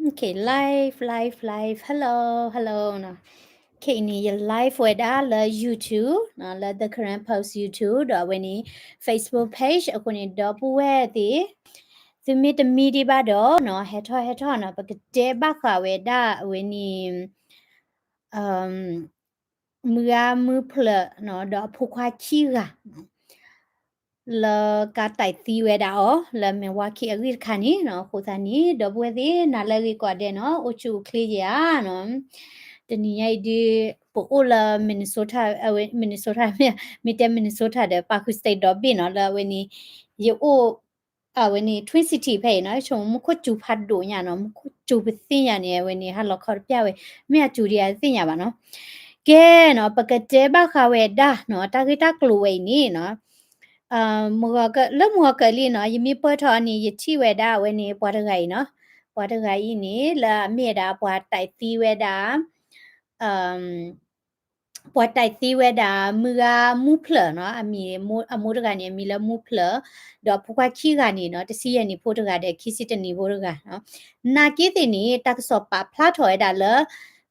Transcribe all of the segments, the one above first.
Okay, live, live, live. Hello, hello နီၤ. Okay န့ၣ် ယ live ဝဲဒၣ်လၢ YouTube နီၤ, လၢ The Karen Post YouTube ဒီးအဝဲန့ၣ် Facebook page အဃိန့ၣ် ဒီပုၢ်ဝဲၢ်သ့ၣ် သုမ့ၢ်တမံဒံးဘၣ်ဒီးနီၤ, ဟဲထီၣ်ဟဲထီၣ်နီၤ, ပကတဲဘၣ်ဃးဝဲဒၣ်အဝဲန့ၣ် မုၢ်ဂၤမုၢ်ဖျၢၣ်နီၤ, ဒီးအဖိခွါခံဂၤ လၢကါတၢ်သံဝဲဒၣ်အီၤ လၢမဲၢ်ဝါခံအဂ့ၢ်တခါန့ၣ်နီၤ, အဃိသတးန့ၣ် ဒီပုၢ်ဝဲၢ်သ့ၣ် နၤလၢအဂ့ၤကိးဂၤဒဲးနီၤ, အိၣ်ဆူၣ်အိၣ်ချ့ယၤနီၤ. တနံၤညါအံၤဒုး ပအိၣ်လၢ Minnesota, အဝဲ Minnesota မ့ၢ်တဲ Minnesota ဒီး ပာ်ဃုာ် state ဒီဘ့ၣ်နီၤ, လၢအဝဲန့ၣ် ယအိၣ် အဝဲန့ၣ် Twin City ဖဲအံၤနီၤ, ဆိမိၣ်မူခိၣ်စူၤဖးဒိၣ်ညါနီၤ, မူခိၣ်စူၤပသ့ၣ်ညါန့ၣ် အဝဲန့ၣ် ဟါလီၤခီတပျၢ်ဝဲ, မ့ၢ်အစူၤဒံးဧါတသ့ၣ်ညါဘၣ်နီၤ. ကဲနီၤ, ပကတဲဘၣ်ဃးဝဲဒၣ်နီၤ, တၢ်ဂ့ၢ်တၢ်ကျိၤဝဲအံၤန့ၣ်နီၤ, လၢမုၢ်ဂီၤကၢးလံနီၤ, ယမ့ၢ်ပၢၢ်ထီၣ်အီၤန့ၣ် ယထံၣ်ဝဲဒၣ်အဝဲန့ၣ် ပှၤတဂၤအံၤနီၤ, ပှၤတဂၤအံၤန့ၣ် လၢအမ့ၢ်ဝဲဒၣ် ပှၤတၢ်သံဝဲဒၣ် ပှၤတၢ်သံဝဲဒၣ် မုၢ်ဂၤမူဖျၢၣ်နီၤ, အမံၤ အမိၢ်တဂၤန့ၣ် အမံၤလၢမူဖျၢၣ်, ဒီးအဖိခွါခံဂၤန့ၣ်နီၤ, တဆံယဲၢ်နံၣ်ဖိတဂၤဒီး ခံဆံတနံၣ်ဖိတဂၤနီၤ. နာ်က့သ့ၣ်န့ၣ် တၢ်ကစီၣ်ပာ်ဖျါထီၣ်ဝဲဒၣ်လၢ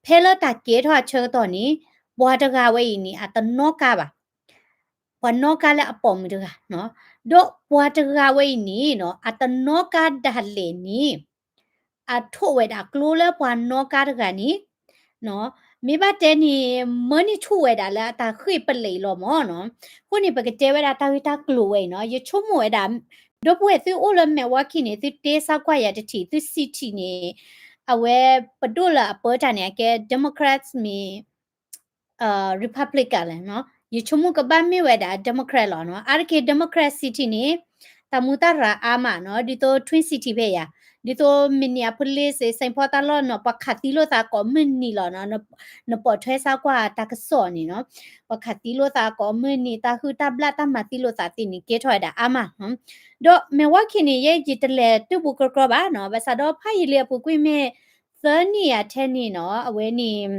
ဖဲလၢတၢ်ကဲထီၣ်အဆၢကတီၢ်န့ၣ် ပှၤတဂၤဝဲအံၤန့ၣ် အတနီၣ်ကါဘၣ်, ပှၤနီၣ်ကါလၢအပိာ်မုၣ်တဂၤနီၤ, ဒီးပှၤတဂၤဝဲအံၤန့ၣ်နီၤ, အတနီၣ်ကါဒၣ်လဲာ်န့ၣ် အထိၣ်ဝဲဒၣ်ကျိလၢပှၤနီၣ်ကါတဂၤန့ၣ်, မ့ၢ်ဘၣ်တဲန့ၣ် မၢန့ၢ်ဆူၣ်ဝဲဒၣ်လၢအတၢ်ဃ့ၢ်ပလံးလီၤမၢ်နီၤ. အဃိန့ၣ် ပကတဲဝဲဒၣ်တၢ်ဂ့ၢ်တၢ်ကျိၤဝဲအံၤနီၤ, ယဆိကမိၣ်ဝဲဒၣ် ဒီပုၢ်ဝဲၢ်သုအိၣ်လၢ Milwaukee န့ၣ် သုတဲစၢ်ကွၢ်ယၤတထံၣ်, သု city န့ၣ် အဝဲပဒိၣ်လၢအပၢတၢ်န့ၣ် အကဲ Democrats မ့ၢ် Republican လဲၣ်နီၤ, ယဆိကမိၣ်ကဘၣ်မ့ၢ်ဝဲဒၣ် Democrat လီၤနီၤ. အါတက့ၢ် Democrat City န့ၣ် တၢ်မူတၢ်ရၤအါမးနီၤ, ဒ်သိး Twin City ဖဲယၤ, ဒ်သိး Minneapolis, Saint Paul တၢ်လီၢ်နီၤ, ပှၤခးသံလိာ်သးကိးမုၢ်နံၤလီၤနီၤ, နပိာ်ထွဲစၢ်ကွၢ်တၢ်ကစီၣ်န့ၣ်နီၤ, ပှၤခးသံလိာ်သးကိးမုၢ်နံၤ, တၢ်ဟုၣ်တၢ်ဘျၣ်တၢ်မၤသံလိာ်သးသ့ၣ်န့ၣ် ကဲထီၣ်ဝဲဒၣ်အါမးနီၤ. ဒီး Milwaukee န့ၣ် ယဲယတလဲၤတၢ်ဘူးကီကီဘၣ်နီၤ, ဘၣ်ဆၣ်ဒီးဖးယံာ်လံအပူၤကွံာ်မ့ၢ် သၢနံၣ်ယၤထဲန့ၣ်နီၤ, အဝဲန့ၣ်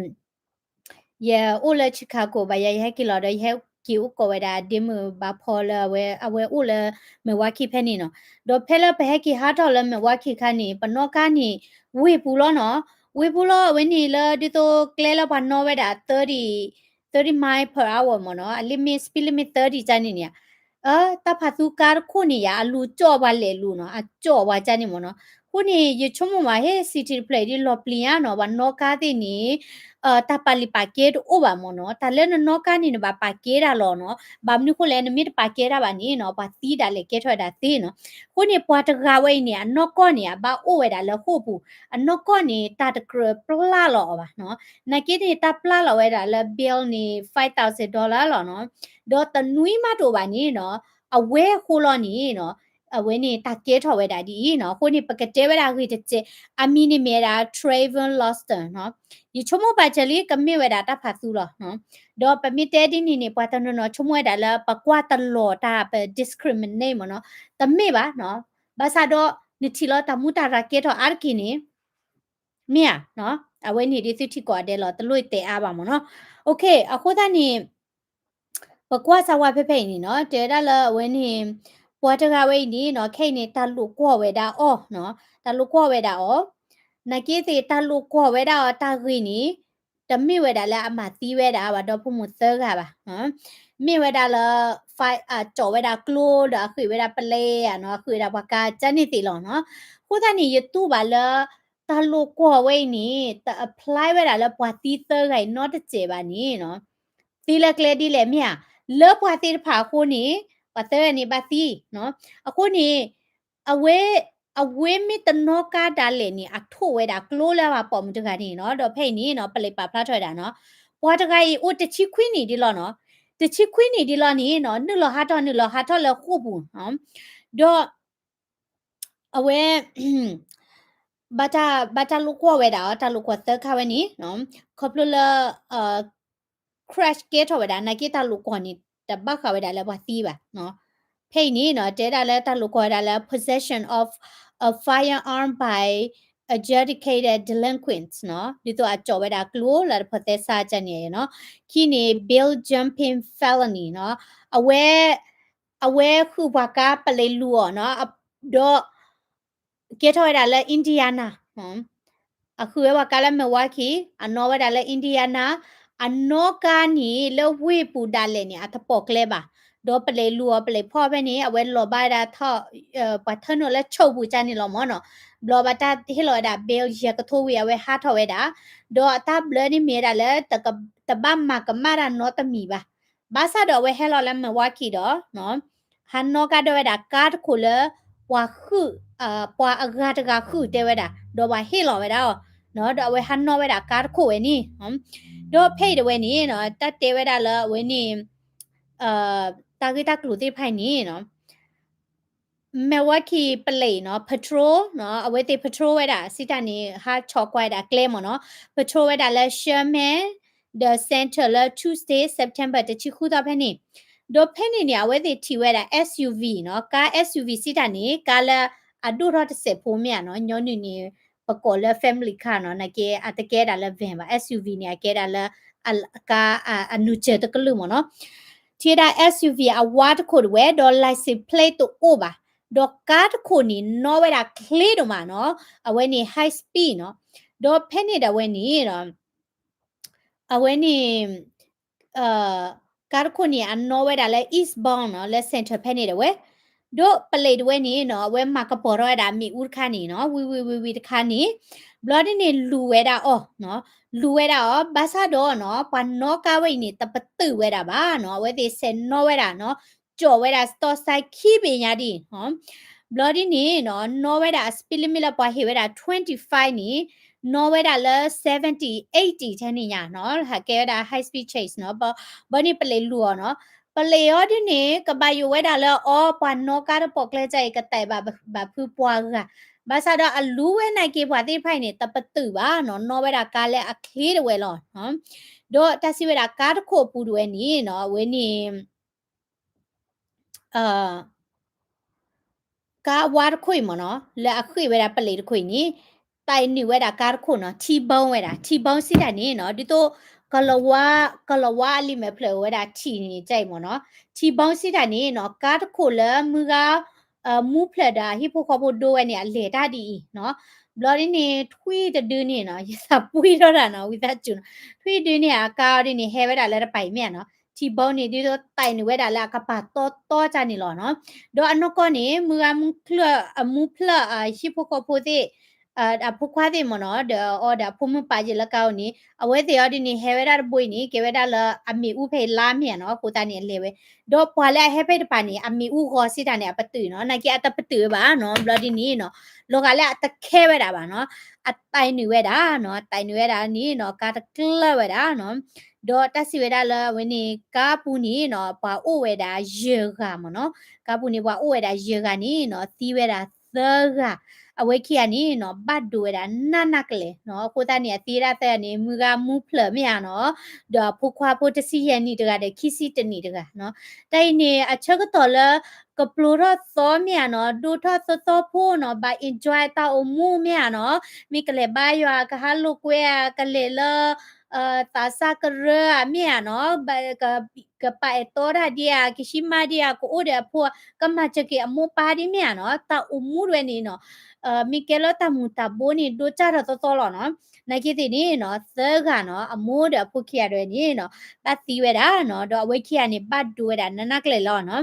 ယအိၣ်လၢ Chicago ဘၣ်ယၤ, ယဟဲက့ၤလီၤဒီး ယဟဲက့ၤအိၣ်ကိးဝဲဒၣ် ဒ့မုၣ်ဘါဖီလၢအဝဲ အဝဲအိၣ်လၢ Milwaukee ဖဲန့ၣ်နီၤ. ဒီးဖဲလၢပဟဲက့ၤဟးထီၣ်လၢ Milwaukee ခါန့ၣ် ပနီၣ်ကါန့ၣ် ဝ့ၢ်ပူၤလီၤနီၤ, ဝ့ၢ်ပူၤလီၤ. အဝဲန့ၣ်လၢဒ်သိးကျဲလၢပှၤနီၣ်ဝဲဒၣ် thirty, thirty mile per hour မၢ်နီၤ, အလ့မ့ၢ် speed limit thirty ကန့ၣ်န့ၣ် တၢ်ဖးသူကါတခိၣ်န့ၣ်ယၤ အလူၤကၠီၣ်ပှၤလဲၤလူၤနီၤ, အကၠီၣ်ပှၤကန့ၣ်မၢ်နီၤ. အဃိန့ၣ် ယဆိကမိၣ်မး ဟဲ city တဖျၢၣ်အံၤဒ်လီၤပျံၤညါနီၤ, ပှၤနီၣ်ကါသ့ၣ်န့ၣ် တၢ်ပာ်လံာ်ပာ်ကဲတအိၣ်ဘၣ်မၢ်နီၤ, တၢ်လၢနနီၣ်ကါန့ၣ် နဘၣ်ပာ်ကဲဒၣ်လီၤနီၤ. ဘၣ်မနုၤဃိလဲၣ် နမ့ၢ်တပာ်ကဲဒၣ်ဘၣ်န့ၣ်နီၤ ပှၤသံဒၣ်လဲာ်ကဲထီၣ်ဝဲဒၣ်သ့နီၤ. အဃိန့ၣ် ပှၤတဂၤဝဲအံၤန့ၣ် အနီၣ်ကီၢ်န့ၣ် အဘၣ်အိၣ်ဝဲဒၣ်လၢဃိာ်ပူၤ, အနီၣ်ကီၢ်န့ၣ် တၢ်တကြၢးပျၢ်လီၤအီၤဘၣ်နီၤ. နာ်က့န့ၣ် တၢ်ပျၢ်လီၤဝဲဒၣ်လၢ bill န့ၣ် five thousand dollar လီၤနီၤ. ဒီးတနွံမးတအိၣ်ဘၣ်န့ၣ်နီၤ အဝဲအဃိလီၤန့ၣ်နီၤ အဝဲန့ၣ်တၢ်ကဲထီၣ်ဝဲဒၣ်ဒ်အံၤနီၤ. အဃိန့ၣ် ပကတဲဝဲဒၣ်အဂ့ၢ်တစဲး, အမံၤန့ၣ်မ့ၢ်ဝဲဒၣ် Trayvon Lawson နီၤ. ယဆိကမိၣ်ပာ်စၢၤလံ ကမ့ၢ်ဝဲဒၣ်တၢ်ဖးသူလီၤနီၤ. ဒီးပမ့ၢ်တဲဒ်န့ၣ်န့ၣ် ပှၤတနီၤနီၤဆိကမိၣ်ဝဲဒၣ်လၢ ပကွၢ်တလီၤတၢ် ပ discriminate မ့ၢ်နီၤ. တမ့ၢ်ဘၣ်နီၤ. ဘၣ်ဆၣ်ဒီး နထံၣ်လီၤတၢ်မူတၢ်ရၤကဲထီၣ်အါတက့ၢ်န့ၣ် မ့ၢ်ဧါနီၤ. အဝဲန့ၣ်ဒ်သုထံၣ်ကိးဂၤဒဲးလီၤ, တလိၣ်တဲအါဘၣ်မ့ၢ်နီၤ. Okay, အဃိသတးန့ၣ် ပကွၢ်စၢ်ဝဲဖဲဖဲအံၤန့ၣ်နီၤ, တဲဝဲဒၣ်လၢအဝဲန့ၣ် ပှၤတဂၤဝဲအံၤန့ၣ်နီၤ, ခဲအံၤန့ၣ် တၢ်လိာ်ကွီၢ်ဝဲဒၣ်အီၤနီၤ, တၢ်လိာ်ကွီၢ်ဝဲဒၣ်အီၤ, နာ်က့သ့ၣ် တၢ်လိာ်ကွီၢ်ဝဲဒၣ်အီၤတၢ်ဂ့ၢ်န့ၣ် တမ့ၢ်ဝဲဒၣ်လၢအမၤသံဝဲဒၣ်ဘၣ်ဒီဖိမိၢ်သၢဂၤဘၣ်, မ့ၢ်ဝဲဒၣ်လၢ အကၠီၣ်ဝဲဒၣ်ကျိဒီးအဃ့ၢ်ဝဲဒၣ်ပလဲဧါနီၤ, အဃ့ၢ်ဝဲဒၣ်ပှၤကါကန့ၣ်သ့ၣ်လီၤနီၤ. အဃိသတးန့ၣ် ယတူၢ်ဘၣ်လၢ တၢ်လိာ်ကွီၢ်ဝဲအံၤန့ၣ် တ apply ဝဲဒၣ်လၢပှၤသံသၢဂၤအံၤနီတစဲးဘၣ်န့ၣ်နီၤ, သံလၢကျဲဒ်လဲၣ်မ့ၢ်ဧါ, လၢပှၤသ့ၣ်တဖၣ်အဃိန့ၣ် ပှၤသၢဂၤန့ၣ်ဘၣ်သံနီၤ. အဃိန့ၣ် အဝဲ အဝဲမ့ၢ်တနီၣ်ကါဒၣ်လဲာ်န့ၣ် အထိၣ်ဝဲဒၣ်ကျိလၢအပှၤပိာ်မုၣ်တဂၤန့ၣ်နီၤ. ဒီးဖဲအံၤန့ၣ်နီၤ ပလံာ်ပာ်ဖျါထီၣ်ဝဲဒၣ်နီၤ, ပှၤတဂၤအံၤအိၣ်တဆံခွံနံၣ်ဒ်လီၤနီၤ, တဆံခွံနံၣ်ဒ်လီၤန့ၣ်နီၤ နုာ်လီၤဟးထီၣ် နုာ်လီၤဟးထီၣ်လၢဃိာ်ပူၤနီၤ. ဒီး အဝဲ ဘၣ်တၢ် ဘၣ်တၢ်လိာ်ကွီၢ်ဝဲဒၣ်အီၤ, တၢ်လိာ်ကွီၢ်သၢခါဝဲန့ၣ် ခီဖျိလၢ crash ကဲထီၣ်ဝဲဒၣ်, နာ်က့တၢ်လိာ်ကွီၢ်န့ၣ် တဘၣ်ဃးဝဲဒၣ်လၢပှၤသံဘၣ်. ဖဲအံၤန့ၣ်နီၤ တဲဒၣ်လၢတၢ်လိာ်ကွီၢ်ဝဲဒၣ်လၢ possession of a firearm by adjudicated delinquents နီၤ, ဒ်သိးအကၠီၣ်ဝဲဒၣ်ကျိလၢတဖိးသဲစးကန့ၣ်နီၤ. ခံန့ၣ် bail jumping felony နီၤ, အဝဲ အဝဲဃုာ်ပှၤကါပလဲၤလူၤအီၤနီၤ, ဒီး ကဲထီၣ်ဝဲဒၣ်လၢ Indiana နီၤ, အဃုဝဲပှၤကါလၢ Milwaukee, အနီၣ်ဝဲဒၣ်လၢ Indiana, အနီၣ်ကါန့ၣ် လၢဝ့ၢ်ပူၤဒၣ်လဲာ်န့ၣ် အတပိာ်ကျဲဘၣ်. ဒီးပလံးလူၤအီၤ ပလံးဖီၣ်ဖဲန့ၣ် အဝဲလီၤဘၣ်ဝဲဒၣ်ထီၣ် ပှၤထၢနုာ်လၢဆိးပူၤကန့ၣ်လီၤမၢ်နီၤ. ဘျီဘၣ်တၢ်ဟ့ၣ်လီၤဝဲဒၣ် bail ယဲၢ်ကထိဝံၤ အဝဲဟးထီၣ်ဝဲဒၣ်, ဒီးအတၢ်ဘျၢန့ၣ်မ့ၢ်ဝဲဒၣ်လၢ တဘၣ်မၤကမၣ်တၢ်နီတမံၤဘၣ်. ဘၣ်ဆၣ်ဒီးအဝဲဟဲလီၤလၢ Milwaukee ဒီး ဟးနီၣ်ကါဒၢဝဲဒၣ်ကါတခိၣ်လၢ ပှၤဃုာ်, ပှၤအဂၤတဂၤဃုာ်တဲဝဲဒၣ်, ဒီးပှၤဟ့ၣ်လီၤဝဲဒၣ်အီၤ, ဒီးအဝဲဟးနီၣ်ဝဲဒၣ်ကါတခိၣ်ဝဲန့ၣ်, ဒီးဖဲအံၤတဝဲန့ၣ် တၢ်တဲဝဲဒၣ်လၢအဝဲန့ၣ် တၢ်ဂ့ၢ်တၢ်ကျိၤသ့ၣ်တဖၣ်အံၤန့ၣ် Milwaukee ပလံးနီၤ patrol နီၤ အဝဲသ့ၣ် patrol ဝဲဒၣ် စံးတၢ်န့ၣ် ဟးဆီၣ်ကွၢ်ဝဲဒၣ်ကျဲမ့ၢ်နီၤ patrol ဝဲဒၣ်လၢ Sherman ဒီး Center လၢ Tuesday September တဆံဃုသီဖဲန့ၣ်, ဒီးဖဲန့ၣ်န့ၣ် အဝဲသ့ၣ်ထံၣ်ဝဲဒၣ် SUV နီၤ ကါ SUV စံးတၢ်န့ၣ် ကါလၢအဒိၣ်ထီၣ်တစဲးဖိမ့ၢ်ဧါနီၤ ညီနုၢ်န့ၣ် ပကိးလၢ family car နီၤ နာ်က့အတကဲဒၣ်လၢ van ဘၣ် SUV န့ၣ် အကဲဒၣ်လၢ ကါ အနုၢ်စၢၤတကလုာ်မ့ၢ်နီၤ ထံၣ်ဝဲဒၣ် SUV အဝါတခိၣ်တဝဲ ဒီး license plate တအိၣ်ဘၣ်, ဒီးကါတခိၣ်န့ၣ် နီၣ်ဝဲဒၣ်ချ့ဒိၣ်မးနီၤ အဝဲန့ၣ် high speed နီၤ, ဒီးဖဲန့ၣ်ဒီးအဝဲန့ၣ် အဝဲန့ၣ် ကါတခိၣ်န့ၣ် အနီၣ်ဝဲဒၣ်လၢ eastbound နီၤ လၢ center ဖဲန့ၣ်တဝဲ, ဒီးပလံးတဝဲန့ၣ်နီၤ အဝဲမၤကပီၤထီၣ်ဝဲဒၣ်မ့ၣ်အူတခါန့ၣ်နီၤ ဝံၤဝံၤဝံၤဝံၤတခါန့ၣ်, ဘျီဒ်န့ၣ်လူၤဝဲဒၣ်အီၤ, လူၤဝဲဒၣ်အီၤ ဘၣ်ဆၣ်ဒီးနီၤ ပှၤနီၣ်ကါဝဲအံၤန့ၣ် တပတုာ်ဝဲဒၣ်ဘၣ်နီၤ အဝဲသ့ၣ်ဆဲးနီၣ်ဝဲဒၣ်နီၤ ကၠီၣ်ဝဲဒၣ် stop sign ခံဘ့ၣ်ညါဒ်အံၤ, ဘျီဒ်န့ၣ်နီၤ နီၣ်ဝဲဒၣ်အ speed limit လၢပှၤဟ့ၣ်ဝဲဒၣ် twenty-five န့ၣ် နီၣ်ဝဲဒၣ်လၢ seventy eighty ထဲန့ၣ်ညါနီၤ ဟးကဲဝဲဒၣ် high speed chase နီၤ, ဘၣ်န့ၣ်ပလံးလူၤအီၤနီၤ, ပလံးအီၤဒ်န့ၣ် ကဘၣ်ယိၣ်ဝဲဒၣ်လၢအီၤ ပှၤနီၣ်ကါတပိာ်ကျဲကအံၤ ကတဲာ်ဘၣ်ဖုပှၤဂၤ, ဘၣ်ဆၣ်ဒီးအလူၤဝဲနာ်က့ပှၤသ့ၣ်တဖၣ်အံၤန့ၣ် တပတုာ်ဘၣ်နီၤ နီၣ်ဝဲဒၣ်ကါလၢအချ့တဝဲလီၤ, ဒီးတၢ်စံးဝဲဒၣ်ကါတခိၣ်အပူၤတဝဲန့ၣ်နီၤ အဝဲန့ၣ် ကါဝါတခိၣ်အံၤမ့ၢ်နီၤ လၢအဃ့ၢ်ဝဲဒၣ်ပလံးတခိၣ်အံၤန့ၣ် တဲနုာ်ဝဲဒၣ်ကါတခိၣ်နီၤ T-bone ဝဲဒၣ် T-bone စံးတၢ်န့ၣ်နီၤ ဒ်သိး ကလၤဝါ ကလၤဝါအလံာ်မဲာ်ဖျၢၣ်ဝဲဒၣ်ထံၣ်န့ၣ် ကဲအံၤမ့ၢ်နီၤ T-bone စံးတၢ်န့ၣ်နီၤ ကါတခိၣ်လၢမုၢ်ဂၤ မူဖျၢၣ်ဒီးဟံၣ်ဖိဃီဖိဒိဝဲန့ၣ် အလဲၤတၢ်ဒ်အံၤနီၤ, ဘျီဒ်န့ၣ် ထွံၣ်တဒုန့ၣ်နီၤ ယသးပှံၢ်ထီၣ်တၢ်နီၤ ဝံသးစူၤနီၤ, ထွံၣ်တဒုန့ၣ် အကါအီၤဒ်န့ၣ် ဟဲဝဲဒၣ်လၢတပၤအံၤမ့ၢ်ဧါနီၤ T-bone န့ၣ် ဒ်သိးတဲနုာ်ဝဲဒၣ်လၢအကပၤတီတီကန့ၣ်လီၤနီၤ, ဒီးအနီၢ်ကီၢ်န့ၣ် မုၢ်ဂၤမူဖျၢၣ် အမူဖျၢၣ် ဟံၣ်ဖိဃီဖိသ့ၣ် အဖိခွါသ့ၣ်မ့ၢ်နီၤ ဒီးအီၤဒီးအဖိမုၣ်ပာ်ယဲၢ်လၢကါအိၣ်န့ၣ် အဝဲသ့ၣ်အီၤဒ်န့ၣ် ဟဲဝဲဒၣ်တဘိအံၤန့ၣ် ကဲဝဲဒၣ်လၢအမ့ၣ်အူဖဲအံၤလါမ့ၢ်ဧါနီၤ အဃိသတးန့ၣ် အလဲၤဝဲ, ဒီးပှၤလၢအဟဲဖဲတပၤန့ၣ် အမ့ၣ်အူဂီၤစံးတၢ်န့ၣ် အပတုာ်နီၤ နာ်က့အတပတုာ်ဝဲဘၣ်နီၤ ဘျီဒ်န့ၣ်နီၤ လီၤဂာ်လၢအတခဲဝဲဒၣ်ဘၣ်နီၤ အတဲနုာ်ဝဲဒၣ်နီၤ တဲနုာ်ဝဲဒၣ်န့ၣ်နီၤ ကါတကျၢၢ်ဝဲဒၣ်နီၤ, ဒီးတၢ်စံးဝဲဒၣ်လၢအဝဲန့ၣ် ကါပူၤန့ၣ်နီၤ ပှၤအိၣ်ဝဲဒၣ်ယဲၢ်ဂၤမ့ၢ်နီၤ, ကါပူၤန့ၣ် ပှၤအိၣ်ဝဲဒၣ်ယဲၢ်ဂၤန့ၣ်နီၤ သံဝဲဒၣ်သၢဂၤ, အဝဲခံဂၤန့ၣ်နီၤ ဘၣ်ဒိဝဲဒၣ်နးနးကလဲာ်နီၤ အဃိသတးန့ၣ် အသံဝဲဒၣ်သၢဂၤန့ၣ် မုၢ်ဂၤမူဖျၢၣ်မ့ၢ်ဧါနီၤ, ဒီးအဖိခွါဖိတဆံယဲၢ်နံၣ်တဂၤဒီး ခံဆံတနံၣ်တဂၤနီၤ, တၢ်အံၤန့ၣ် အဆၢကတီၢ်လၢ ကပျိးထီၣ်သီမ့ၢ်ဧါနီၤ ဒိၣ်ထီၣ်သီသီဖိနီၤ ဘၣ် enjoy တၢ်အိၣ်မူမ့ၢ်ဧါနီၤ, မ့ၢ်ကလဲၤဘါယွၤ ကဟးလိာ်ကွဲဧါ ကလဲၤလၢ သးစၢ်ကရၢဧါ မ့ၢ်ဧါနီၤ, ကပာ်အဲၣ်တီတၢ်ဒံးဧါ ကဟံးမါဒံးဧါ ကအိၣ်ဒီးအဖိ ကမၤစၢၤက့ၤအမိၢ်ပၢ်ဒ်မ့ၢ်ဧါနီၤ, တၢ်အိၣ်မူတဝဲန့ၣ်နီၤ, မ့ၢ်ကဲလၢတၢ်မူၤတၢ်ဘိန့ၣ် ဒိၣ်ကၢ်ထီၣ်သီသီလီၤနီၤ, နာ်က့သ့ၣ်န့ၣ်နီၤ သၢဂၤနီၤ အမိၢ်ဒီးအဖိခံဂၤတဝဲန့ၣ်နီၤ ဘၣ်သံဝဲဒၣ်နီၤ, ဒီးအဝဲခံဂၤန့ၣ် ဘၣ်ဒိဝဲဒၣ်နးနးကလဲာ်လီၤနီ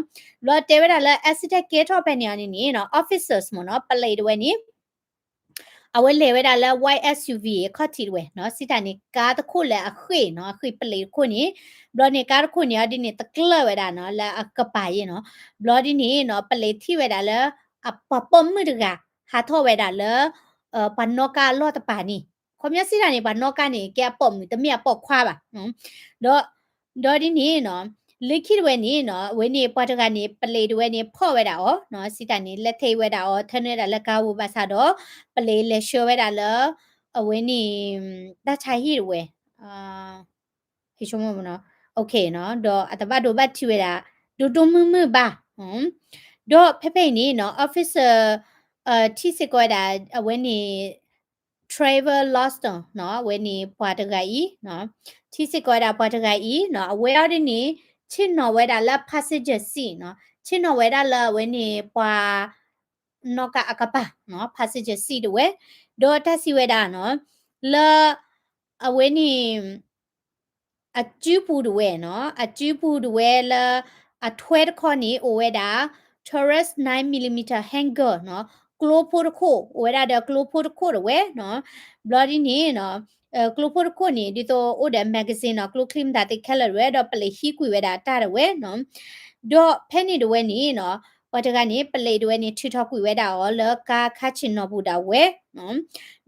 ၤ, ဘျီတဲဝဲဒၣ်လၢ accident ကဲထီၣ်ဖဲန့ၣ်အီၤန့ၣ်န့ၣ်နီၤ officers မ့ၢ်နီၤ ပလံးတဝဲန့ၣ် အဝဲလဲၤဝဲဒၣ်လၢ white SUV အခီၣ်ထံးတဝဲနီၤ, စံးတၢ်န့ၣ် ကါတခိၣ်လၢအဃ့ၢ်နီၤ, အဃ့ၢ်ပလံးတခိၣ်န့ၣ်, ဘျီန့ၣ် ကါတခိၣ်န့ၣ် အီၤဒ်န့ၣ် တကျၢၢ်ဝဲဒၣ်နီၤ လၢအကပၤယဲၢ်နီၤ, ဘျီဒ်န့ၣ်နီၤ ပလံးထံၣ်ဝဲဒၣ်လၢ အပှၤပိာ်မုၣ်တဂၤ ဟးထီၣ်ဝဲဒၣ်လၢ ပှၤနီၣ်ကါအလီၢ်တပၤန့ၣ်, ခီပညီစံးတၢ်န့ၣ် ပှၤနီၣ်ကါန့ၣ် ကဲအပိာ်မုၣ် တမ့ၢ်အပိာ်ခွါဘၣ်, ဒီး ဒီးဒ်န့ၣ်နီၤ, လၢခံတဝဲန့ၣ်နီၤ အဝဲန့ၣ်ပှၤတဂၤန့ၣ် ပလံးတဝဲန့ၣ် ဖီၣ်ဝဲဒၣ်အီၤနီၤ, စံးတၢ်န့ၣ် လဲၤထဲးဝဲဒၣ်အီၤ ထၢနုာ်ဝဲဒၣ်လၢကါပူၤဘၣ်ဆၣ်ဒီး ပလံးလဲၤဆှၢဝဲဒၣ်လၢ အဝဲန့ၣ် တၢ်ဆါဟံၣ်တဝဲ ဟ့ၣ်ဆိကမိၣ်မ့ၢ်နီၤ, ဒီးအတဘၣ်ဒိဘၣ်ထံးဝဲဒၣ် ဒိၣ်ဒိၣ်မုၢ်မုၢ်ဘၣ်, ဒီးဖဲဖဲအံၤန့ၣ်နီၤ officer ထံၣ်စ့ၢ်ကီးဝဲဒၣ် အဝဲန့ၣ် Trevor Lawson နီၤ, အဝဲန့ၣ်ပှၤတဂၤအံၤ, ထံၣ်စ့ၢ်ကီးဝဲဒၣ်ပှၤတဂၤအံၤနီၤ, အဝဲအီၤဒ်န့ၣ် ဆ့ၣ်နီၤဝဲဒၣ်လၢ passenger seat နီၤ, ဆ့ၣ်နီၤဝဲဒၣ်လၢအဝဲန့ၣ်ပှၤ နီၣ်ကါအကပၤနီၤ, passenger seat တဝဲ, ဒီးတၢ်စံးဝဲဒၣ်နီၤ လၢ အဝဲန့ၣ် အစုပူၤတဝဲနီၤ, အစုပူၤတဝဲလၢ အထွဲတခီန့ၣ် အိၣ်ဝဲဒၣ် Taurus nine millimeter handgun နီၤ, ကျိဖိတခိၣ်, အိၣ်ဝဲဒၣ်ဒီးကျိဖိတခိၣ်တဝဲနီၤ. ဘျီဒ်န့ၣ်နီၤ, ကျိဖိတခိၣ်န့ၣ် ဒ်သိးအိၣ်ဒီး magazine နီၤ, ကျိချံမတၤသ့ခဲလၢာ်တဝဲ ဒီးပလံးဟံးကွံာ်ဝဲဒၣ်တၢ်တဝဲနီၤ. ဒီးဖဲန့ၣ်တဝဲန့ၣ်နီၤ, ပှၤတဂၤန့ၣ် ပလံးတဝဲန့ၣ် ထုးထီၣ်ကွံာ်ဝဲဒၣ်အီၤလၢကါခါဆ့ၣ်နီၤပူၤဒၣ်ဝဲနီၤ.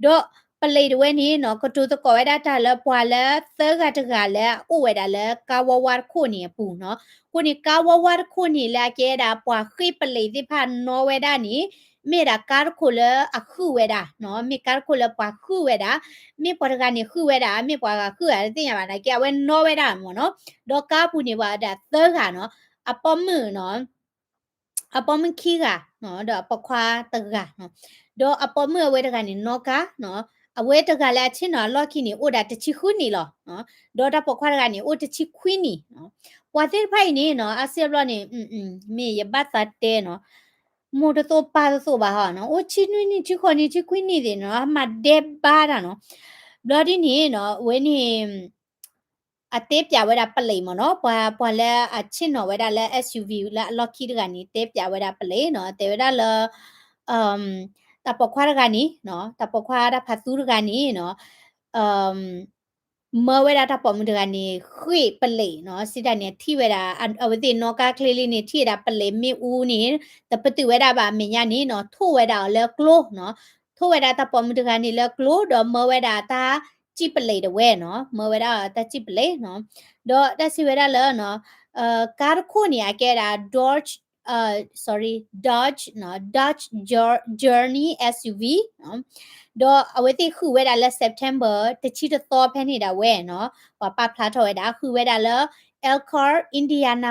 ဒီးပလံးတဝဲန့ၣ်နီၤ, ကတိၤသကိးဝဲဒၣ်တၢ်လၢပှၤလၢသၢဂၤတဂၤလၢအအိၣ်ဝဲဒၣ်လၢကါဝါဝါတခိၣ်န့ၣ်အပူၤနီၤ. အဃိန့ၣ် ကါဝါဝါတခိၣ်န့ၣ် လၢအကဲဒၣ်ပှၤဃ့ၢ်ပလံးသ့ၣ်တဖၣ်နီၣ်ဝဲဒၣ်န့ၣ် မ့ၢ်ဒၣ်ကါတခိၣ်လၢအဃုာ်ဝဲဒၣ်နီၤ, မ့ၢ်ကါတခိၣ်လၢပှၤဃုာ်ဝဲဒၣ်, မ့ၢ်ပှၤတဂၤန့ၣ်ဃုာ်ဝဲဒၣ်, မ့ၢ်ပှၤဂၤဃုာ်ဧါတသ့ၣ်ညါဘၣ်, နာ်က့အဝဲနီၣ်ဝဲဒၣ်မ့ၢ်နီၤ. ဒီးကါပူၤန့ၣ် ပှၤဒၣ်သၢဂၤနီၤ, အပိာ်မုၣ်နီၤ, အပိာ်မုၣ်ခံဂၤနီၤ, ဒီးအပိာ်ခွါတဂၤနီၤ. ဒီးအပိာ်မုၣ်အဝဲတဂၤန့ၣ်နီၣ်ကါနီၤ, အဝဲတဂၤလၢအဆ့ၣ်နီၤအလီၢ်ခံန့ၣ် အိၣ်ဒၣ်တဆံဃုနံၣ်လီၤ. ဒီးတၢ်ပိာ်ခွါတဂၤန့ၣ် အိၣ်တဆံခွံနံၣ်နီၤ. ပှၤသ့ၣ်တဖၣ်အံၤန့ၣ်နီၤ, အါစုအါဘျီန့ၣ် မ့ၢ်ယဘၣ်သးတဲနီၤ, မိၢ်တသိးပၢ်တသိးဘၣ်ဟီနီၤ, အိၣ်ဆံနွံနံၣ် ဆံဃိးနံၣ် ဆံခွံနံၣ်သ့ၣ်နီၤ, မၤဒဲးဘးတၢ်နီၤ. ဘျီဒ်န့ၣ်နီၤ, အဝဲန့ၣ် အတဲပၠးဝဲဒၣ်ပလံးမ့ၢ်နီၤ, ပှၤ ပှၤလၢအဆ့ၣ်နီၤဝဲဒၣ်လၢ SUV လၢအလီၢ်ခံတဂၤန့ၣ် တဲပၠးဝဲဒၣ်ပလံးနီၤ, တဲဝဲဒၣ်လၢ တၢ်ပိာ်ခွါတဂၤန့ၣ်နီၤ, တၢ်ပိာ်ခွါတၢ်ဖးသူတဂၤန့ၣ်နီၤ, မၢဝဲဒၣ်တၢ်ပိာ်မုၣ်တဂၤန့ၣ် ဃ့ၢ်ပလံးနီၤ, စံးတၢ်န့ၣ် ထံၣ်ဝဲဒၣ် အဝဲသ့ၣ်နီၣ်ကါချ့လံန့ၣ် ထံၣ်ဝဲဒၣ်ပလံးမ့ၣ်အူန့ၣ် တပတုာ်ဝဲဒၣ်ဘၣ်အမဲာ်ညါန့ၣ်နီၤ, ထိၣ်ဝဲဒၣ်အီၤလၢကျိနီၤ, ထိၣ်ဝဲဒၣ်တၢ်ပိာ်မုၣ်တဂၤန့ၣ်လၢကျိ ဒီးမၢဝဲဒၣ်တၢ်စံၣ်ပလံးတဝဲနီၤ, မၢဝဲဒၣ်တၢ်စံၣ်ပလံးနီၤ, ဒီးတၢ်စံးဝဲဒၣ်လၢ ကါတခိၣ်န့ၣ် အကဲဒၣ် Dodge, sorry, Dodge, Dodge Journey SUV ဒီးအဝဲသ့ၣ်ဃုာ်ဝဲဒၣ်လၢ September တဆံတသီဖဲန့ၣ်ဒၣ်ဝဲနီၤ, ပှၤပာ်ဖျါထီၣ်ဝဲဒၣ် ဃုာ်ဝဲဒၣ်လၢ Elkhart, Indiana,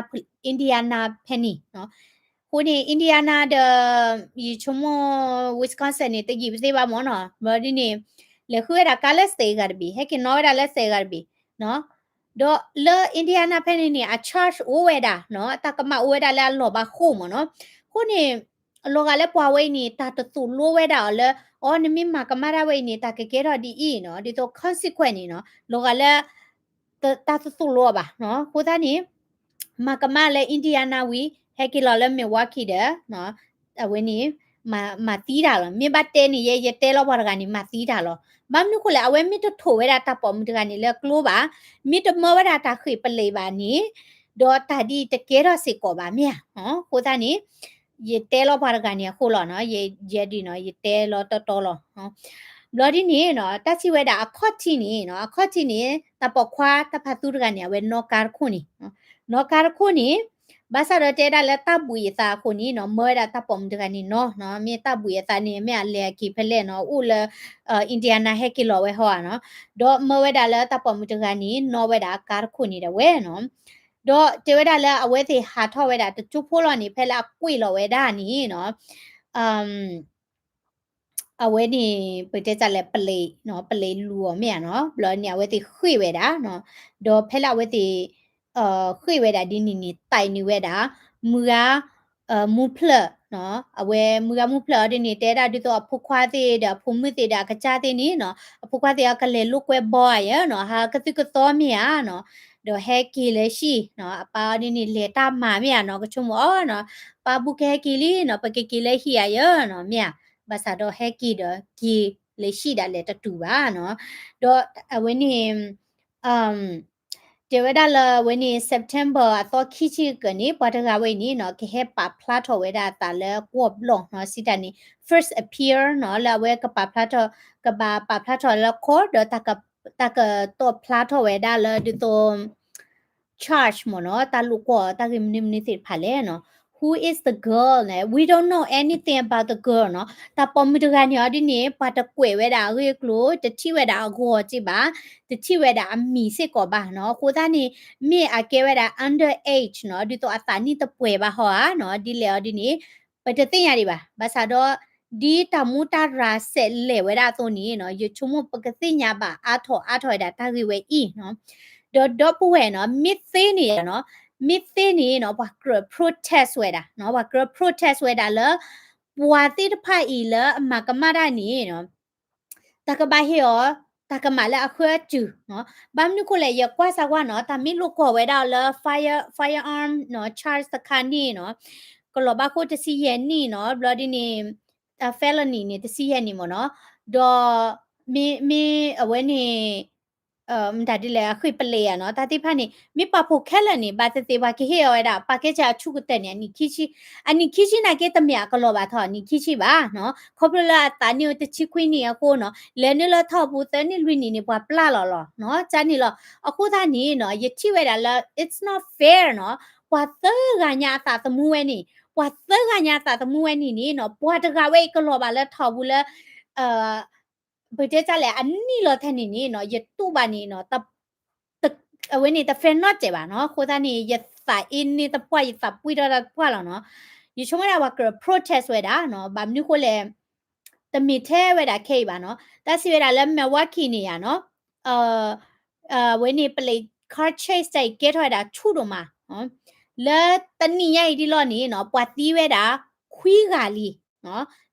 Indiana ဖဲန့ၣ်. အဃိန့ၣ် Indiana ဒီး ယဆိကမိၣ် Wisconsin န့ၣ် တယံာ်ပသ့ဘၣ်မ့ၢ်နီၤ, ဘျီဒ်န့ၣ် လဲၤဃုာ်ဝဲဒၣ်ကါလၢစဲးဂၤတဘ့ၣ်, ဟဲက့ၤနီၣ်ဝဲဒၣ်လၢစဲးဂၤတဘ့ၣ် ဒီးလၢ Indiana ဖဲန့ၣ်န့ၣ် အ charge အိၣ်ဝဲဒၣ်နီၤ, တၢ်ကမၣ်အိၣ်ဝဲဒၣ်လၢအလီၢ်ဘၣ်ဃိၣ်မ့ၢ်နီၤ. အဃိန့ၣ် လီၤဂာ်လၢပှၤဝဲအံၤန့ၣ် တၢ်တသိၣ်လိဝဲဒၣ်အီၤလၢ အီ နမ့ၢ်မၤကမၣ်တၢ်ဝဲအံၤန့ၣ် တၢ်ကကဲထီၣ်ဒ်အံၤနီၤ, ဒ်သိး consequence န့ၣ်နီၤ, လီၤဂာ်လၢ တၢ်တသိၣ်လိအီၤဘၣ်နီၤ. အဃိသတးန့ၣ် မၤကမၣ်လၢ Indiana ဝံၤ ဟဲက့ၤလီၤလၢ Milwaukee ဒီး အဝဲန့ၣ် မၤသံတၢ်လီၤ. မ့ၢ်ဘၣ်တဲန့ၣ် ယဲ ယတဲလီၤပှၤတဂၤန့ၣ် မၤသံတၢ်လီၤ. ဘၣ်မနုၤဃိလဲၣ်, အဝဲမ့ၢ်တထိၣ်ဝဲဒၣ်တၢ်ပိာ်မုၣ်တဂၤန့ၣ်လၢကျိဘၣ်, မ့ၢ်တမၢဝဲဒၣ်တၢ်ဃ့ၢ်ပလံးဘၣ်န့ၣ်, ဒီးတၢ်ဒ်အံၤတကဲထီၣ်စ့ၢ်ကီးဘၣ်မ့ၢ်ဧါ. အဃိသတးန့ၣ် ယတဲလီၤပှၤတဂၤန့ၣ်အဃိလီၤနီၤ, ယဲဒ်နီၤ ယတဲလီၤတီတီလီၤ. ဘျီဒ်န့ၣ်နီၤ တၢ်စံးဝဲဒၣ်အခီၣ်ထံးန့ၣ်နီၤ, အခီၣ်ထံးန့ၣ် တၢ်ပိာ်ခွါတၢ်ဖးသူတဂၤန့ၣ် အဝဲနီၣ်ကါတခိၣ်န့ၣ်, နီၣ်ကါတခိၣ်န့ၣ် ဘၣ်ဆၣ်ဒီးတဲဒၣ်လၢတၢ်ဘှံးအသးအဃိန့ၣ်နီၤ, မၢဝဲဒၣ်တၢ်ပိာ်မုၣ်တဂၤန့ၣ်နီၤ, မ့ၢ်တၢ်ဘှံးအသးန့ၣ် မ့ၢ်အလဲၤအက့ၤဖဲလဲၣ်နီၤ, အိၣ်လၢ Indiana ဟဲက့ၤလီၤဝဲဟီဧါနီၤ, ဒီးမၢဝဲဒၣ်လၢတၢ်ပိာ်မုၣ်တဂၤန့ၣ် နီၣ်ဝဲဒၣ်ကါတခိၣ်န့ၣ်ဒၣ်ဝဲနီၤ. ဒီးတဲဝဲဒၣ်လၢအဝဲသ့ၣ်ဟးထီၣ်ဝဲဒၣ်တကၠိဖိလီၤန့ၣ် ဖဲလၢအကွံာ်လီၤဝဲဒၣ်န့ၣ်နီၤ အဝဲန့ၣ် ပတဲတၢ်လဲၣ် ပလံးနီၤ, ပလံးလူၤအီၤမ့ၢ်ဧါနီၤ, ဘျီန့ၣ် အဝဲသ့ၣ်ဃ့ၢ်ဝဲဒၣ်နီၤ, ဒီးဖဲလၢအဝဲသ့ၣ် ဃ့ၢ်ဝဲဒၣ်ဒ်န့ၣ်န့ၣ် သးနုာ်ဝဲဒၣ် မုၢ်ဂၤ မူဖျၢၣ်နီၤ, အဝဲမုၢ်ဂၤမူဖျၢၣ်အီၤဒ်န့ၣ် တဲဒၣ်ဒ်သိးအဖိခွါသ့ၣ်ဒီးအဖိမုၣ်သ့ၣ်ဒီးအကစၢ်သ့ၣ်န့ၣ်နီၤ, အဖိခွါသ့ၣ်အကလဲၤလိာ်ကွဲဘီဧါယဲနီၤ, ဟးကသုၣ်ကသီမ့ၢ်ဧါနီၤ, ဒီးဟဲက့ၤလၢဟံၣ်နီၤ, အပၢ်အီၤဒ်န့ၣ် လဲၤတၢ်မၤမ့ၢ်ဧါနီၤ, ကဆိကမိၣ်အီၤနီၤ, ပၢ်ဘူၣ်ကဟဲက့ၤလံနီၤ, ပကက့ၤလၢဟံၣ်ဧါယဲနီၤ, မ့ၢ်ဧါ, ဘၣ်ဆၣ်ဒီးဟဲက့ၤဒီး က့ၤလၢဟံၣ်ဒၣ်လဲာ်တတုၤဘၣ်နီၤ, ဒီးအဝဲန့ၣ် တဲဝဲဒၣ်လၢအဝဲန့ၣ် September အသီခံဆံကၢၢ်န့ၣ် ပှၤတဂၤဝဲအံၤန့ၣ်နီၤ ကဟဲပာ်ဖျါထီၣ်ဝဲဒၣ်အသးလၢကွီၢ်ဘျီၣ်နီၤ, စံးတၢ်န့ၣ် first appear နီၤ, လၢအဝဲကပာ်ဖျါထီၣ် ကဘၣ်ပာ်ဖျါထီၣ်လၢခီၣ် ဒီး တၢ်ကတီၢ်ဖျါထီၣ်ဝဲဒၣ်လၢဒ်သိး charge မ့ၢ်နီၤ, တၢ်လိာ်ကွီၢ်တၢ်ဂ့ၢ်မနုၤမနုၤသ့ၣ်တဖၣ်လဲၣ်နီၤ, who is the girl န့ၣ် we don't know anything about the girl နီၤ, တၢ်ပိာ်မုၣ်တဂၤန့ၣ်အီၤဒ်န့ၣ် ပှၤတကွဲးဝဲဒၣ်အဂ့ၢ်အကျိၤ တထံၣ်ဝဲဒၣ်အဂီၤစ့ၢ်ဘၣ်, တထံၣ်ဝဲဒၣ်အမံၤစ့ၢ်ကီးဘၣ်နီၤ, အဃိသတးန့ၣ် မ့ၢ်အကဲဝဲဒၣ် under age နီၤ, ဒ်သိးအသးနံၣ်တပှဲၤဘၣ်ဟီဧါနီၤ, ဒ်လဲၣ်အီၤဒ်န့ၣ် ပတသ့ၣ်ညါဒံးဘၣ်, ဘၣ်ဆၣ်ဒီး ဒ်တၢ်မူတၢ်ရၤစဲးလဲၤဝဲဒၣ်အသိးန့ၣ်နီၤ, ယဆိကမိၣ်ပကသ့ၣ်ညါဘၣ်အါထီၣ်အါထီၣ်ဝဲဒၣ်တၢ်ဂ့ၢ်ဝဲအံၤနီၤ, ဒီးဒီပုၢ်ဝဲၢ်နီၤ, မ့ၢ်သ့န့ၣ်နီၤ, မ့ၢ်သ့န့ၣ်နီၤ, ပှၤကြၢး protest ဝဲဒၣ်နီၤ, ပှၤကြၢး protest ဝဲဒၣ်လၢ ပှၤသ့ၣ်တဖၣ်အံၤလၢအမၤကမၣ်တၢ်န့ၣ်နီၤ, တၢ်ကဘၣ်ဟ့ၣ်အီၤ တၢ်ကမၣ်လၢအဃၢအစုၤနီၤ. ဘၣ်မနုၤဃိလဲၣ် ယကွၢ်စၢ်ကွၢ်နီၤ တၢ်မ့ၢ်လိာ်ကွီၢ်ဝဲဒၣ်လၢ fire firearm နီၤ charge တခါန့ၣ်နီၤ ကလီၤဘၣ်ဃိတဆံယဲၢ်နံၣ်နီၤ ဘျီဒ်န့ၣ် felony န့ၣ် တဆံယဲၢ်နံၣ်မ့ၢ်နီၤ. ဒီးမ့မ့ၢ်အဝဲန့ၣ် မတၤဒ်လဲၣ် အဃ့ၢ်ပလ့းယၤနီၤ တၢ်သ့ၣ်တဖၣ်န့ၣ် မ့ၢ်ပှၤဖိးခဲလၢာ်န့ၣ် ဘၣ်သ့ၣ်သ့ၣ်ပှၤကဟ့ၣ်အီၤဝဲဒၣ် ပာ်ကဲစၢ်အဆူၣ်ကတၢၢ်န့ၣ် အနံၣ်ခံဆံ, အနံၣ်ခံဆံနာ်က့ တမ့ၢ်အကလီၤဘၣ်ထီၣ်အနံၣ်ခံဆံဘၣ်နီၤ. ခီဖျိလၢအသးနံၣ်အိၣ်တဆံခွံနံၣ်အဃိနီၤ လဲၤနုာ်လၢထီၣ်ပူၤသၢနံၣ်လွံၢ်နံၣ်န့ၣ် ပှၤပျၢ်လီၤလီၤနီၤ ကန့ၣ်လီၤ. အဃိသတးန့ၣ်နီၤ ယထံၣ်ဝဲဒၣ်လၢ it's not fair နီၤ ပှၤသၢဂၤညါအသးသမူဝဲန့ၣ် ပှၤသၢဂၤညါအသးသမူဝဲန့ၣ်န့ၣ်နီၤ ပှၤတဂၤဝဲအံၤကလီၤဘၣ်လၢထီၣ်ပူၤလၢ ပတဲတၢ်လဲၣ် အနံၣ်လီၤထဲန့ၣ်န့ၣ်နီၤ ယတူၢ်ဘၣ်န့ၣ်နီၤ အဝဲန့ၣ်တ fair နီတစဲးဘၣ်နီၤ. အဃိသတးန့ၣ် ယသးအ့န့ၢ်သပှၢ် ယသးပှံၢ်ထီၣ်တပှၢ်လီၤနီၤ. ယဆိကမိၣ်ဒၣ်ပှၤကြၢး protest ဝဲဒၣ်နီၤ ဘၣ်မနုၤဃိလဲၣ် တမ့ၢ်ထဲဝဲဒၣ်ခဲအံၤဘၣ်နီၤ. တၢ်စံးဝဲဒၣ်လၢ Milwaukee န့ၣ်ယါနီၤ အဝဲန့ၣ် police car chase တၢ်အံၤကဲထီၣ်ဝဲဒၣ်ဆူၣ်ဒိၣ်မး လၢတနံၣ်ညါအံၤဒ်လီၤန့ၣ်နီၤ ပှၤသံဝဲဒၣ် ခွံဂၤလံ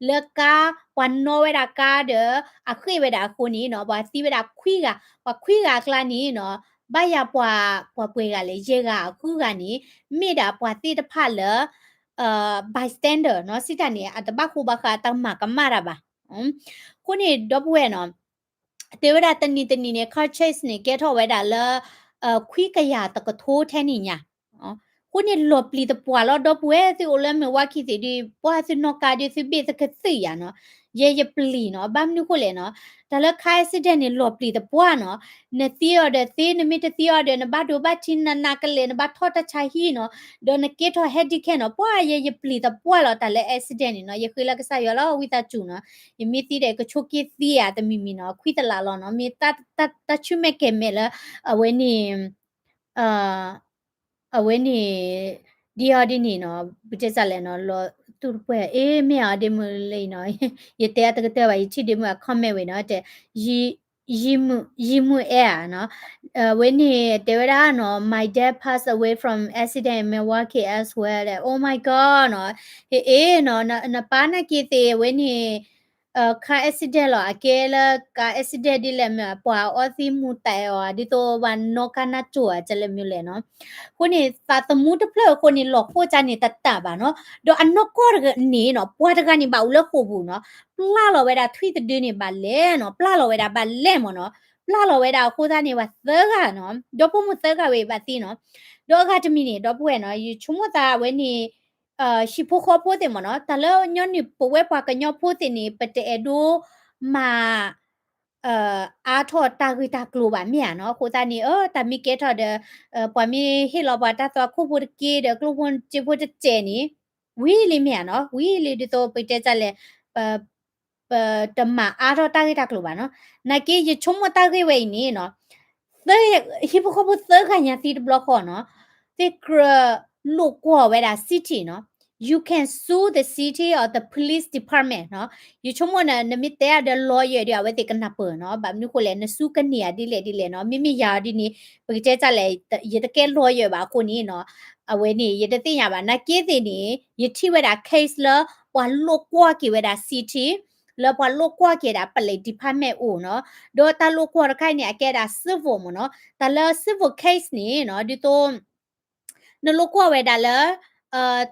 လၢကါ ပှၤနီၣ်ဝဲဒၣ်ကါဒီး အဃ့ၢ်ဝဲဒၣ်အဃိန့ၣ်နီၤ ပှၤသံဝဲဒၣ်ခွံဂၤ, ပှၤခွံဂၤအကျါန့ၣ်နီၤ ဘၣ်ယၤပှၤ ပှၤပှဲၤဂၤလဲၣ် ယဲၢ်ဂၤအဃုဂၤန့ၣ် မ့ၢ်ဒၣ်ပှၤသ့ၣ်တဖၣ်လၢ bystander နီၤ စံးတၢ်န့ၣ် အတဘၣ်ဃိဘၣ်ဃး အတမၤကမၣ်တၢ်ဘၣ်. အဃိန့ၣ် ဒီပုၢ်ဝဲၢ်နီၤ တဲဝဲဒၣ်တနံၤတနံၤန့ၣ် car chase န့ၣ် ကဲထီၣ်ဝဲဒၣ်လၢ ခွံကယၤတကထိထဲန့ၣ်ညါ. အဃိန့ၣ်လီၤပျံၤသပှၢ်လီၤ ဒီပုၢ်ဝဲၢ် သုအိၣ်လၢ Milwaukee သ့ၣ်ဒီး ပှၢ်သုနီၣ်ကါဒီး သုဘ့ၣ်သကသုးယၤနီၤ ယဲယပျံၤနီၤ ဘၣ်မနုၤဃိလဲၣ်နီၤ တၢ်လၢ car accident န့ၣ် လီၤပျံၤသပှၢ်နီၤ နသံအီၤဒီးသ့ နမ့ၢ်တသံအီၤဒီး နဘၣ်ဒိဘၣ်ထံး နနးကလဲာ် နဘၣ်ထီၣ်တၢ်ဆါဟံၣ်နီၤ ဒီးနကဲထီၣ် handicap နီၤ ပှၢ်ယဲယပျံၤသပှၢ်လီၤ တၢ်လၢ accident န့ၣ်နီၤ ယဃ့လၢကစၢ်ယွၤလီၤ ဝံသးစူၤနီၤ ယမ့ၢ်သံဒီးကဆိးက့သံဧါ တမံၤမံၤနီၤ ခွံသလးလီၤနီၤ မ့ၢ်တၢ်ဆူၣ်မဲာ်ကဲၤမဲာ်လၢ အဝဲန့ၣ် အဝဲန့ၣ် ဒ်အီၤဒ်န့ၣ်နီၤ ပတဲစးလဲၣ်နီၤ လီၤတူၢ်တပှဲၢ် အ့ မ့ၢ်အီၤဒ့မုၣ်လံနီၤ ယတဲအတကတၢၢ်ဘၣ် ယထံၣ်ဒ့မုၣ်အ comment ဝဲနီၤ တဲ ယံာ်မုၣ်အဲၣ်ဧါနီၤ အဝဲန့ၣ်တဲဝဲဒၣ်နီၤ my dad passed away from accident in Milwaukee as well တဲ oh my god နီၤ ဟ့ၣ်အ့နီၤ နပၢ်နာ်က့သ့ၣ် အဝဲန့ၣ် car accident လီၤ အကဲလၢ car accident ဒ်လဲၣ်မ့ၢ် ပှၤအီသံးမူၤတဲာ်အီၤ ဒ်သိးပှၤနီၣ်ကါနၢ်စိၤဧါ ကလဲၣ်မ့ၢ်လဲၣ်နီၤ အဃိန့ၣ် သးသမူတဖျၢၣ်အဃိန့ၣ် လီၤဃိၣ်ကါန့ၣ်တတၢ်ဘၣ်နီၤ ဒီးအနီၢ်ကီၢ်တဂၤန့ၣ်နီၤ ပှၤတဂၤန့ၣ်ဘၣ်အိၣ်လၢဃိာ်ပူၤနီၤ ပျၢ်လီၤဝဲဒၣ်ထွံၣ်တဒုန့ၣ်ဘၣ်လဲၣ်နီၤ ပျၢ်လီၤဝဲဒၣ်ဘၣ်လဲၣ်မ့ၢ်နီၤ ပျၢ်လီၤဝဲဒၣ်အဃိသတးန့ၣ် ပှၤသၢဂၤနီၤ ဒီဖိမိၢ်သၢဂၤဝဲအံၤဘၣ်သံနီၤ ဒီးအဂၤတမံၤန့ၣ် ဒီပုၢ်ဝဲၢ်နီၤ ယဆိကမိၣ်သးဝဲန့ၣ် ဟံၣ်ဖိဃီဖိသ့ၣ်မ့ၢ်နီၤ တၢ်လၢညီနုၢ်ပဝဲပှၤကညီဖိသ့ၣ်န့ၣ် ပတအဲၣ်ဒိးမၤ အါထီၣ်တၢ်ဂ့ၢ်တၢ်ကျိၤဘၣ်မ့ၢ်ဧါနီၤ အဃိသတးန့ၣ် တၢ်မ့ၢ်ကဲထီၣ်ဒီး ပှၤမ့ၢ်ဟ့ၣ်လီၤပှၤတၢ်သွၣ်ခိၣ်ဖိတက့ၢ်ဒီး ကျိၣ်ဖိစ့ဖိတစဲးန့ၣ် ဝံၤလံမ့ၢ်ဧါနီၤ ဝံၤလံဒ်သိးပတဲတၢ်လဲၣ် ပတမၤအါထီၣ်တၢ်ဂ့ၢ်တၢ်ကျိၤဘၣ်နီၤ နာ်က့ယဆိကမိၣ်တၢ်ဂ့ၢ်ဝဲအံၤန့ၣ်နီၤ ဟံၣ်ဖိဃီဖိသၢဂၤညါသံတဘျီဃီနီၤ သ့ၣ်ကြၢးလိာ်ကွီၢ်ဝဲဒၣ် city နီၤ you can sue the city or the police department နီၤ ယဆိကမိၣ်န့ၣ် နမ့ၢ်တဲအါဒီး lawyer ဒီး အဝဲသ့ၣ်ကနၢ်ပၢၢ်နီၤ ဘၣ်မနုၤဃိလဲၣ် နစူကန့ၢ်ဧါဒ်လဲၣ်ဒ်လဲၣ်နီၤ မ့မ့ၢ်ယၤအီၤဒ်န့ၣ် ပကတဲတၢ်လဲၣ် ယတကဲ lawyer ဘၣ်အဃိန့ၣ်နီၤ အဝဲန့ၣ် ယတသ့ၣ်ညါဘၣ် နာ်က့သ့ၣ်န့ၣ် ယထံၣ်ဝဲဒၣ် case လၢ ပှၤလိာ်ကွီၢ်က့ၤဝဲဒၣ် city လၢပှၤလိာ်ကွီၢ်က့ၤဒၣ် police department အိၣ်နီၤ ဒီးတၢ်လိာ်ကွီၢ်တခါအံၤန့ၣ် အကဲဒၣ် civil မ့ၢ်နီၤ တၢ်လၢ civil case န့ၣ်နီၤ ဒ်သိး နလိာ်ကွီၢ်ဝဲဒၣ်လၢ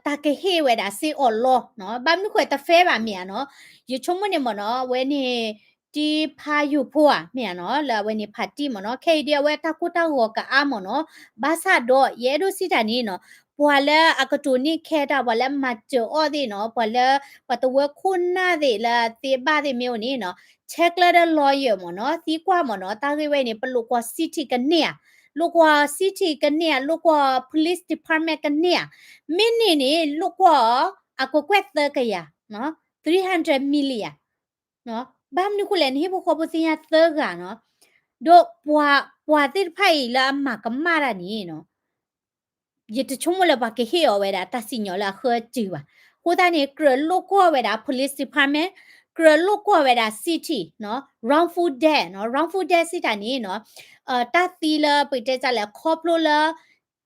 တၢ်ကဟ့ၣ်ဝဲဒၣ်စ့အီၣ်လီနီၤ ဘၣ်မနုၤဃိတ fair ဘၣ်မ့ၢ်ဧါနီၤ ယဆိကမိၣ်န့ၣ်မ့ၢ်နီၤ အဝဲန့ၣ် တံဖးယိာ်ဖိဧါ မ့ၢ်ဧါနီၤ လၢအဝဲန့ၣ် ဖးတံၢ်မ့ၢ်နီၤ ခဲအံၤဒ်အဝဲတၢ်ကိၢ်တၢ်ဂီၤကအါမ့ၢ်နီၤ ဘၣ်ဆၣ်ဒီး ယအဲၣ်ဒိးစံးတၢ်န့ၣ်နီၤ ပှၤလၢအကတိၤန့ၢ်ခဲတၢ် ပှၤလၢမၤစၢၤအီၣ်သ့ၣ်နီၤ ပှၤလၢ ပှၤတဝၢခိၣ်နၢ်သ့ၣ်လၢသ့ဘၣ်သ့ၣ်မ့ၢ်အိၣ်န့ၣ်နီၤ ဆဲးကျၢဒီး lawyer မ့ၢ်နီၤ သံကွၢ်မ့ၢ်နီၤ တၢ်ဂ့ၢ်ဝဲန့ၣ် ပလိာ်ကွီၢ် city ကန့ၢ်ဧါ လိာ်ကွီၢ် city ကန့ၢ်ဧါ လိာ်ကွီၢ် police department ကန့ၢ်ဧါ မ့ၢ်န့ၢ်န့ၣ် လိာ်ကွီၢ် အကကွဲၢ်သၢကယၤ three hundred million ဘၣ်မနုၤဃိလဲၣ် နဟံၣ်ဖိဃီဖိသ့ၣ်ညါသၢဂၤနီၤ ဒီးပှၤသ့ၣ်တဖၣ်အံၤလၢအမၤကမၣ်တၢ်န့ၣ်နီၤ ယတဆိကမိၣ်လၢပှၤကဟ့ၣ်အီၤဝဲဒၣ်တၢ်စံၣ်ညီၣ်လၢအဃၢအစုၤဘၣ်. အဃိသတးန့ၣ် ကြၢးလိာ်ကွီၢ်ဝဲဒၣ် police department ကြၢးလိာ်ကွီၢ်ဝဲဒၣ် city နီၤ wrongful death နီၤ wrongful death စံးတၢ်န့ၣ်နီၤ တၢ်သံလၢပကတဲတၢ်လဲၣ် ခီဖျိလၢ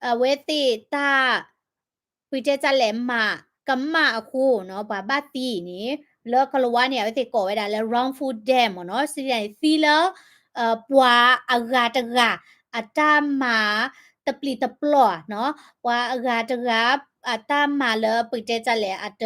အဝဲသ့ၣ်တၢ် ပကတဲတၢ်လဲၣ် မၤကမၣ်အဃိနီၤ ပှၤဘၣ်သံန့ၣ် လၢကလၤဝါန့ၣ် အဝဲသ့ၣ်ကိးဝဲဒၣ်လၢ wrongful death မ့ၢ်နီၤ စံးတၢ်န့ၣ် သံလၢ ပှၤအဂၤတဂၤ အတၢ်မၤတပျံၤတပျီၤနီၤ, ပှၤအဂၤတဂၤ အတၢ်မၤလၢပကတဲတၢ်လဲၣ် အတ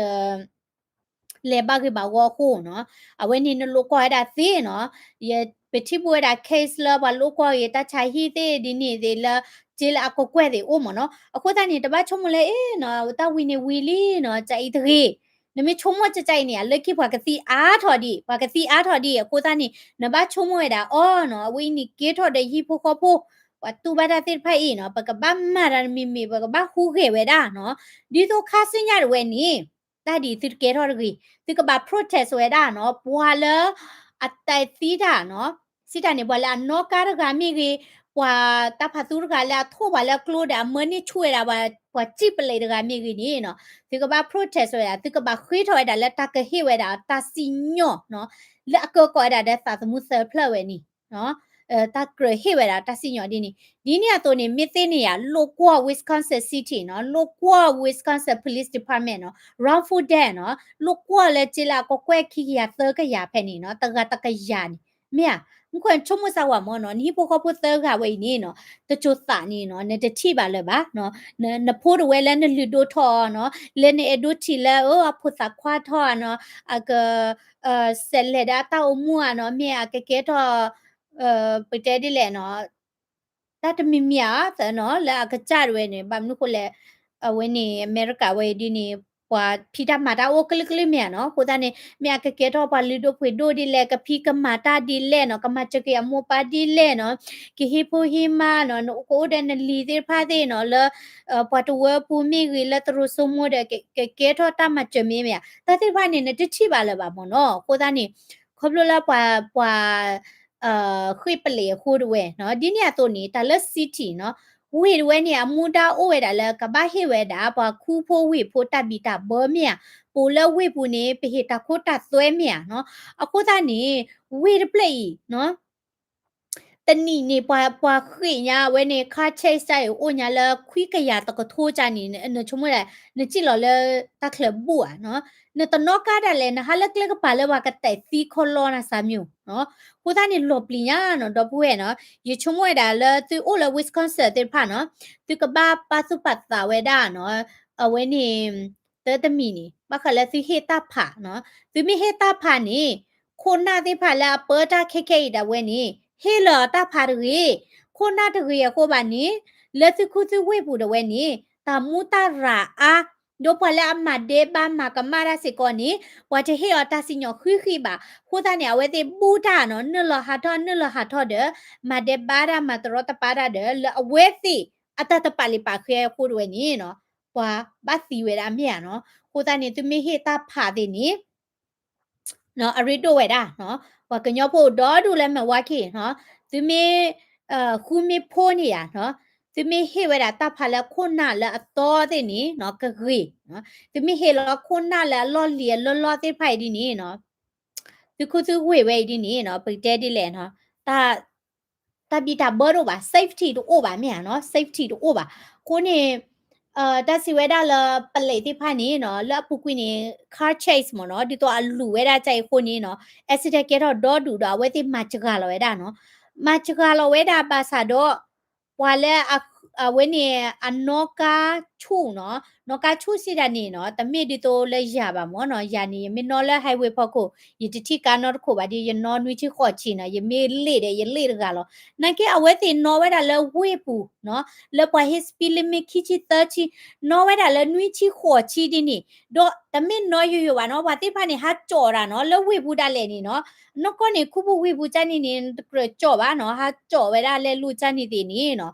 လဲၤဘၣ်ဂ့ၤဘၣ်ဂီၢ်အဃိနီၤ, အဝဲန့ၣ်နလိာ်ကွီၢ်ဝဲဒၣ်သ့နီၤ, ယ ပထံၣ်ဘၣ်ဝဲဒၣ် case လၢပှၤလိာ်ကွီၢ်ဂ့ၤ တၢ်ဆါဟံၣ်သ့ၣ်ဒ်န့ၣ်သ့ၣ်လၢ က့လၢအကကွဲၢ်သ့ၣ်အိၣ်မ့ၢ်နီၤ, အဃိသတးန့ၣ် တဘၣ်ဆိကမိၣ်လၢ အ့နီၤ တၢ်ဝံၤန့ၣ်ဝံၤလံနီၤ ကၢအံၤတဂ့ၤ, နမ့ၢ်ဆိကမိၣ်ကၢကၢအံၤန့ၣ် အလၢခံပှၤကသံအါထီၣ်ဒံး ပှၤကသံအါထီၣ်ဒံး အဃိသတးန့ၣ် နဘၣ်ဆိကမိၣ်ဝဲဒၣ်အီၤနီၤ, အဝဲအံၤန့ၣ်ကဲထီၣ်ဒီးဟံၣ်ဖိဃီဖိ ပှၤတူၢ်ဘၣ်တၢ်သ့ၣ်တဖၣ်အံၤနီၤ ပကဘၣ်မၤတၢ်တမံၤမံၤ ပကဘၣ်ဟူးဂဲၤဝဲဒၣ်နီၤ, ဒ်သိးခါဆူညါတဝဲန့ၣ် တၢ်ဒ်သုတကဲထီၣ်တဂ့ၤ သုကဘၣ် protest ဝဲဒၣ်နီၤ, ပှၤလၢ အတသံတၢ်နီၤ, စံးတၢ်န့ၣ် ပှၤလၢအနီၣ်ကါတဂၤမ့ၢ်ဂ့ၤ, ပှၤတၢ်ဖးသူတဂၤလၢအထိၣ်ပှၤလၢအကျိဒီး အမၢန့ၢ်ဆူၣ်ဝဲဒၣ် ပှၤစံၣ်ပလံးတဂၤမ့ၢ်ဂ့ၤန့ၣ်နီၤ, သုကဘၣ် protest ဝဲဒၣ် သုကဘၣ်ဃ့ထီၣ်ဝဲဒၣ်လၢတၢ်ကဟ့ၣ်ဝဲဒၣ်တၢ်စံၣ်ညီၣ်နီၤ, လၢအကၢကီးဝဲဒၣ်ဒီးသးသမူသၢဖျၢၣ်ဝဲန့ၣ် တၢ်ကြၢးဟ့ၣ်ဝဲဒၣ်တၢ်စံၣ်ညီၣ်ဒ်န့ၣ်, ဒ်န့ၣ်အသိးန့ၣ် မ့ၢ်သ့န့ၣ်ယၤ လိာ်ကွီၢ် Wisconsin City နီၤ, လိာ်ကွီၢ် Wisconsin Police Department နီၤ, wrongful death နီၤ, လိာ်ကွီၢ်လၢက့လၢအကကွဲၢ်ခံကယၤသၢကယၤဖဲန့ၣ်နီၤ, တဂၤတကယၤန့ၣ် မ့ၢ်ဧါ, မ့ၢ်ဆိကမိၣ်စၢ်ဝဲမ့ၢ်နီၤ, နဟံၣ်ဖိဃီဖိသၢဂၤဝဲအံၤန့ၣ်နီၤ, တစိၤသးန့ၣ်နီၤ, နတထံၣ်ဘၣ်လၢၤဘၣ်, နဖိတဝဲလၢနလုၢ်ဒိၣ်ထီၣ်အီၤနီၤ, လၢနအဲၣ်ဒိးထံၣ်လၢအဖိသၣ်ခွါထီၣ်နီၤ, အက စဲးလဲၤဒီးအတၢ်အိၣ်မူဧါနီၤ, မ့ၢ်အကကဲထီၣ် ပတဲဒ်လဲၣ်နီၤ, တၢ်တမံၤမံၤဧါသနီၤ လၢအကစၢ်တဝဲန့ၣ် ဘၣ်မနုၤဃိလဲၣ်, အဝဲန့ၣ် အမဲရကၤဝဲအံၤဒ်န့ၣ် ပှၤဖံးတၢ်မၤတၢ်အိၣ်ကလုာ်ကလုာ်မ့ၢ်ဧါနီၤ, အဃိသတးန့ၣ် မ့ၢ်အကကဲထီၣ်ပှၤလုၢ်ဒိၣ်ပှ့ၤဒိၣ်ဒ်လဲၣ်, ကဖံးကမၤတၢ်ဒ်လဲၣ်နီၤ, ကမၤစၢၤက့ၤအမိၢ်ပၢ်ဒ်လဲၣ်နီၤ, ကဟ့ၣ်ဖိဟ့ၣ်မါနီၤ, နကအိၣ်ဒီးနလံၤသ့ၣ်တဖၣ်သ့ၣ်နီၤ, လၢ ပှၤတဝၢပူၤမ့ၢ်ဂ့ၤ လၢတရူးစိမိၤဒီး ကကဲထီၣ်တၢ်မၤစၢၤမ့ၢ်မ့ၢ်ဧါ, တၢ်သ့ၣ်တဖၣ်န့ၣ် နတထံၣ်ဘၣ်လၢၤဘၣ်မ့ၢ်နီၤ, အဃိသတးန့ၣ် ခီဖျိလၢပှၤ ပှၤ ဃ့ၢ်ပလံးအဃိတဝဲနီၤ, ဒ်န့ၣ်အသိးန့ၣ် တၢ်လၢ city နီၤ, ဝ့ၢ်တဝဲန့ၣ် အမူဒါအိၣ်ဝဲဒၣ်လၢ ကဘၣ်ဟ့ၣ်ဝဲဒၣ် ပှၤခူဖိဝ့ၢ်ဖိတၢ်ဘံၣ်တၢ်ဘၢမ့ၢ်ဧါ, ပအိၣ်လၢဝ့ၢ်ပူၤန့ၣ် ပဟ့ၣ်တၢ်ခိတၢ်သွဲမ့ၢ်ဧါနီၤ, အဃိသတးန့ၣ် ဝ့ၢ်တဖျၢၣ်အံၤနီၤ တနံၣ်န့ၣ် ပှၤ ပှၤဃ့ၢ်ညါဝဲန့ၣ် car chase တၢ်အံၤ အိၣ်ညါလၢခွံကယၤတကထိကၢ်န့ၣ် နဆိကမိၣ်ဒၣ် နစံၣ်လီၤလၢတၢ်ချၢဘူးဧါနီၤ, နတနီၣ်ကါဒၣ်လဲာ် နဟးလၢကျဲကပၤလၢပှၤကတဲာ်သံခီလီနၤစၢ်မ့ၢ်ဧါနီၤ, အဃိသတးန့ၣ်လီၤပျံၤညါနီၤ ဒီပုၢ်ဝဲၢ်နီၤ, ယဆိကမိၣ်ဝဲဒၣ်လၢသုအိၣ်လၢ Wisconsin သ့ၣ်တဖၣ်နီၤ, သုကဘၣ်ပာ်သူၣ်ပာ်သးဝဲဒၣ်နီၤ, အဝဲန့ၣ် တၢ်တမံၤန့ၣ် ဘၣ်ဃးလၢသုဟ့ၣ်တၢ်ဖးနီၤ, သုမ့ၢ်ဟ့ၣ်တၢ်ဖးန့ၣ် ခိၣ်နၢ်သ့ၣ်တဖၣ်လၢအပၢတၢ်ခဲခဲအံၤဒၣ်ဝဲန့ၣ် ဟ့ၣ်လီၤတၢ်ဖးတဂ့ၤ, ခိၣ်နၢ်တဂ့ၤအဃိဘၣ်န့ၣ် လၢသုခူသုဝ့ၢ်ပူၤဒၣ်ဝဲန့ၣ် တၢ်မူတၢ်ရၤအါ, ဒီးပှၤလၢအမၤဒဲးဘးမၤကမၣ်တၢ်စ့ၢ်ကီးန့ၣ် ပှၤတဟ့ၣ်အီၤတၢ်စံၣ်ညီၣ်ဃံးဃံးဘၣ်, အဃိသတးန့ၣ် အဝဲသ့ၣ်ဘူးတၢ်နီၤ, နုာ်လီၤဟးထီၣ် နုာ်လီၤဟးထီၣ်ဒီး မၤဒဲးဘးတၢ် မၤတရီတပါတၢ်ဒီး လၢအဝဲသ့ၣ်အတၢ်တပာ်လုၢ်ပာ်ကဲအဃိဒၣ်ဝဲန့ၣ်နီၤ ပှၤဘၣ်သံဝဲဒၣ်မ့ၢ်ဧါနီၤ, အဃိသတးန့ၣ် သုမ့ၢ်ဟ့ၣ်တၢ်ဖးသ့ၣ်န့ၣ် အရ့ဒိၣ်ဝဲဒၣ်နီၤ, ပှၤကညီဖိအိၣ်ဒီဒူၣ်လၢမဲၢ်ဝါခ့နီၤ, သုမ့ၢ် ဃူမ့ၢ်ဖိးန့ၣ်ယါနီၤ, သုမ့ၢ်ဟ့ၣ်ဝဲဒၣ်တၢ်ဖးလၢခိၣ်နၢ်လၢအသီသ့ၣ်န့ၣ်နီၤ ကဂ့ၤ, သုမ့ၢ်ဟ့ၣ်လီၤခိၣ်နၢ်လၢအလီၢ်လံၤအလီၢ်လီၢ်သ့ၣ်တဖၣ်အံၤဒ်န့ၣ်နီၤ သုခူသုဝ့ၢ်ဝဲအံၤဒ်န့ၣ်နီၤ ပကတဲဒ်လဲၣ်နီၤ တၢ် တၢ်ဘံၣ်တၢ်ဘၢတအိၣ်ဘၣ် safety တအိၣ်ဘၣ်မ့ၢ်ဧါနီၤ safety တအိၣ်ဘၣ်, အဃိန့ၣ် တၢ်စံးဝဲဒၣ်လၢပလံးသ့ၣ်တဖၣ်န့ၣ်နီၤ လၢအပူၤကွံာ်န့ၣ် car chase မ့ၢ်နီၤ ဒ်သိးအလူၤဝဲဒၣ်ကအံၤအဃိန့ၣ်နီၤ accident ကဲထီၣ်ဒီဒူၣ်ဒီး အဝဲသ့ၣ်မၤစှၤလီၤဝဲဒၣ်နီၤ, မၤစှၤလီၤဝဲဒၣ်ဘၣ်ဆၣ်ဒီး ပှၤလၢ အဝဲန့ၣ် အနီၣ်ကါဆူၣ်နီၤ, နီၣ်ကါဆူၣ်စံးတၢ်န့ၣ်နီၤ တမ့ၢ်ဒ်သိးလၢယၤဘၣ်မ့ၢ်နီၤ, ယၤန့ၣ် ယမ့ၢ်နီၣ်လၢ highway ဖီခိၣ် ယတထံၣ်ကါနီတခိၣ်ဘၣ်ဒီး ယနီၣ်နွံဆံဃိးဆံနီၤ, ယမ့ၢ်လ့ၣ်ဒီး ယလ့ၣ်တဂၤလီၤ, နာ်က့အဝဲသ့ၣ်နီၣ်ဝဲဒၣ်လၢဝ့ၢ်ပူၤနီၤ, လၢပှၤဟ့ၣ် speed limit ခံဆံသၢဆံ, နီၣ်ဝဲဒၣ်လၢနွံဆံဃိးဆံဒ်န့ၣ်, ဒီးတမ့ၢ်နီၣ်ယိာ်ယိာ်ဘၣ်နီၤ, ပှၤသ့ၣ်တဖၣ်န့ၣ် ဟးကၠီၣ်တၢ်နီၤ, လၢဝ့ၢ်ပူၤဒၣ်လဲာ်န့ၣ်နီၤ, နီၢ်ကီၢ်န့ၣ် ခူပူၤဝ့ၢ်ပူၤကၢ်န့ၣ်န့ၣ် တကြၢးကၠီၣ်ဘၣ်နီၤ, ဟးကၠီၣ်ဝဲဒၣ်လဲၤလိာ်ကၢ်န့ၣ်သ့ၣ်န့ၣ်နီၤ,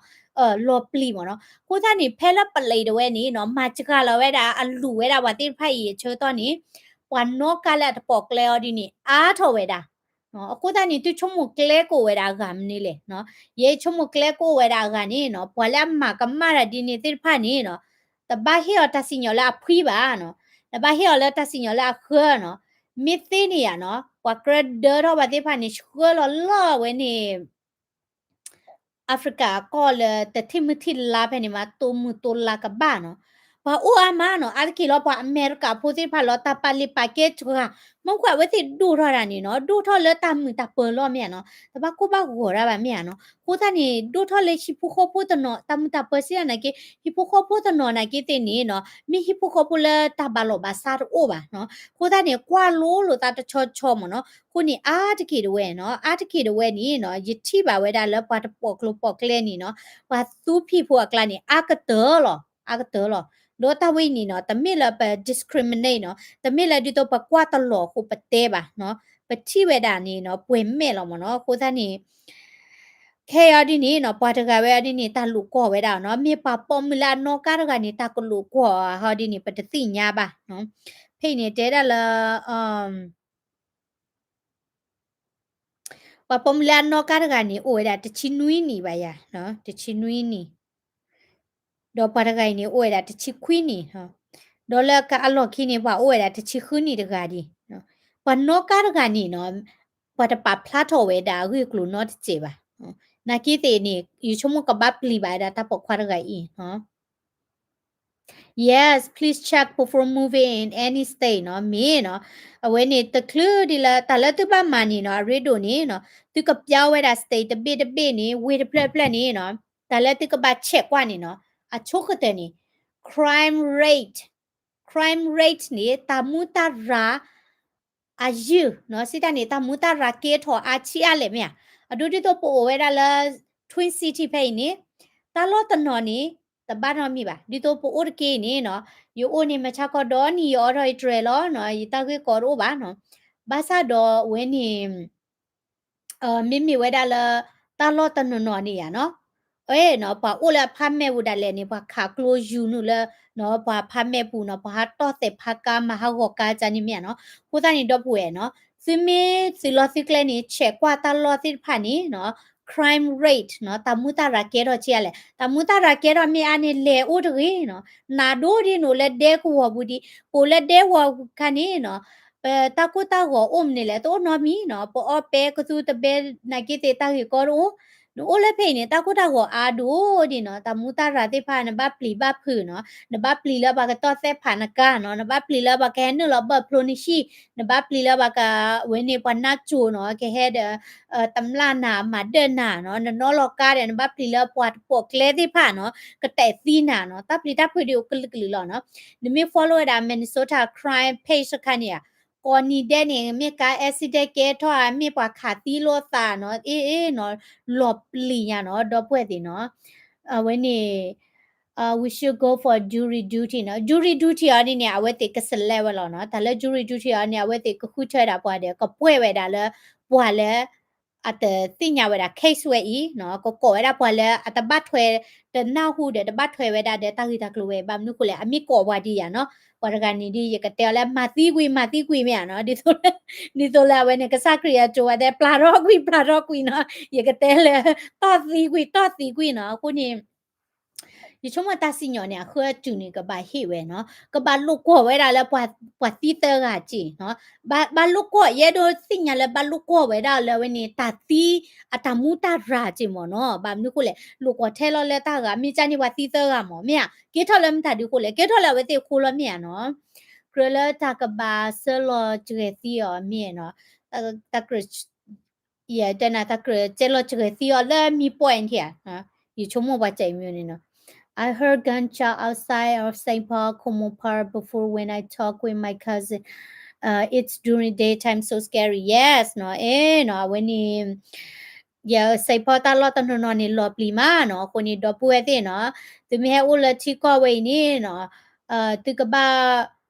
လီၤပျံၤမ့ၢ်နီၤ, အဃိသတးန့ၣ် ဖဲလၢပလံးတဝဲန့ၣ်နီၤ, မၤစှၤလီၤဝဲဒၣ် အလူၤဝဲဒၣ်ပှၤသ့ၣ်တဖၣ်အံၤအဆၢကတီၢ်န့ၣ်, ပှၤနီၣ်ကါလၢအတပိာ်ကျဲအီၤဒ်န့ၣ် အါထီၣ်ဝဲဒၣ် အဃိသတးန့ၣ် သုဆိကမိၣ်ကျဲကအိၣ်ဝဲဒၣ်အဂၤမနုၤလဲၣ်နီၤ, ယဲဆိကမိၣ်ကျဲကအိၣ်ဝဲဒၣ်အဂၤန့ၣ်နီၤ, ပှၤလၢအမၤကမၣ်တၢ်ဒ်န့ၣ်သ့ၣ်တဖၣ်န့ၣ်နီၤ, တဘၣ်ဟ့ၣ်အီၤတၢ်စံၣ်ညီၣ်လၢအဖှံဘၣ်နီၤ, တဘၣ်ဟ့ၣ်အီၤလၢတၢ်စံၣ်ညီၣ်လၢအဃၢနီၤ, မ့ၢ်သ့န့ၣ်ယါနီၤ, ပှၤကြၢးဒၢထီၣ်ပှၤသ့ၣ်တဖၣ်န့ၣ် ဆှၢလီၤလၢအဝဲန့ၣ် Africa အကီၢ်လၢတထံၣ်မုၢ်ထံၣ်လါဖဲန့ၣ်မး တိၢ်မုၢ်တိၢ်လါကဘၣ်နီၤ, ပှၤအိၣ်အါမးနီၤ, အါတက့ၢ်လီၤ ပှၤအမဲရကၤဖိသ့ၣ်တဖၣ်လီၤ တၢ်ပာ်လံာ်ပာ်ကဲစှၤ, မ့ၢ်ကွၢ်အဝဲသ့ၣ်ဒိၣ်ထီၣ်ဒၣ်န့ၣ်နီၤ, ဒိၣ်ထီၣ်လၢတၢ်မုာ်တၢ်ပၢၤလီၤမ့ၢ်ဧါနီၤ, တဘၣ်ကိၢ်ဘၣ်ဂီၤတၢ်ဘၣ်မ့ၢ်ဧါနီၤ, အဃိသတးန့ၣ် ဒိၣ်ထီၣ်လၢဟံၣ်ဖိဃီဖိတနီၤ တၢ်မုာ်တၢ်ပၢၤစံးဒၣ်နာ်က့, ဟံၣ်ဖိဃီဖိတနီၤနာ်က့သ့ၣ်န့ၣ်နီၤ, မ့ၢ်ဟံၣ်ဖိဃီဖိလၢတၢ်ဘၣ်လီၢ်ဘၣ်စးတအိၣ်ဘၣ်နီၤ, အဃိသတးန့ၣ် ကွၢ်လိလိာ်သးတဆီဆီမ့ၢ်နီၤ, အဃိန့ၣ် အါတက့ၢ်တဝဲနီၤ, အါတက့ၢ်တဝဲန့ၣ်နီၤ, ယထံၣ်ဘၣ်ဝဲဒၣ်လၢပှၤတပိာ်ကျိၤပိာ်ကျဲန့ၣ်နီၤ, ပှၤသူဖံးဖိအကျါန့ၣ် အါကတၢၢ်လီၤ, အါကတၢၢ်လီၤ. ဒီးတၢ်ဝဲအံၤန့ၣ်နီၤ, တမ့ၢ်လၢပ discriminate နီၤ, တမ့ၢ်လၢဒ်သိးပကွၢ်တလီၤအဃိပတဲဘၣ်နီၤ, ပထံၣ်ဝဲဒၣ်န့ၣ်နီၤ, ပှဲၤမဲာ်လီၤမ့ၢ်နီၤ, အဃိသတးန့ၣ် ခဲအံၤဒ်န့ၣ်နီၤ, ပှၤတဂၤဝဲအံၤဒ်န့ၣ် တၢ်လိာ်ကွီၢ်ဝဲဒၣ်နီၤ, မ့ၢ်ပှၤပိာ်မုၣ်လၢအနီၣ်ကါတဂၤန့ၣ် တၢ်ကလိာ်ကွီၢ်အီၤဒ်န့ၣ် ပတသ့ၣ်ညါဘၣ်နီၤ. ဖဲအံၤန့ၣ်တဲဒၣ်လၢ ပှၤပိာ်မုၣ်လၢအနီၣ်ကါတဂၤန့ၣ် အိၣ်ဝဲဒၣ်တဆံနွံနံၣ်ဘၣ်ယၤ, တဆံနွံနံၣ်, ဒီးပှၤတဂၤအံၤန့ၣ် အိၣ်ဝဲဒၣ်တဆံခွံနံၣ်, ဒီးလၢအလီၢ်ခံန့ၣ် ပှၤအိၣ်ဝဲဒၣ်တဆံဃုနံၣ်တဂၤဒံး, ပှၤနီၣ်ကါတဂၤန့ၣ်နီၤ, ပှၤတပာ်ဖျါထီၣ်ဝဲဒၣ်အဂ့ၢ်အကျိၤနီတစဲးဘၣ်, နာ်က့သ့ၣ်န့ၣ် ယဆိကမိၣ်ကဘၣ်ပျံၤဘၣ်ဝဲဒၣ်တၢ်ပိာ်ခွါတဂၤအံၤ Yes, please check before moving in any state နီၤ, မ့ၢ်နီၤ, အဝဲန့ၣ်တချုးဒ်လၢ တၢ်လၢသုဘၣ်မၤန့ၣ်နီၤ, အရ့ဒိၣ်န့ၣ်နီၤ, သုကပျါဝဲဒၣ် state တဘ့ၣ်တဘ့ၣ်န့ၣ် ဝ့ၢ်တဖျၢၣ်တဖျၢၣ်န့ၣ်နီၤ, တၢ်လၢသုကဘၣ် check ကွၢ်န့ၣ်နီၤ, အဆိကတၢၢ်န့ၣ် crime rate, crime rate န့ၣ် တၢ်မူတၢ်ရၤ အယုၢ်နီၤ, စံးတၢ်န့ၣ် တၢ်မူတၢ်ရၤကဲထီၣ်အါဆံးအါလဲၣ်မ့ၢ်ဧါ, အဒိဒ်သိးပအိၣ်ဝဲဒၣ်လၢ Twin City ဖဲအံၤန့ၣ်, တၢ်လီၢ်တနီၤန့ၣ် တဘၣ်နီတမံၤဘၣ်, ဒ်သိးပအိၣ်တက့ၢ်အံၤန့ၣ်နီၤ, ယအိၣ်န့ၣ် မဆါခီဒီနံၤ ယအိးထီၣ်ယတြဲၤလီၤနီၤ, ယတၢ်ဂ့ၢ်ကီတအိၣ်ဘၣ်နီၤ, ဘၣ်ဆၣ်ဒီးအဝဲန့ၣ် မ့မ့ၢ်ဝဲဒၣ်လၢ တၢ်လီၢ်တနီၤနီၤန့ၣ်ယါနီၤ, အဲၣ်နီၤ ပှၤအိၣ်လၢအ apartment ပူၤဒၣ်လဲာ်န့ၣ် ပှၤခးကျိယူၤနုာ်လၢ နီၤ ပှၤ apartment ပူၤနီၤ, ပှၤဟးတီၢ်သဲးဖးကါ မၤဟးဂီၤကါကန့ၣ်မ့ၢ်ဧါနီၤ, အဃိသတးန့ၣ် ဒီပုၢ်ဝဲၢ်နီၤ, သုမ့ၢ်သုးလီၤသုကျဲန့ၣ် ဆဲးကွၢ်တၢ်လီၢ်သ့ၣ်တဖၣ်န့ၣ်နီၤ, crime rate နီၤ, တၢ်မူတၢ်ရၤကဲထီၣ်ဆံးအါလဲၣ်, တၢ်မူတၢ်ရၤကဲထီၣ်မ့ၢ်အါန့ၣ် လဲၤအိၣ်တဂ့ၤနီၤ, နးဒိၣ်ဒ်နအိၣ်လၢဒဲကဝီၤပူၤဒံး, ပအိၣ်လၢဒဲကဝီၤခါန့ၣ်နီၤ ပတၢ်ကိၢ်တၢ်ဂီၤအိၣ်မနုၤလဲၣ် တအိၣ်နီတမံၤနီၤ, ပအီၣ်ပဲကသူတဘဲ နာ်က့သ့ၣ်တၢ်ဂ့ၢ်ကီတအိၣ်, နအိၣ်လၢဖဲအံၤန့ၣ် တၢ်ကိၢ်တၢ်ဂီၤအါဒိၣ်ဒံးနီၤ, တၢ်မူတၢ်ရၤသ့ၣ်တဖၣ် နဘၣ်ပျံၤဘၣ်ဖုးနီၤ, နဘၣ်ပျံၤလၢပှၤကတီၢ်သဲးဖးနကါနီၤ, နဘၣ်ပျံၤလၢပှၤကဟဲနုာ်လီၤဘၢၣ်ဖျိနဟံၣ်, နဘၣ်ပျံၤလၢပှၤကဝဲန့ၣ် ပှၤနၢ်စိၤနီၤ ကဟဲဒီး တမျၢ်နၤ မၤဒၢၣ်နၤနီၤ, နနီၣ်လီၤကါဒီး နဘၣ်ပျံၤလၢပှၤတပိာ်ကျဲသ့ၣ်တဖၣ်နီၤ ကတဲာ်သံနၤနီၤ, တၢ်ပျံၤတၢ်ဖုးဒ်အိၣ်ကလုာ်ကလုာ်လီၤနီၤ, နမ့ၢ် follow ဝဲဒၣ် Minnesota crime page တခါန့ၣ်ဧါ, ကိးနံၤဒဲးန့ၣ် မ့ၢ်ကါ accident ကဲထီၣ်ဧါ, မ့ၢ်ပှၤခးသံလိာ်သးနီၤ, အ့ၣ်နီၤ, လီၤပျံၤညါနီၤ, ဒီပုၢ်ဝဲၢ်သ့ၣ်နီၤ, အဝဲန့ၣ် we should go for jury duty နီၤ, jury duty အီၤဒ်န့ၣ် အဝဲသ့ၣ်က select ဝဲလီၤနီၤ, တၢ်လၢ jury duty အီၤန့ၣ် အဝဲသ့ၣ်ကဃုထၢဝဲဒၣ်ပှၤဒီး ကပှဲၤဝဲဒၣ်လၢ ပှၤလၢ အတသ့ၣ်ညါဝဲဒၣ် case ဝဲအံၤနီၤ, ကကိးဝဲဒၣ်ပှၤလၢအတဘၣ်ထွဲ တနၢ်ဟူဒီး တဘၣ်ထွဲဝဲဒၣ်ဒီးတၢ်ဂ့ၢ်တၢ်ကျိၤဝဲအံၤ, ဘၣ်မနုၤဃိလဲၣ် အမ့ၢ်ကိးပှၤဒ်ယၤနီၤ, ပှၤတဂၤန့ၣ်ဒ်ယကတဲအီၤလၢ မၤသံကွံာ် မၤသံကွံာ်မ့ၢ်ဧါနီၤ, ဒ်သိးလၢ ဒ်သိးလၢအဝဲန့ၣ် ကစၢ်ခရံာ်အစိၤဝဲတဲ ပျၢ်ထီၣ်ကွံာ် ပျၢ်ထီၣ်ကွံာ်နီၤ, ယကတဲလၢ တီၢ်သံကွံာ် တီၢ်သံကွံာ်နီၤ, အဃိန့ၣ် ယဆိကမိၣ်တၢ်စံၣ်ညီၣ်န့ၣ် အဃၢအတုၤန့ၣ် ကဘၣ်ဟ့ၣ်ဝဲနီၤ, ကဘၣ်လိာ်ကွီၢ်ဝဲဒၣ်လၢ ပှၤသံသၢဂၤက့နီၤ, ဘၣ်လိာ်ကွီၢ် ယအဲၣ်ဒိးသ့ၣ်ညါလၢဘၣ်လိာ်ကွီၢ်ဝဲဒၣ်လၢအဝဲန့ၣ် တၢ်သံ အတၢ်မူတၢ်ရၤက့မ့ၢ်နီၤ, ဘၣ်မနုၤဃိလဲၣ် လိာ်ကွီၢ်ထဲလီၤလၢတၢ်ဂၤ မ့ၢ်ကန့ၣ်ပှၤသံသၢဂၤမ့ၢ် မ့ၢ်ဧါ, ကဲထီၣ်လၢမတၤဒုးဃိလဲၣ် ကဲထီၣ်လၢအဝဲသ့ၣ်အဃိလီၤမ့ၢ်ဧါနီၤ, ကြၢးလၢတၢ်ကဘၣ်စၢလီၤစှဲၤသံအီၤမ့ၢ်နီၤ, တၢ်ကြၢး ယတဲနၤ တၢ်ကြၢးစဲလီၤစှဲၤသံအီၤလၢမံ point ထံၣ်ဧါ, ယဆိကမိၣ်ပှၤစဲအံၤမ့ၢ်န့ၣ်နီၤ, I heard gunshot outside of Saint Paul Como Park before when I talk with my cousin, it's during daytime so scary, yes နီၤ, အဲနီၤ အဝဲန့ၣ် ယ Saint Paul တၢ်လီၢ်တနီၤနီၤန့ၣ် လီၤပျံၤမးနီၤ, အဃိန့ၣ် ဒီပုၢ်ဝဲၢ်သ့ၣ်နီၤ, သုမ့ၢ်ဟဲအိၣ်လၢထံကီၢ်ဝဲအံၤန့ၣ်နီၤ, သုကဘၣ်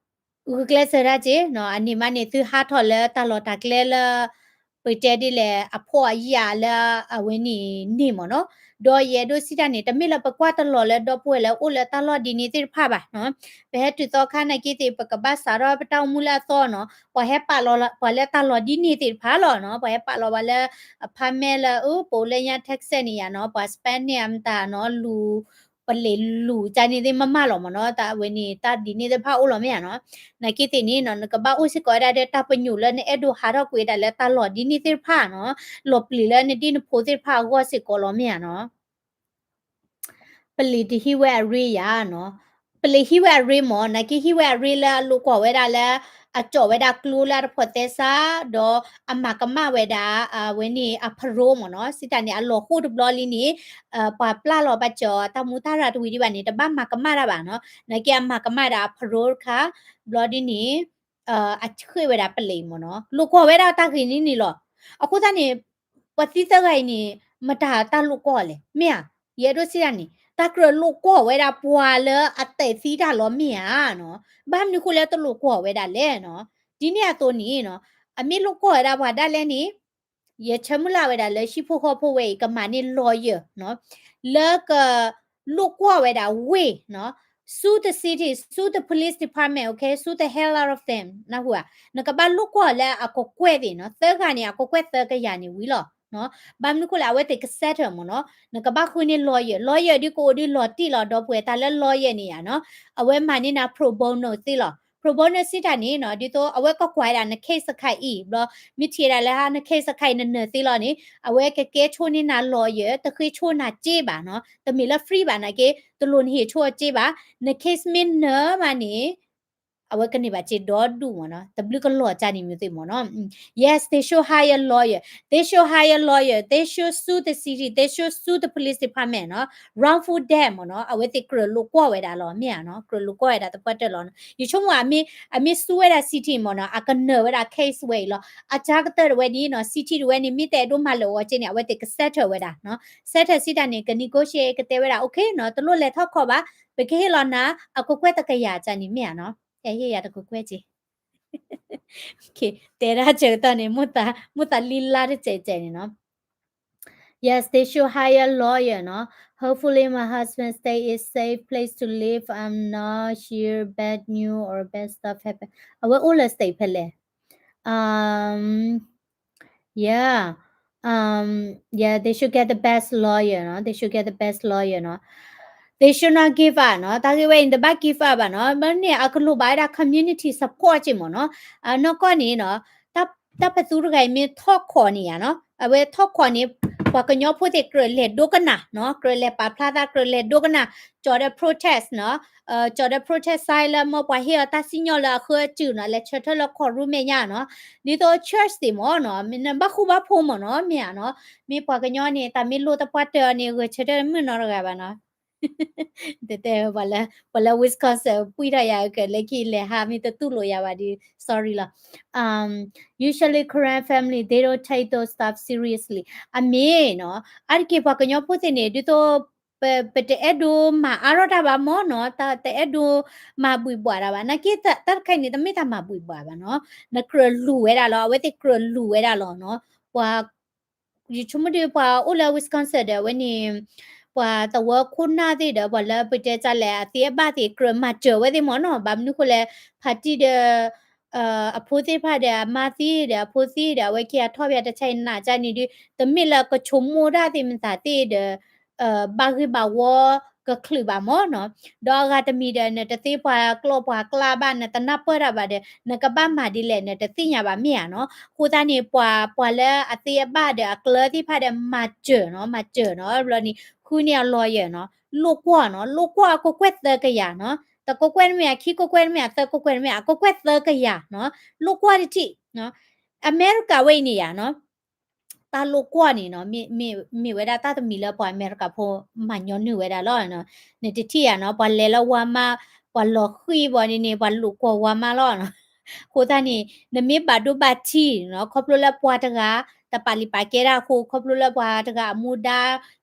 ဂုာ်ကျဲးစၢးတၢ်က့နီၤ, အန့ၣ်မးန့ၣ် သုဟးထီၣ်လၢတၢ်လီၢ်တၢ်ကျဲလၢ ပတဲဒ်လဲၣ် အဖှီၣ်အယာ်လၢအဝဲန့ၣ်န့ၣ်မ့ၢ်နီၤ, ဒီးယအဲၣ်ဒိးစံးတၢ်န့ၣ် တမ့ၢ်လၢပကွၢ်တလီၤလၢဒီပုၢ်ဝဲၢ်လၢအိၣ်လၢတၢ်လီၢ်ဒ်န့ၣ်သ့ၣ်တဖၣ်ဘၣ်နီၤ, ပဟဲတုၤသီခါနာ်က့သ့ၣ် ပကဘၣ်စးထီၣ်ပတၢ်အိၣ်မူလၢအသီနီၤ, ပှၤဟဲပာ်လီၤပှၤလၢတၢ်လီၢ်ဒ်န့ၣ်သ့ၣ်တဖၣ်လီၤနီၤ, ပှၤဟဲပာ်လီၤပှၤလၢ apartment လၢအပူၤလၢညါ Texas န့ၣ်ယါနီၤ, ပှၤ Spanish အမတၤနီၤ လူၤ ပလ့ၤလူၤကန့ၣ်သ့ၣ်မးမးလီၤမ့ၢ်နီၤ, တၢ်ဝဲန့ၣ် တၢ်ဒ်န့ၣ်သ့ၣ်တဖၣ်အိၣ်လီၤမ့ၢ်ဧါနီၤ, နာ်က့သ့ၣ်န့ၣ်နီၤ နကဘၣ်အိၣ်စ့ၢ်ကီးဝဲဒၣ်ဒီးတၢ်ပညိၣ်လၢနအဲၣ်ဒိးဟးထီၣ်ကွံာ်ဒၣ်လၢတၢ်လီၢ်ဒ်န့ၣ်သ့ၣ်တဖၣ်နီၤ, လီၤပျံၤလၢနဒ်နဖိသ့ၣ်တဖၣ်အဂီၢ်စ့ၢ်ကီးလီၤမ့ၢ်ဧါနီၤ. ပလံၤတဟံးဝဲအရ့ယၤနီၤ, ပလံးဟံးဝဲအရ့မ့ၢ် နာ်က့ဟံးဝဲအရ့လၢအလိာ်ကွီၢ်ဝဲဒၣ်လၢ အကၠီၣ်ဝဲဒၣ်ကျိလၢအတဖိးသဲစး ဒီးအမၤကမၣ်ဝဲဒၣ် အဝဲန့ၣ်အ parole မ့ၢ်နီၤ စံးတၢ်န့ၣ် အလီၢ်ဃိတဘျီလံန့ၣ် ပှၤပျၢ်လီၤဘၣ်ကၠီၣ်တၢ်မူတၢ်ရၢ်တဝံၤဒံးဘၣ်န့ၣ် တဘၣ်မၤကမၣ်တၢ်ဘၣ်နီၤ နာ်က့အမၤကမၣ်ဒၣ်အ parole တခါ ဘျီဒ်န့ၣ် အဆှ့ၣ်ဝဲဒၣ်ပလံးမ့ၢ်နီၤ လိာ်ကွီၢ်ဝဲဒၣ်တၢ်ဂ့ၤန့ၣ်န့ၣ်လီၤ. အဃိသတးန့ၣ် ပှၤသံသၢဂၤအံၤန့ၣ် မတၤတၢ်လိာ်ကွီၢ်လဲၣ် မ့ၢ်ဧါ. ယအဲၣ်ဒိးစံးဒၣ်န့ၣ် တၢ်ကြၢးလိာ်ကွီၢ်ဝဲဒၣ်ပှၤလၢအတဲာ်သံတၢ်လီၤမ့ၢ်ဧါနီၤ. ဘၣ်မနုၤဃိလၢတလိာ်ကွီၢ်ဝဲဒၣ်လဲၣ်နီၤ. ဒ်န့ၣ်အသိးန့ၣ်နီၤ အမ့ၢ်လိာ်ကွီၢ်ဝဲဒၣ်ပှၤဒၣ်လဲာ်န့ၣ် ယဆၢမုၢ်လၢ်ဝဲဒၣ်လၢ ဟံၣ်ဖိဃီဖိဝဲအံၤ ကမၤန့ၢ် lawyer နီၤ လၢက လိာ်ကွီၢ်ဝဲဒၣ်ဝ့ၢ်နီၤ sue the city, sue the police department, okay, sue the hell out of them နၢ်ဟူဧါ. နကဘၣ်လိာ်ကွီၢ်လၢအကကွဲၢ်သ့ၣ်နီၤ သၢဂၤန့ၣ် အကကွဲၢ်သၢကယၤန့ၣ်ဝံၤလီၤ. ဘၣ်မနုၤဃိလၢအဝဲသ့ၣ်က settle မ့ၢ်နီၤ နကဘၣ်ဃုန့ၢ် lawyer, lawyer ဒ်ကအိၣ်ဒ်လီၤတံၢ်လီၤ ဒီပုၢ်ဝဲၢ်တၢ်လၢ lawyer န့ၣ်ဧါနီၤ အဝဲမၤန့ၢ်နၤ pro bono သ့လီၤ. pro bono စံးတၢ်န့ၣ်နီၤ ဒ်သိးအဝဲကကွၢ်ဝဲဒၣ်န case တခါအံၤ ဘျီ မ့ၢ်ထံၣ်ဝဲဒၣ်လၢန case တခါအံၤနနၢၤသ့လီၤန့ၣ် အဝဲကကဲဆိန့ၢ်နၤ lawyer တဃ့ဆိနၤစ့ဘၣ်နီၤ တမ့ၢ်လၢ free ဘၣ်နာ်က့ တလိၣ်နဟ့ၣ်ဆိအစ့ဘၣ် န case မ့ၢ်နၢၤမးန့ၣ် အဝဲကန့ၢ်ဘၣ်စ့ဒီဒူၣ်မ့ၢ်နီၤ တဘျုးကလီၤကၢ်န့ၣ်မ့ၢ်သ့ၣ်မ့ၢ်နီၤ yes, they should hire lawyer, they should hire lawyer, they should sue the city, they should sue the police department နီၤ wrongful death မ့ၢ်နီၤ အဝဲသ့ၣ်ကြၢးလိာ်ကွီၢ်ဝဲဒၣ်လီၤ မ့ၢ်ဧါနီၤ ကြၢးလိာ်ကွီၢ်ဝဲဒၣ်သပှၢ်တၢၢ်လီၤနီၤ ယဆိကမိၣ် အမ့ၢ်ဆူဝဲဒၣ် city မ့ၢ်နီၤ အကနၢၤဝဲဒၣ် case ဝဲအံၤလီၤ အကါကတၢၢ်တဝဲန့ၣ်နီၤ city တဝဲန့ၣ် မ့ၢ်တအဲၣ်ဒိးမၤလၢာ်အီၤက့န့ၣ် အဝဲသ့ၣ်က settle ဝဲဒၣ်နီၤ settle စံးတၢ်န့ၣ် က negotiate ကတဲဝဲဒၣ် okay နီၤ တလိၣ်လဲၤထီၣ်ခီၣ်ဘၣ် ပကဟ့ၣ်လီၤနၤ အကကွဲၢ်တကယၤကၢ်န့ၣ် မ့ၢ်ဧါနီၤ ဟ့ၣ်ယၤတကကွဲၢ်က့ တဲဒၣ်စၢၤကတီၢ်န့ၣ် မိၢ်သးလံလါတစဲးစဲးန့ၣ်နီၤ Yes, they should hire lawyer နီၤ Hopefully my husband stay is safe place to live. I'm not sure bad news or bad stuff happen. အဝဲအိၣ်လၢ state ဖဲလဲၣ် um yeah um yeah they should get the best lawyer နီၤ they should get the best lawyer နီၤ they should not give up နီၤ တၢ်ဂ့ၢ်ဝဲအံၤ တဘၣ် give up ဘၣ်နီၤ ဘၣ်န့ၣ် အကလိၣ်ဘၣ်ဝဲဒၣ် community support က့မ့ၢ်နီၤ အနီၢ်ကီၢ်န့ၣ်နီၤ တၢ်ပသူတဂၤအံၤမ့ၢ်ထီၣ်ခိးန့ၣ်ဧါနီၤ အဝဲထီၣ်ခိးန့ၣ် ပှၤကညီဖိသ့ၣ်ကြၢးလဲၤဒိကနၣ်နီၤ ကြၢးလဲၤပာ်ဖျါသး ကြၢးလဲၤဒိကနၣ် ကၠီၤဒီး protest နီၤ ကၠီၤဒီး protest sign လၢမ့ၢ်ပှၤဟ့ၣ်အီၤတၢ်စံၣ်ညီၣ်လၢအဃၢအစုၣ်နီၤ လဲၤဆၢထၢၣ်လၢ court room မဲာ်ညါနီၤ ဒ်သိး church သ့ၣ်မ့ၢ်နီၤ မ့ၢ်နဘၣ်ဃူဘၣ်ဖိးမ့ၢ်နီၤ မ့ၢ်ဧါနီၤ မ့ၢ်ပှၤကညီန့ၣ် တၢ်မ့ၢ်လိၣ်သပှၢ်တၢၢ်အီၤန့ၣ် ဂဲၤဆၢထၢၣ်မုၣ်နီတဂၤဘၣ်နီၤ တဲတဲ ပှၤလၢ Wisconsin ပှံၢ်ထီၣ်ယၤကလဲၤခံလဲၤဟး မ့ၢ်တတူၢ်လိာ်ယၤဘၣ်ဒီး sorry လီၤ usually Karen family they don't take those stuff seriously အမ့ၢ်နီၤ အါတက့ၢ်ပှၤကညီဖိသ့ၣ်န့ၣ် ဒ်သိး ပတအဲၣ်ဒိးမၤအါထီၣ်တၢ်ဘၣ်မ့ၢ်နီၤ တအဲၣ်ဒိးမၤဘှံးဘှးတၢ်ဘၣ် နာ်က့တၢ်တခါအံၤန့ၣ် တမ့ၢ်တၢ်မၤဘှံးဘှးဘၣ်နီၤ နကြၢးလူၤဝဲဒၣ်လီၤ အဝဲသ့ၣ်ကြၢးလူၤဝဲဒၣ်လီၤနီၤ ပှၤ ယဆိကမိၣ်ဒီးပှၤအိၣ်လၢ Wisconsin ဒီး အဝဲန့ၣ် ပှၤသဝီခိၣ်နၢ်သ့ၣ်ဒီး ပှၤလၢပတဲတၢ်လဲၣ် အသ့အဘၣ်သ့ၣ် ကြၢးမၤစၢၤဝဲသ့ၣ်မ့ၢ်နီၤ ဘၣ်မနုၤဃိလဲၣ် ဖါတံၢ်ဒီး အဖိသ့ၣ်တဖၣ်ဒီး အမါသ့ၣ်ဒီး အဖိသ့ၣ်ဒီး အဝဲခံဂၤထီၣ်ဖဲတၢ်ဆါအံၤ နးကၢ်န့ၣ်ဒီး တမ့ၢ်လၢကဆိကမိၣ်တၢ်သ့ၣ်မသးသ့ၣ်ဒီး ဘၣ်ဂ့ၢ်ဘၣ်ဝီကချုးဘၣ်မ့ၢ်နီၤ ဒီးအဂၤတမံၤဒီး နတသ့ပှၤကျိာ်ပှၤကျါဘၣ် နတနၢ်ပၢၢ်တၢ်ဘၣ်ဒီး နကဘၣ်မၤဒ်လဲၣ် နတသ့ၣ်ညါဘၣ်မ့ၢ်ဧါနီၤ အဃိသတးန့ၣ် ပှၤ ပှၤလၢအသ့အဘၣ်ဒီးအကျၢၤသ့ၣ်တဖၣ်ဒီး မၤစၢၤနီၤ မၤစၢၤနီၤ ဘျီန့ၣ် ဃုန့ၢ်အ lawyer နီၤ လိာ်ကွီၢ်နီၤ လိာ်ကွီၢ်အကကွဲၢ်သၢကယၤနီၤ တကကွဲၢ်တမ့ၢ် အခံကကွဲၢ်တမ့ၢ် အသၢကကွဲၢ်တမ့ၢ် အကကွဲၢ်သၢကယၤနီၤ လိာ်ကွီၢ်တထံၣ် အမဲရကၤဝဲအံၤန့ၣ်ယၤနီၤ တၢ်လိာ်ကွီၢ်န့ၣ်နီၤ မ့ၢ်ဝဲဒၣ်တၢ်တမံၤလၢပှၤအမဲရကၤဖိမၤညီနုၢ်ဝဲဒၣ်လီၤ. နတထံၣ်ယၤနီၤ ပှၤလဲၤလၢ Walmart ပှၤလီၤဃံၣ်ဘၣ်န့ၣ်န့ၣ် ပှၤလိာ်ကွီၢ် Walmart လီၤ. အဃိသတးန့ၣ် နမ့ၢ်ဘၣ်ဒိဘၣ်ထံးနီၤ ခီဖျိလၢပှၤတဂၤ တပာ်လုၢ်ပာ်ကဲတၢ်အဃိ ခီဖျိလၢပှၤတဂၤအမူဒါ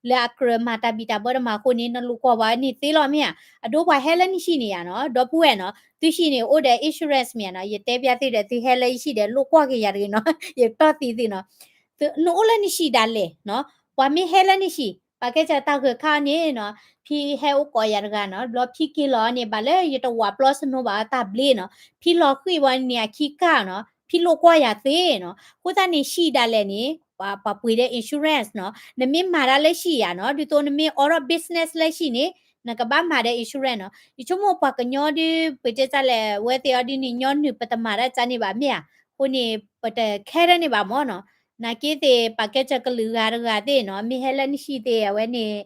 လၢအကြၢးမၤတၢ်ဘံၣ်တၢ်ဘၢတမၤအဃိန့ၣ် နလိာ်ကွီၢ်ပှၤန့ၣ်သ့လီၤမ့ၢ်ဧါ. အဒိပှၤဟဲလၢနဟံၣ်န့ၣ်ယၤနီၤ ဒီပုၢ်ဝဲၢ်နီၤ သုဟံၣ်န့ၣ် အိၣ်ဒီး insurance မ့ၢ်ဧါနီၤ ယတဲပျၢ်သုဒီး သုဟဲလၢယဟံၣ်ဒီး လိာ်ကွီၢ်က့ၤယၤတဂ့ၤနီၤ ယတီၢ်သံသုနီၤ နအိၣ်လၢနဟံၣ်ဒၣ်လဲာ်နီၤ ပှၤမ့ၢ်ဟဲလၢနဟံၣ် ပှၤကဲစၢ်တၢ်ဂၢၢ်ခါန့ၣ်နီၤ ဖံဟဲအိၣ်ကိးယၤတဂၤနီၤ ဘျီဖံက့ၤလီၤန့ၣ် ဘၣ်လၢယတဝးပျီစနိဘၣ်အတၢ်ဘျ့နီၤ ဖံလီၤဃံၣ်ဝဲန့ၣ်အခံကၢ်နီၤ ဖံလိာ်ကွီၢ်ယၤသ့နီၤ အဃိသတးန့ၣ် ဟံၣ်ဒၣ်လဲာ်န့ၣ် ပှၤပှ့ၤဒီး insurance နီၤ နမ့ၢ်မၤတၢ်လၢဟံၣ်ယၤနီၤ ဒ်သိးနမ့ၢ်အိးထီၣ် business လၢဟံၣ်န့ၣ် နကဘၣ်မၤဒီး insurance နီၤ ယဆိကမိၣ်ပှၤကညီဒုး ပတဲတၢ်လဲၣ် ဝဲသ့ၣ်အီၤဒုးန့ၣ် ညီနုၢ်ပတမၤတၢ်ကန့ၣ်ဘၣ်မ့ၢ်ဧါ အဃိန့ၣ် ပတခဲထၢၣ်န့ၣ်ဘၣ်မ့ၢ်နီၤ နာ်က့သ့ၣ် ပှၤကဲစၢ်ကလုာ်ဂၤတဂၤသ့ၣ်နီၤ မ့ၢ်ဟဲလၢနဟံၣ်သ့ၣ် အဝဲန့ၣ်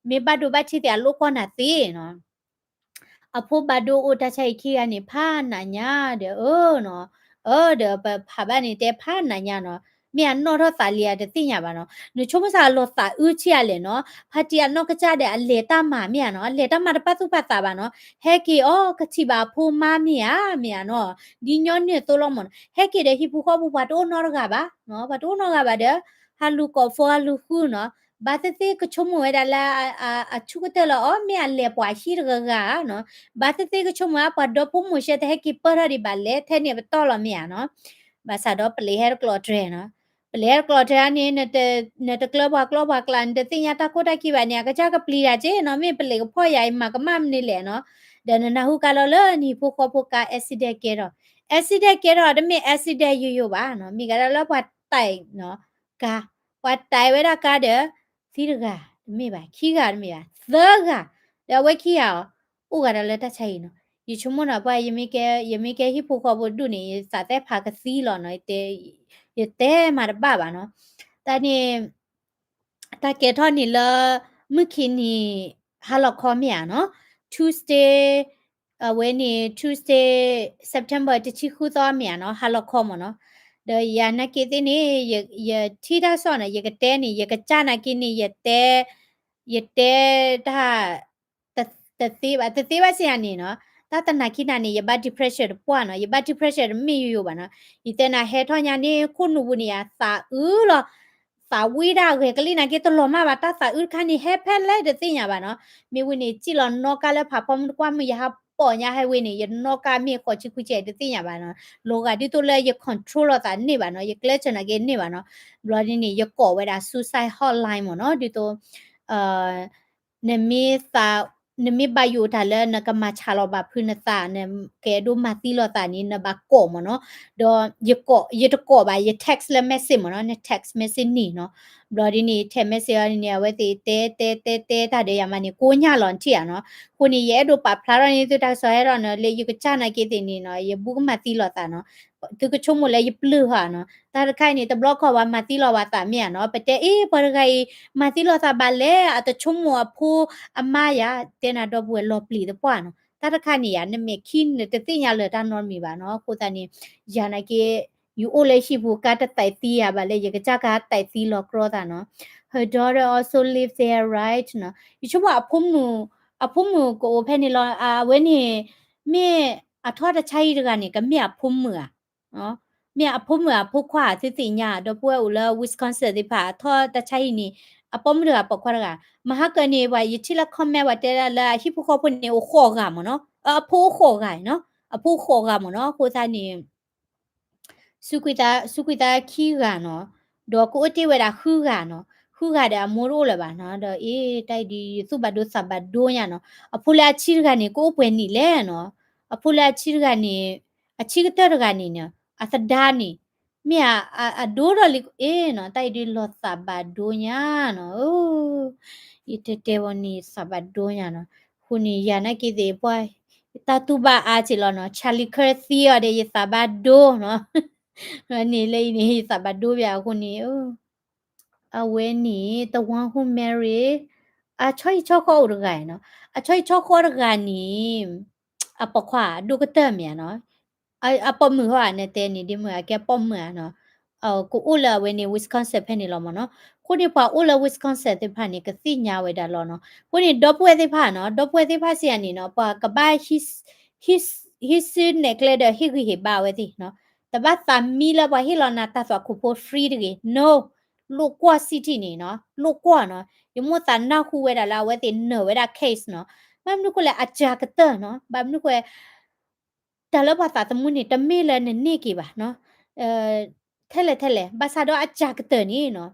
မ့ၢ်ဘၣ်ဒိဘၣ်ထံးသ့ၣ် အလိာ်ကွီၢ်နၤသ့နီၤ အဖိဘၣ်ဒိအိၣ်တၢ်ဆါအံၤခံဂၤန့ၣ် ဖးနးညါဒီး အၢနီၤ, အၢဒီးပဖးဘၣ်န့ၣ်တဲဖးနးညါနီၤ, မ့ၢ်အနီၣ်ထီၣ်သးလံဧါတသ့ၣ်ညါဘၣ်နီၤ, နဆိကမိၣ်စ့ၢ်အလီၤသးအုးဆံးအလဲၣ်နီၤ, ဖါတံၢ်အနီၢ်ကစၢ်ဒီးအလဲၤတၢ်မၤမ့ၢ်ဧါနီၤ, အလဲၤတၢ်မၤတပာ်သူၣ်ပာ်သးဘၣ်နီၤ, ဟဲက့ၤအီၤကထံၣ်ဘၣ်အဖိမါမ့ၢ်ဧါ မ့ၢ်ဧါနီၤ, ဒ်ညီနုၢ်အသိးလီၤမ့ၢ်နီၤ, ဟဲက့ၤဒီးဟံၣ်ဖိဃီဖိပှၤတအိၣ်နီတဂၤဘၣ်, ပှၤတအိၣ်နီတဂၤဘၣ်ဒီး ဟးလူၤကိးဖိဟးလူၤဃုနီၤ, ဘၣ်သ့ၣ်သ့ၣ်ကဆိကမိၣ်ဝဲဒၣ်လၢ အဆူၣ်ကတၢၢ်လၢအီၤ မ့ၢ်အလဲၤပှၤဟံၣ်တဂၤဂၤနီၤ, ဘၣ်သ့ၣ်သ့ၣ်ကဆိကမိၣ်ဝဲပှၤဒီဖိမိၤၡဲတဟဲက့ၤပၢၢ်ထီၣ်ဒံးဘၣ်လဲၣ် ထဲန့ၣ်ပတီၢ်လီၤမ့ၢ်ဧါနီၤ, ဘၣ်ဆၣ်ဒီးပလံးဟဲတကျိးတြဲၤနီၤ, ပလံးဟဲတကျိးတြဲၤန့ၣ် နတကျၢပှၤကျီပှၤကျး နတသ့ၣ်ညါတၢ်ခိၣ်တၢ်ခံဘၣ်န့ၣ် အကစၢ်ကပျံၤတၢ်က့နီၤ, မ့ၢ်ပလံးကဖီၣ်ယၤအံၤမၤကမၣ်မနုၤလဲၣ်နီၤ, ဒီးနနၢ်ဟူကါလီၤလၢနဟံၣ်ဖိဃီဖိကါ accident ကဲထီၣ်, accident ကဲထီၣ်တမ့ၢ် accident ယိယိဘၣ်နီၤ, မ့ၢ်ကဒါလၢပှၤတဲနီၤ ကါ, ပှၤတဲဝဲဒၣ်ကါဒီး သံတဂၤတမ့ၢ်ဘၣ်, ခံဂၤတမ့ၢ်ဘၣ်, သၢဂၤ, ဒီးအဝဲခံဂၤအီၤ အိၣ်ဂၤဒီးလၢတၢ်ဆါအံၤနီၤ, ယဆိကမိၣ်နီၤ ပှၤ ယမ့ၢ်ကဲဟံၣ်ဖိဃီဖိဒူၣ်န့ၣ် ယသးသဲဖးကသံလီၤနီၤ, ယတဲမၤတဘၣ်ဘၣ်နီၤ, တၢ်န့ၣ် တၢ်ကဲထီၣ်န့ၣ်လၢ မုၢ်ခံနံၤ ဟါလီၤခီမ့ၢ်ဧါနီၤ, Tuesday အဝဲန့ၣ် Tuesday September တဆံဃုသီမ့ၢ်ဧါနီၤ, ဟါလီၤခီမ့ၢ်နီၤ, ဒီးယၤနာ်က့သ့ၣ်န့ၣ် ယထံၣ်တၢ်ကစီၣ်နီၤ ယကတဲန့ၣ် ယကစၢ်နာ်က့န့ၣ် ယတဲ ယတဲတၢ် တသ့ဘၣ် တသ့ဘၣ်စ့ၢ်ဧါန့ၣ်နီၤ, တၢ်တနၤခံနၤန့ၣ် ယဘၣ် depression တပှၢ်နီၤ, ယဘၣ် depression တမ့ၢ်ယိယိဘၣ်နီၤ, ယတဲနၤဟဲထီၣ်ညါန့ၣ် ခိၣ်နူာ်ပူၤန့ၣ်ယၤ သးအုးလီၤ, သးဝံတၢ်ဂဲၤကလံၣ်နာ်က့တလီၤမၢ်ဘၣ်, တၢ်သးအုးတခါန့ၣ် ဟဲဖဲလဲၣ်တသ့ၣ်ညါဘၣ်နီၤ, မ့ၢ်ဝံၤန့ၣ် စံၣ်လီၤနီၣ်ကါလၢဖးဖီမုၢ်တကွၢ်မုၢ် ယဟးပိာ်ညါဟဲဝံၤန့ၣ် ယနီၣ်ကါမ့ၢ်ဃိးဆံခွံဆံတသ့ၣ်ညါဘၣ်နီၤ, လီၤဂာ်ဒ်သိးလၢယ control လိာ်သးန့ၢ်ဘၣ်နီၤ, ယကျဲးစၢးနာ်က့န့ၢ်ဘၣ်နီၤ, ဘျီဒ်န့ၣ် ယကိးဝဲဒၣ် suicide hotline မ့ၢ်နီၤ, ဒ်သိး နမ့ၢ်သး နမ့ၢ်ဘၣ်ယိၣ်တၢ်လၢနကမၤဆါလီၤဘၣ်ဖုးနသး နကအဲၣ်ဒိးမၤသံလီၤသးန့ၣ် နဘၣ်ကိးမ့ၢ်နီၤ, ဒီးယကိး ယတကိးဘၣ် ယ text လၢ message မ့ၢ်နီၤ, န text message န့ၣ်နီၤ, ဘျီဒ်န့ၣ် text message အီၤန့ၣ် အဝဲသ့ၣ်တဲတဲတဲတဲတၢ်ဒီးယၤမးန့ၣ် ကိးညါလီၤနထံၣ်ဧါနီၤ, အဃိန့ၣ် ယအဲၣ်ဒိးပာ်ဖျါထီၣ်န့ၢ်သုတၢ်ကစီၣ်ဟဲထီၣ်နီၤ လၢယကစၢ်နာ်က့သ့ၣ်န့ၣ်နီၤ ယဘူးကမၤသံလီၤသးနီၤ, သုကဆိကမိၣ်လၢယပျုၢ်ဟီဧါနီၤ, တၢ်တခါအံၤန့ၣ် တဘျီခီၣ်ပှၤမၤသံလီၤပှၤသးမ့ၢ်ဧါနီၤ, ပတဲအ့ၣ် ပှၤတဂၤအံၤ မၤသံလီၤသးဘၣ်လဲၣ် အတဆိကမိၣ်အဖိအမါယၤ တဲနၤဒီပုၢ်ဝဲၢ် လီၤပျံၤသပှၢ်နီၤ, တၢ်တခါန့ၣ်ယၤ နမဲာ်ခံနတသ့ၣ်ညါလၢၤတၢ်နီတမံၤဘၣ်နီၤ, အဃိသတးန့ၣ် ယၤနာ်က့ ယအိၣ်လၢဟံၣ်ပူၤ ကါတသးသံယၤဘၣ်လၢ ယကစၢ်ကါတသးသံလီၤကြီသးနီၤ, Her daughter also live there, right နီၤ, ယဆိကမိၣ်အဖိမုၣ် အဖိမုၣ်ကအိၣ်ဖဲန့ၣ်လီၤ, အဝဲန့ၣ် မ့ၢ်အထီၣ်တၢ်ဆါဟံၣ်တဂၤန့ၣ် ကမ့ၢ်အဖိမုၣ်ဧါ မ့ၢ်အဖိမုၣ်အဖိခွါဧါ သုသ့ၣ်ညါ ဒီပုၢ်ဝဲၢ်အိၣ်လၢ Wisconsin သ့ၣ်တဖၣ် အထီၣ်တၢ်ဆါဟံၣ်န့ၣ် အပိာ်မုၣ်တဂၤပိာ်ခွါတဂၤ, မဟါကၢန့ၣ် ပှၤယထံၣ်လၢ comment ပှၤတဲဒၣ်လၢအဟံၣ်ဖိဃီဖိန့ၣ် အိၣ်ဃိးဂၤမ့ၢ်နီၤ, အဖိအိၣ်ဃိးဂၤနီၤ, အဖိအိၣ်ဃိးဂၤမ့ၢ်နီၤ, အဃိသတးန့ၣ် စူးကွံာ်သး စူးကွံာ်သးခံဂၤနီၤ, ဒီးကအိၣ်တ့ၢ်ဝဲဒၣ်ဃုဂၤနီၤ, ဃုဂၤဒီးအမိၢ်တအိၣ်လၢၤဘၣ်နီၤ, ဒီးအ့ တၢ်အံၤဒုး ယသူၣ်ဘၣ်ဒိသးဘၣ်ဒိညါနီၤ, အဖိလၢအဆံတဂၤန့ၣ် ကအိၣ်ပှဲၤနံၣ်လဲၣ်နီၤ, အဖိလၢအဆံတဂၤန့ၣ် အဆံကတၢၢ်တဂၤန့ၣ်နီၤ အသဒါန့ၣ် မ့ၢ်အဒိဒီးလံ အ့နီၤ, တၢ်အံၤဒုးလီၤသးဘၣ်ဒိညါနီၤ, ယတဲတဲဝဲန့ၣ် သးဘၣ်ဒိညါနီၤ, အဃိန့ၣ် ယၤနာ်က့သ့ၣ် ပှၤ တၢ်တူၢ်ဘၣ်အါက့လီၤနီၤ, Charlie Kirk သံအီၤဒီး ယသးဘၣ်ဒိနီၤ, န့ၣ်လၢအံၤန့ၣ် ယသးဘၣ်ဒိဘၣ်အဃိန့ၣ် အဝဲန့ၣ် the one who marry အဆီဟံၣ်ဆီဃီအိၣ်တဂၤနီၤ, အဆီဟံၣ်ဆီဃီတဂၤန့ၣ် အပိာ်ခွါဒိၣ်ကတၢၢ်မ့ၢ်ဧါနီၤ, အပိာ်မုၣ်ဟီဧါ နတဲန့ၣ် ဒ်မုၢ်အကဲပိာ်မုၣ်ဧါနီၤ, ကအိၣ်လၢအဝဲန့ၣ် Wisconsin ဖဲန့ၣ်လီၤမ့ၢ်နီၤ, အဃိန့ၣ် ပှၤအိၣ်လၢ Wisconsin သ့ၣ်တဖၣ်န့ၣ် ကသ့ၣ်ညါဝဲဒၣ်လီၤနီၤ, အဃိန့ၣ် ဒီပုၢ်ဝဲၢ်သ့ၣ်တဖၣ်နီၤ, ဒီပုၢ်ဝဲၢ်သ့ၣ်တဖၣ်စံးယၤန့ၣ်နီၤ, ပှၤကဘၣ် ဟံးစုနဲၣ်ကျဲဒီး ဟ့ၣ်ဂံၢ်ဟ့ၣ်ဘါအဝဲသ့ၣ်နီၤ, တဘၣ်သးမံလၢပှၤဟ့ၣ်လီၤနၤတၢ်သွၣ်ခိၣ်ဖိ free တဂ့ၤ, no, လိၣ်ကွီၢ် city န့ၣ်နီၤ, လိၣ်ကွီၢ်နီၤ, ယမိၣ်သးနၢ်ဟူဝဲဒၣ်လၢအဝဲသ့ၣ်နၢၤဝဲဒၣ် case နီၤ, ဘၣ်မနုၤဃိလဲၣ် အစှၤကတၢၢ်နီၤ, ဘၣ်မနုၤဃိ တၢ်လၢပှၤသးသမူန့ၣ် တမ့ၢ်လၢနန့ၢ်က့ၤဘၣ်နီၤ, ထဲလဲၣ်ထဲလဲၣ် ဘၣ်ဆၣ်ဒီးအစှၤကတၢၢ်န့ၣ်နီၤ,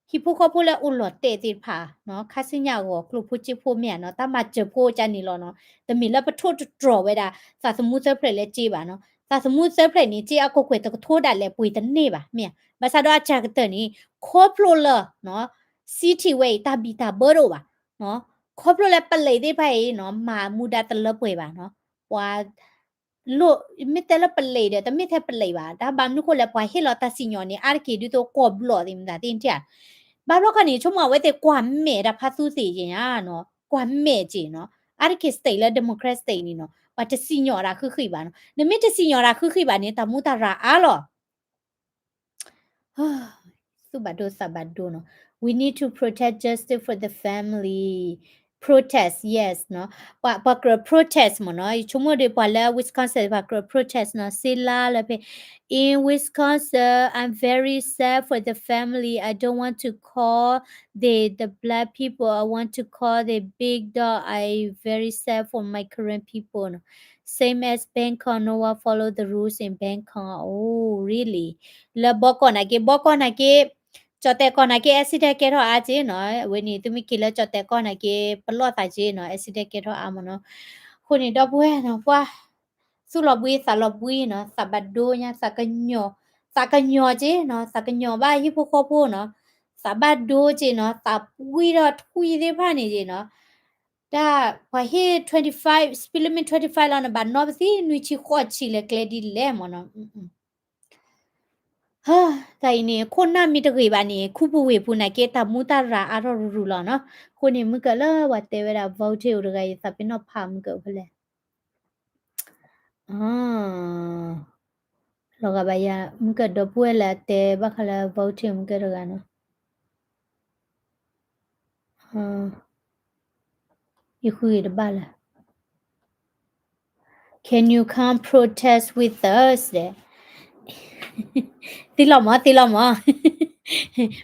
ဟံၣ်ဖိဃီဖိလၢအိၣ်လီၤတဲာ်သ့ၣ်တဖၣ်နီၤ, ခါဆူညါအဂီၢ် ကျိၣ်ဖိစ့ဖိမ့ၢ်ဧါနီၤ, တၢ်မၤစၢၤဖိကန့ၣ်လီၤနီၤ, တမ့ၢ်လၢပထိၣ်တတြီၤဝဲဒၣ် သးသမူသၢဖျၢၣ်လၢစ့ဘၣ်နီၤ, သးသမူသၢဖျၢၣ်န့ၣ် စ့အကကွဲၢ်တကထိဒၣ်လဲာ်ပှ့ၤတန့ၢ်ဘၣ် မ့ၢ်ဧါ, ဘၣ်ဆၣ်ဒီးအစှၤကတၢၢ်န့ၣ် ခီဖျိလၢ city ဝဲအံၤ တၢ်ဘံၣ်တၢ်ဘၢတအိၣ်ဘၣ်နီၤ, ခီဖျိလၢပလံးသ့ၣ်တဖၣ်အံၤနီၤ မၤမူဒါတလၢပှဲၤဘၣ်နီၤ, ပှၤ လိၣ် မ့ၢ်တဲလၢပလံးဒီး တမ့ၢ်ထဲပလံးဘၣ်, တၢ်ဘၣ်မနုၤဃိလဲၣ် ပှၤဟ့ၣ်လီၤတၢ်စံၣ်ညီၣ်န့ၣ် အါတက့ၢ်ဒ်သိးကွီၢ်ဘျီၣ်သ့ၣ်မတၤသ့ၣ်ဧါ, ဘၣ်ဘျီခီန့ၣ် ဆိကမိၣ်အဝဲသ့ၣ်ကွၢ်မဲာ်တၢ်ဖါသူသ့ၣ်က့ၤညါနီၤ, ကွၢ်မဲာ်က့ၤနီၤ, အါတက့ၢ် state လၢ Democrat state န့ၣ်နီၤ ပှၤတစံၣ်ညီၣ်တၢ်ဃုဃံဘၣ်နီၤ. နမ့ၢ်တစံၣ်ညီၣ်တၢ်ဃုဃံဘၣ်န့ၣ် တၢ်မူတၢ်ရၢ်အါလီၤ. သူၣ်ဘၣ်ဒိသးဘၣ်ဒိနီၤ. We need to protect justice for the family. Protest, yes နီၤ. ပှၤကြၢး protest မ့ၢ်နီၤ. ယဆိကမိၣ်ဒီးပှၤလၢ Wisconsin ပှၤကြၢး protest နီၤ. စ့လါလၢဖဲ In Wisconsin, I'm very sad for the family. I don't want to call the the black people. I want to call the big dog. I very sad for my Karen people နီၤ. Same as Bangkok, no one follow the rules in Bangkok. Oh, really? လၢဘီကီၢ်နာ်က့ ဘီကီၢ်နာ်က့ ကၠီၣ်တဲာ်ကီၢ်နာ်က့ accident ကဲထီၣ်အါက့နီၤ. အဝဲန့ၣ် သုမ့ၢ်က့ၤလၢကၠီၣ်တဲာ်ကီၢ်နာ်က့ ပလီၢ်သးက့နီၤ accident ကဲထီၣ်အါမ့ၢ်နီၤ. အဃိန့ၣ် ဒီပုၢ်ဝဲၢ်နီၤ ပှၤ သူၣ်လီၤဘှံးသးလီၤဘှံးနီၤ သးဘၣ်ဒိညါ သးကညီၤ သးကညီၤက့နီၤ သးကညီၤဘၣ်ဟံၣ်ဖိဃီဖိနီၤ သးဘၣ်ဒိက့နီၤ သးပှံထီၣ်ထွံၣ်သ့ၣ်တဖၣ်န့ၣ်က့နီၤ တၢ်ပှၤဟ့ၣ် twenty-five, speed limit twenty-five လီၤ နဘၣ်နီၣ်ပသံၣ်နွံဆံဃိးဆံလဲၤကျဲဒ်လဲၣ်မ့ၢ်နီၤ. တၢ်အံၤန့ၣ် ခိၣ်နၢ်မ့ၢ်တဂ့ၤဘၣ်န့ၣ် ခူပူၤဝ့ၢ်ပူၤနာ်က့ တၢ်မူတၢ်ရၢ်အါထီၣ်ရူၤရူၤလီၤနီၤ. အဃိန့ၣ် မုၢ်ကၢၢ်လၢပှၤတဲဝဲဒၣ် voting အိၣ်တဂၤအံၤ သးပ့ၤနီၣ်ဖးမုၢ်ကၢၢ်အိၣ်ဖဲလဲၣ် လီၤဂာ်ဘၣ်ယၤ မုၢ်ကၢၢ်ဒီပုၢ်ဝဲၢ်လၢအတဲဘၣ်ဃးလၢ voting မုၢ်ကၢၢ်တဂၤနီၤ. ယဃုဂ့ၤတဘၣ်လၢ Can you come protest with us ဒဲး သံလီၤမး သံလီၤမး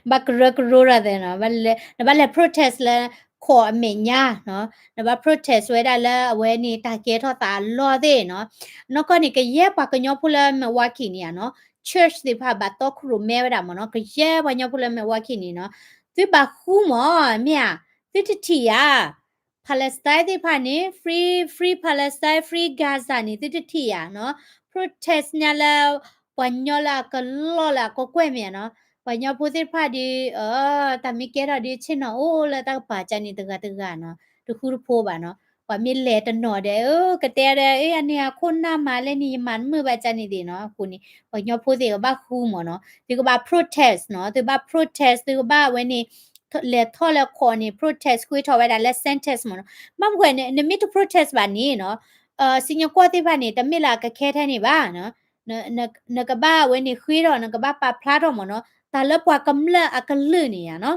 ဘၣ်ကရၢကရိတၢ်သဲနီၤ နဘၣ်လဲၤ protest လၢ ခိးအမဲာ်ညါနီၤ နဘၣ် protest ဝဲဒၣ်လၢအဝဲန့ၣ်တၢ်ကဲထီၣ်သးအလီၢ်သ့ၣ်နီၤ. နီၢ်ကီၢ်န့ၣ် ကယဲၢ်ပှၤကညီဖိလၢ Milwaukee န့ၣ်ဧါနီၤ church သ့ၣ်တဖၣ်ဘၣ်တီခိၣ်ရိၣ်မဲဝဲဒၣ်မ့ၢ်နီၤ ကယဲၢ်ပှၤကညီဖိလၢ Milwaukee န့ၣ်နီၤ သုဘၣ်ဃူမး မ့ၢ်ဧါ သုတထံၣ်ဧါ Palestine သ့ၣ်တဖၣ်န့ၣ် free free Palestine free Gaza န့ၣ် သုတထံၣ်ဧါနီၤ protest ညါလၢ ပှၤကညီလၢအကလီၢ်လၢအကကွဲၢ်မ့ၢ်ဧါနီၤ ပှၤကညီဖိသ့ၣ်တဖၣ်ဒီး တၢ်မ့ၢ်ကဲထီၣ်ဒီး ဆ့ၣ်နီၤအိၣ်လၢတၢ်ကပၤကၢ်န့ၣ်တဂၤတဂၤနီၤ တဃူတဖိးဘၣ်နီၤ ပှၤမ့ၢ်လဲၤတနီၤဒီး ကတဲဒီး အန့ၣ်အခိၣ်နၢ်မးလဲၣ်န့ၣ် ယမၤတမုာ်ဘၣ်ကၢ်န့ၣ်သ့ၣ်နီၤ အဃိန့ၣ် ပှၤကညီဖိသ့ၣ်ကဘၣ်ဃူမ့ၢ်နီၤ သုကဘၣ် protest နီၤ သုဘၣ် protest သုကဘၣ်ဝဲန့ၣ် လဲၤထီၣ်လဲၤခိးန့ၣ် protest ဃ့ထီၣ်ဝဲဒၣ်လၢ sentence မ့ၢ်နီၤ ဘၣ်မနုၤဃိ နမ့ၢ်တ protest ဘၣ်န့ၣ်နီၤ စံၣ်ညီၣ်ကွီၢ်သ့ၣ်တဖၣ်န့ၣ် တမ့ၢ်လၢအကခဲထဲန့ၣ်ဘၣ် နကဘၣ်ဝဲန့ၣ်ဃ့ထီၣ် နကဘၣ်ပာ်ဖျါထီၣ်မ့ၢ်နီၤ တၢ်လၢပှၤကမျၢၢ်အကလုာ်န့ၣ်ဧါနီၤ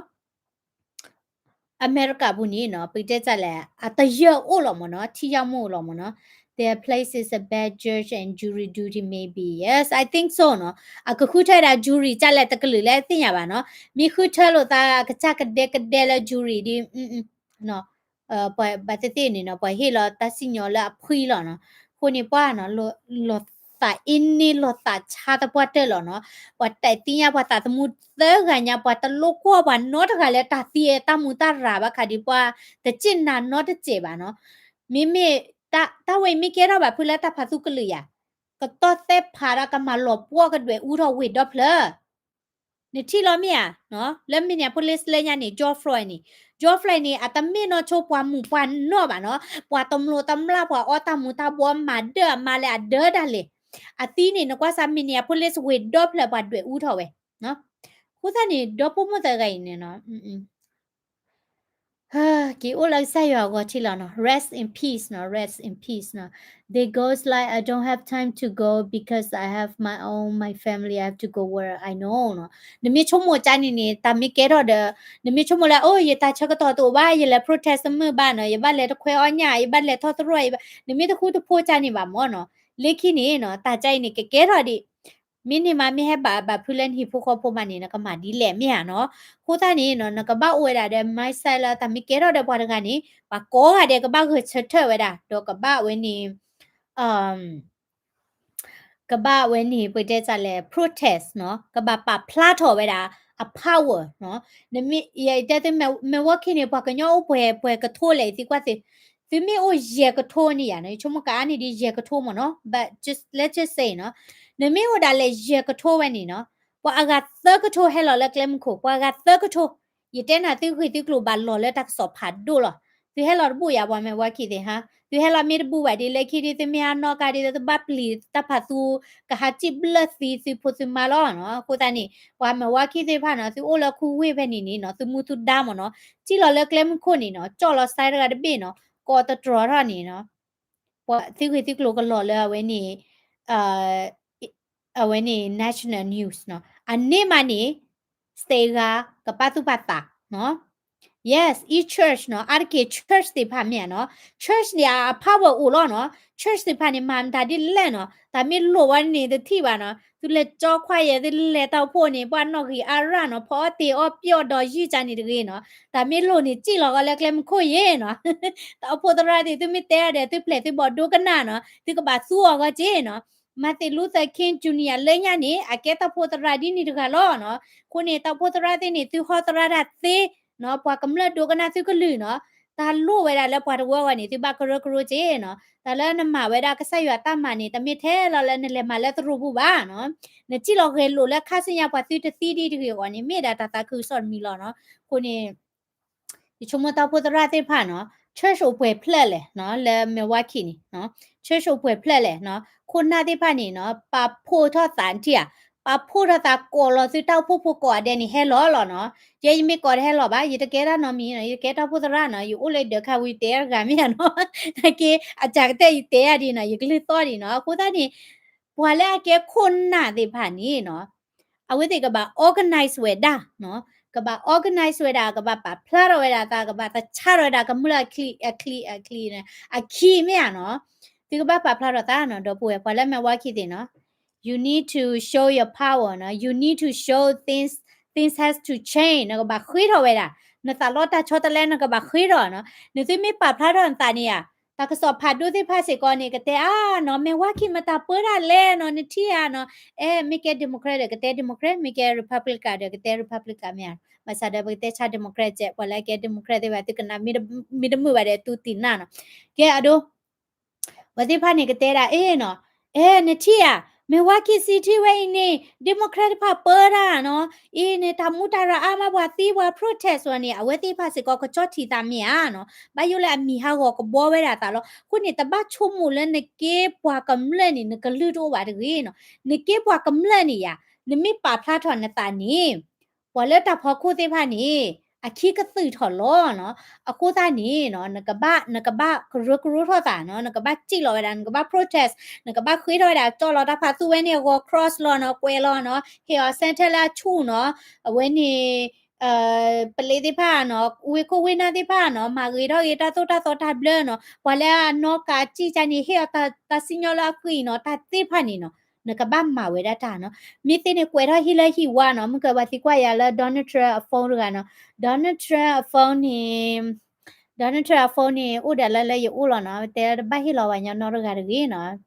အမဲရကၤပူၤန့ၣ်နီၤ ပကတဲတၢ်လဲၣ် အတယၢၢ်အိၣ်လီၤမ့ၢ်နီၤ ထံယၢ်မူအိၣ်လီၤမ့ၢ်နီၤ Their place is a bad judge and jury duty maybe. Yes, I think so နီၤ အကဃုထၢဒၣ် jury ကၢ်လဲၣ်တကလုာ်လၢသ့ၣ်ညါဘၣ်နီၤ မ့ၢ်ဃုထၢလိာ်သးကစၢ်ကဒဲကဒဲလၢ jury ဒ် ပှၤဘၣ်သ့ၣ်သ့ၣ်န့ၣ်နီၤ ပှၤဟ့ၣ်လီၤတၢ်စံၣ်ညီၣ်လၢအဖှံလီၤနီၤ အဃိန့ၣ်ပှၤနီၤ လီၤသးအ့န့ၢ်လီၤသးဆါသပှၢ်တၢၢ်လီၤနီၤ ပှၤတၢ်သ့ၣ်ညါပှၤသးသမူသၢဂၤညါ ပှၤတလိၣ်ကွၢ်ပှၤနီတဂၤလၢတၢ်သံတၢ်မူတၢ်ရၢ်ဘၣ်ခါဒီးပှၤတစ့ၢ်နၤနီတစဲးဘၣ်နီၤ မ့မ့ၢ် တၢ်ဝဲအံၤမ့ၢ်ကဲထီၣ်ဘၣ်ဖုလၢတၢ်ဖးသူကလုာ်ယၤ ကတီၢ်သဲဖးဒီးကမၤလီၤပှီၢ်ကဒွဲၣ်အူထီၣ်ဝ့ၢ်ဒီဖျၢၣ် နထံၣ်လီၤမ့ၢ်ဧါ လၢ Minneapolis လၢညါန့ၣ် George Floyd န့ၣ် George Floyd န့ၣ် အတမ့ၢ်နီၢ်ဆိပှၤမုၢ်ပှၤနီၢ်ဘၣ်နီၤ ပှၤတမျိးတမျာ် ပှၤအီတၢ်မူၤတၢ်ဘှီး မၤဒၢၣ်အမါလဲၣ် အဒၢတၢ်လဲၣ် အသံန့ၣ် နကွၢ်စး Minneapolis ဝ့ၢ်ဒီဖျၢၣ်ပှၤဒွဲၣ်အူထီၣ်ဝဲ အဃိသတးန့ၣ် ဒီဖိမိၢ်သၢဂၤအံၤန့ၣ်နီၤ က့ၤအိၣ်လၢကစၢ်ယွၤအဂီၢ်ထံလီၤနီၤ rest in peace နီၤ rest in peace နီၤ They goes like I don't have time to go because I have my own my family I have to go where I know နီၤ နမ့ၢ်ဆိကမိၣ်ကၢ်န့ၣ်န့ၣ် တၢ်မ့ၢ်ကဲထီၣ်ဒီး နမ့ၢ်ဆိကမိၣ်လၢ အိၣ် ယတၢ်ဆၢကတီၢ်တအိၣ်ဘၣ် ယလဲၤ protest တမုာ်ဘၣ်နီၤ ယဘၣ်လဲၤတခွဲအီၣ်ညၣ် ယဘၣ်လဲၤထီၣ်သရိာ် ယဘၣ် နမ့ၢ်တဃူတဖိးကၢ်န့ၣ်ဘၣ်မ့ၢ်နီၤ လၢခံန့ၣ်နီၤ တၢ်ကၢ်အံၤန့ၣ် ကကဲထီၣ်ဒံး မ့ၢ်န့ၢ်မးမ့ၢ်ဟဲဘၣ်ဘၣ်ဖုလၢနဟံၣ်ဖိဃီဖိမးန့ၣ် နကမၤဒ်လဲၣ်မ့ၢ်ဧါနီၤ အဃိသတးန့ၣ်နီၤ နကဘၣ်အိၣ်ဝဲဒၣ်ဒီး mindset လၢတၢ်မ့ၢ်ကဲထီၣ်ဒီးပှၤတဂၤန့ၣ် ပှၤကိးဂၤဒဲးကဘၣ်ဂဲၤဆၢထၢၣ်ဝဲဒၣ် ဒီးကဘၣ်ဝဲန့ၣ် ကဘၣ်ဝဲန့ၣ် ပတဲတၢ်လဲၣ် protest နီၤ ကဘၣ်ပာ်ဖျါထီၣ်ဝဲဒၣ် အ power နီၤ နမ့ၢ် ယတဲသု Milwaukee န့ၣ် ပှၤကညီအိၣ်ပှဲၤပှဲၤကထိလဲၣ် ယသံကွၢ်သု သုမ့ၢ်အိၣ်ယဲၢ်ကထိန့ၣ်ယၤနီၤ ယဆိကမိၣ်ကအါန့ၢ်ဒ်ယဲၢ်ကထိမ့ၢ်နီၤ but just let's just say နီၤ နမ့ၢ်အိၣ်ဒၣ်လဲာ်ယဲၢ်ကထိဝဲန့ၣ်နီၤ ပှၤအဂၤသၢကထိဟဲလီၤလၢကျဲမုၢ်ခိၣ် ပှၤအဂၤသၢကထိ ယတဲနၤသုဂ့ၢ်သုကျိၤဘၣ်လီၤလၢတၢ်ကစီၣ်ဖးဒိၣ်လီၤ သုဟဲလီၤတဘူၣ်ယၤ ပှၤ Milwaukee သ့ၣ်ဟါ သုဟဲလီၤမ့ၢ်တဘူၣ်ဘၣ်ဒ်လဲၣ်ခံဒ်သုမ့ၢ်ဟးနီၣ်ကါဒ်သုဘၣ်ပျံၤတၢ်ဖးသူ ကဟးစံၣ်ဘျၢၣ်သံသုဖိသုမါလီၤနီၤ အဃိသတးန့ၣ် ပှၤ Milwaukee သ့ၣ်တဖၣ်နီၤ သုအိၣ်လၢခူဝ့ၢ်ဖဲန့ၣ်န့ၣ်နီၤ သုမူသုဒါမ့ၢ်နီၤ စံၣ်လီၤလၢကျဲမုၢ်ခိၣ်န့ၣ်နီၤ ကၠီၣ်လီၤစဲတဂၤတဘ့ၣ်နီၤ ကိးတတြီၤထီၣ်န့ၣ်နီၤ, ပှၤသုဂ့ၤသုကျိၤကလီၤလၢအဝဲန့ၣ် အဝဲန့ၣ် national news နီၤ, အန့ၣ်မးန့ၣ် state ဂၤကပာ်သူၣ်ပာ်သးနီၤ. Yes, e church နီၤ, အါတက့ၢ် church သ့ၣ်တဖၣ်မ့ၢ်ဧါနီၤ, church န့ၣ်အ power အိၣ်လီၤနီၤ, church သ့ၣ်တဖၣ်န့ၣ် မၤမတၤဒ်လဲၣ်နီၤ, တၢ်မ့ၢ်လိၣ်ဝဲန့ၣ်တထံၣ်ဘၣ်နီၤ, သုလဲၤကၠီခွါယဲၢ် သုလဲၤတၢ်အိၣ်ဖှိၣ်န့ၣ် ပှၤနီၣ်ဂံၢ်အါရၣ်နီၤ, ဖီအီၣ်တ့ၤအီၣ်ပျီၢ်ဒီးယုၢ်ကၢန့ၣ်တဂ့ၤနီၤ, တၢ်မ့ၢ်လိၣ်န့ၣ် စံၣ်လီၤဂီၤလၢကျဲမုၢ်ခိၣ်ယဲၢ်နီၤ, တၢ်အိၣ်ဖှိၣ်သရၣ်သ့ၣ် သုမ့ၢ်တဲဒီး သုပျဲၢ်သုဘၣ်ဒိကနၣ်နီၤ, သုကဘၣ်သူအီၤဂီၢ်က့နီၤ. Martin Luther King Junior လၢညါန့ၣ် အကဲတၢ်အိၣ်ဖှိၣ်သရၣ်ဒ်န့ၣ်တဂၤလီၤနီၤ. အဃိန့ၣ် တၢ်အိၣ်ဖှိၣ်သရၣ်သ့ၣ်န့ၣ် သုဟီသရၣ်တၢ်သ့နီၤ, ပှၤကမျၢၢ်ဒိကနၣ်သုကလုၢ်နီၤ, တၢ်လိၣ်ဝဲဒၣ်လၢပှၤတဝၢအဂီၢ်န့ၣ် သုဘၣ်ကရၢကရိက့နီၤ. တၢ်လၢနမၤဝဲဒၣ်ကစၢ်ယွၤတၢ်မၤန့ၣ် တမ့ၢ်ထဲလီၤလၢနလဲၤမၤလၢသရိာ်ပူၤဘၣ်နီၤ. နစံၣ်လီၤဂဲၤလိာ်လၢခါဆူညါပှၤသုတသံဒံးတဂ့ၤအဂီၢ်န့ၣ် မ့ၢ်ဒၣ်တၢ်သးခုကစီၣ်တမံၤလီၤနီၤ. အဃိန့ၣ် ယဆိကမိၣ်တၢ်အိၣ်ဖှိၣ်သရၣ်သ့ၣ်တဖၣ်နီၤ church အိၣ်ပှဲၤဖျၢၣ်လဲၣ်နီၤ, လၢ Milwaukee န့ၣ်နီၤ church အိၣ်ပှဲၤဖျၢၣ်လဲၣ်နီၤ, ခိၣ်နၢ်သ့ၣ်တဖၣ်န့ၣ်နီၤ ပာ်ဖှိၣ်ထီၣ်သးထံၣ်ဧါ, ပာ်ဖှိၣ်ထီၣ်သးကိးလီၤသုတၢ်အိၣ်ဖှိၣ်ဖိကိးဂၤဒဲးန့ၣ် ဟဲလီၤလီၤနီၤ. ယဲယမ့ၢ်ကိးတဟဲလီၤဘၣ်, ယတကဲတၢ်နီတမံၤနီၤ, ယတကဲတၢ်အိၣ်ဖှိၣ်သရၣ်နီၤ, ယအိၣ်လၢဒၢးခါဝံၤတဲတဂၤမ့ၢ်ဧါနီၤ, နာ်က့ အစှၤကတၢၢ်ယတဲယၤဒ်နီၤ, ယကလုၢ်သီၣ်ဒံးနီၤ. အဃိသတးန့ၣ် ပှၤလၢအကဲခိၣ်နၢ်သ့ၣ်တဖၣ်န့ၣ်နီၤ အဝဲသ့ၣ်ကဘၣ် organize ဝဲဒၣ်နီၤ, ကဘၣ် organize ဝဲဒၣ်, ကဘၣ်ပာ်ဖျါထီၣ်ဝဲဒၣ်သး, ကဘၣ်သဆၣ်ထီၣ်ဝဲဒၣ်ကမျၢၢ်အချံ, အချံ, အချံ, အခံမ့ၢ်ဧါနီၤ. သုကဘၣ်ပာ်ဖျါထီၣ်သးနီၤ, ဒီပုၢ်ဝဲၢ် ပှၤလၢ Milwaukee သ့ၣ်နီၤ, you need to show your power နီၤ, you need to show things, things has to change, နကဘၣ်ဃ့ထီၣ်ဝဲဒၣ်, နသးလီတၢ်ဆီတလဲ နကဘၣ်ဃ့ထီၣ်နီၤ. နသုမ့ၢ်ပာ်ဖျါထီၣ်နသးန့ၣ်ဧါ တၢ်ကစီၣ်ဖးဒိၣ်သ့ၣ်တဖၣ်စ့ၢ်ကီးန့ၣ် ကတဲအါနီၤ, Milwaukee မတၤပၢတၢ်လဲၣ်နီၤ, နထံၣ်ဧါနီၤ. အဲ မ့ၢ်ကဲ Democrat ဒီးကတဲ Democrat, မ့ၢ်ကဲ Republican ဒီးကတဲ Republican မ့ၢ်ဧါ. ဘၣ်ဆၣ်ဒီးပကတဲဆါ Democrat ကဲ, ပှၤလၢအကဲ Democrat သ့ၣ်တဖၣ် သုကနၣ် မ့ၢ်တမုာ်ဘၣ်ဒီး သုတံၢ်နၢ်နီၤ. ကဲအဒိ အဝဲသ့ၣ်တဖၣ်န့ၣ်ကတဲဒၣ် အ့နီၤ, အဲ နထံၣ်ဧါ, Milwaukee City ဝဲအံၤန့ၣ် Democrat တဖၣ်ပၢတၢ်နီၤ, အ့န့ၣ် တၢ်မူတၢ်ရၢ်အါမး ပှၤသံပှၤ protest ဝဲန့ၣ် အဝဲသ့ၣ်တဖၣ်စ့ၢ်ကီးကကၠီထံးသးမ့ၢ်ဧါနီၤ, ဘၣ်ယိၣ်လၢအမံၤဟးဂီၤကဘှီဝဲဒၣ်သးလီၤ. အဃိန့ၣ် တဘၣ်ဆိကမိၣ်လၢနကဲပှၤကမျၢၢ်န့ၣ် နကလုၢ်တအိၣ်ဘၣ်တဂ့ၤနီၤ. နကဲပှၤကမျၢၢ်န့ၣ်ယါ, နမ့ၢ်ပာ်ဖျါထီၣ်နသးန့ၣ် ပှၤလၢတၢ်ဖီခိၣ်သ့ၣ်တဖၣ်န့ၣ် အခံကသုးထီၣ်လီၤနီၤ. အဃိသတးန့ၣ်နီၤ နကဘၣ်, နကဘၣ်ကရၢကရိထီၣ်သးနီၤ, နကဘၣ်စံၣ်လီၤဝဲဒၣ်, နကဘၣ် protest, နကဘၣ်ဃ့ထီၣ်ဝဲဒၣ် ကၠီၣ်လီၤတၢ်ဖးသူဝဲန့ၣ်အဂီၤ cross လီၤနီၤ, ကွဲးလီၤနီၤ, ဟ့ၣ်အီၤ center လၢအဆူၣ်နီၤ, အဝဲန့ၣ် ပလ့းသ့ၣ်တဖၣ်နီၤ, ဝ့ၢ်ခိၣ်ဝ့ၢ်နၢ်သ့ၣ်တဖၣ်နီၤ, မၤဂ့ၤထီၣ်ဂ့ၤတၢ်သိၣ်တၢ်သီတၢ်ဘျၢနီၤ, ပှၤလၢအနီၣ်ကးစံၣ်ကါန့ၣ် ဟ့ၣ်အီၤတၢ်စံၣ်ညီၣ်လၢအဃံနီၤ, တၢ်သ့ၣ်တဖၣ်န့ၣ်နီၤ နကဘၣ်မၤဝဲဒၣ်တၢ်နီၤ. မ့ၢ်သ့န့ၣ်ကွဲးထီၣ်ဟံၣ်လၢဟံၣ်ဝါနီၤ, မုၢ်ကပၤသံကွၢ်ယၤလၢ Donald Trump အ phone တဂၤနီၤ, Donald Trump အ phone န့ၣ်, Donald Trump အ phone န့ၣ် အိၣ်ဒၣ်လၢလၢယအိၣ်လီၤနီၤ, တဲတဘၣ်ဟ့ၣ်လီၤဝဲညီနီတဂၤတဂ့ၤနီၤ. ခံဒ့နီၤ,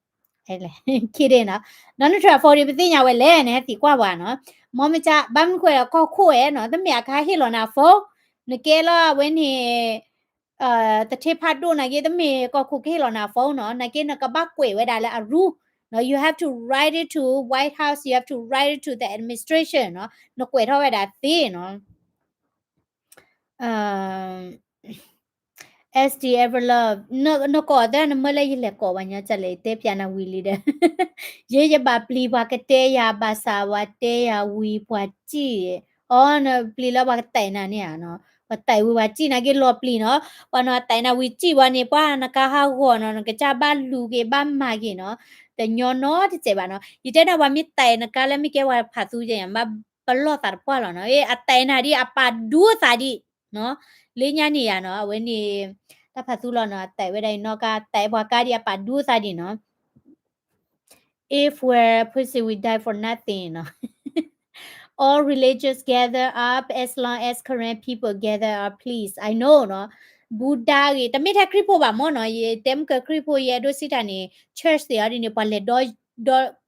Donald Trump အ phone န့ၣ် ပသ့ၣ်ညါဝဲလဲၣ်န့ၣ် သံကွၢ်ပှၤနီၤ, မ့ၢ်မ့ၢ်ကဘၣ်မနုၤကွဲးဒီး ကီၢ်ခိၣ်ဧဲနီၤ, တမ့ၢ်အခါဟ့ၣ်လီၤနၤ phone, နကဲလၢအဝဲန့ၣ် တထ့ဖးဒိၣ်နာ်က့ တမ့ၢ်ကီၢ်ခိၣ်ကဟ့ၣ်လီၤနၤ phone နီၤ, နာ်က့နကဘၣ်ကွဲးဝဲဒၣ်လၢအ rule နီၤ, you have to write it to White House, you have to write it to the administration နီၤ, နကွဲးထီၣ်ဝဲဒၣ်သ့နီၤ. SD Everlove, နကိးသၢနမၢလၢယလဲၤကိးပှၤညီကလဲၣ်, တဲပျးနၤဝံၤလံဒီး, ယဲယဘၣ်ပျံၤပှၤကတဲယၤ ဘၣ်ဆၣ်ပှၤတဲယၤဝံၤပှၤစံၣ်, အီ နပျံၤလၢပှၤကတဲနၤန့ၣ်ဧါနီၤ, ပှၤတဲဝံၤပှၤစံၣ်နာ်က့လီၤပျံၤနီၤ, ပှၤနီၤတဲနၤဝံၤစံၣ်ပှၤန့ၣ် ပှၤနကါဟးဂီၤနီၤ, နကစၢ်ဘၣ်လူၤက့ၤဘၣ်မၤက့ၤနီၤ, တညီနီတစဲးဘၣ်နီၤ. ယတဲနၤပှၤမ့ၢ်တဲနကါလၢမ့ၢ်ကဲပှၤဖးသူယဲၢ် ဘၣ်ပလီၢ်သးတပှၢ်လီၤနီၤ, အတဲနၤဒ်အပာ်ဒူသးဒံး နီၤ, လၢညါန့ၣ်ယါနီၤ, အဝဲန့ၣ် တၢ်ဖးသူလီၤနီၤ, အတဲဝဲဒၣ်အံၤနီၢ်ကါ တဲပှၤကါဒံးအပာ်ဒူသးဒံးနီၤ. If we're pussy, we die for nothing နီၤ. All religions gather up as long as Karen people gather up, please. I know နီၤ, Buddha ဂ့ၤ, တမ့ၢ်ထဲခရံာ်ဖိဘၣ်မ့ၢ်နီၤ, ယတဲမုၢ်ကခရံာ်ဖိ ယအဲၣ်ဒိးစံးတၢ်န့ၣ် church သ့ၣ်အီၤဒ်န့ၣ် ပှၤလဲၤဒီ ဒီး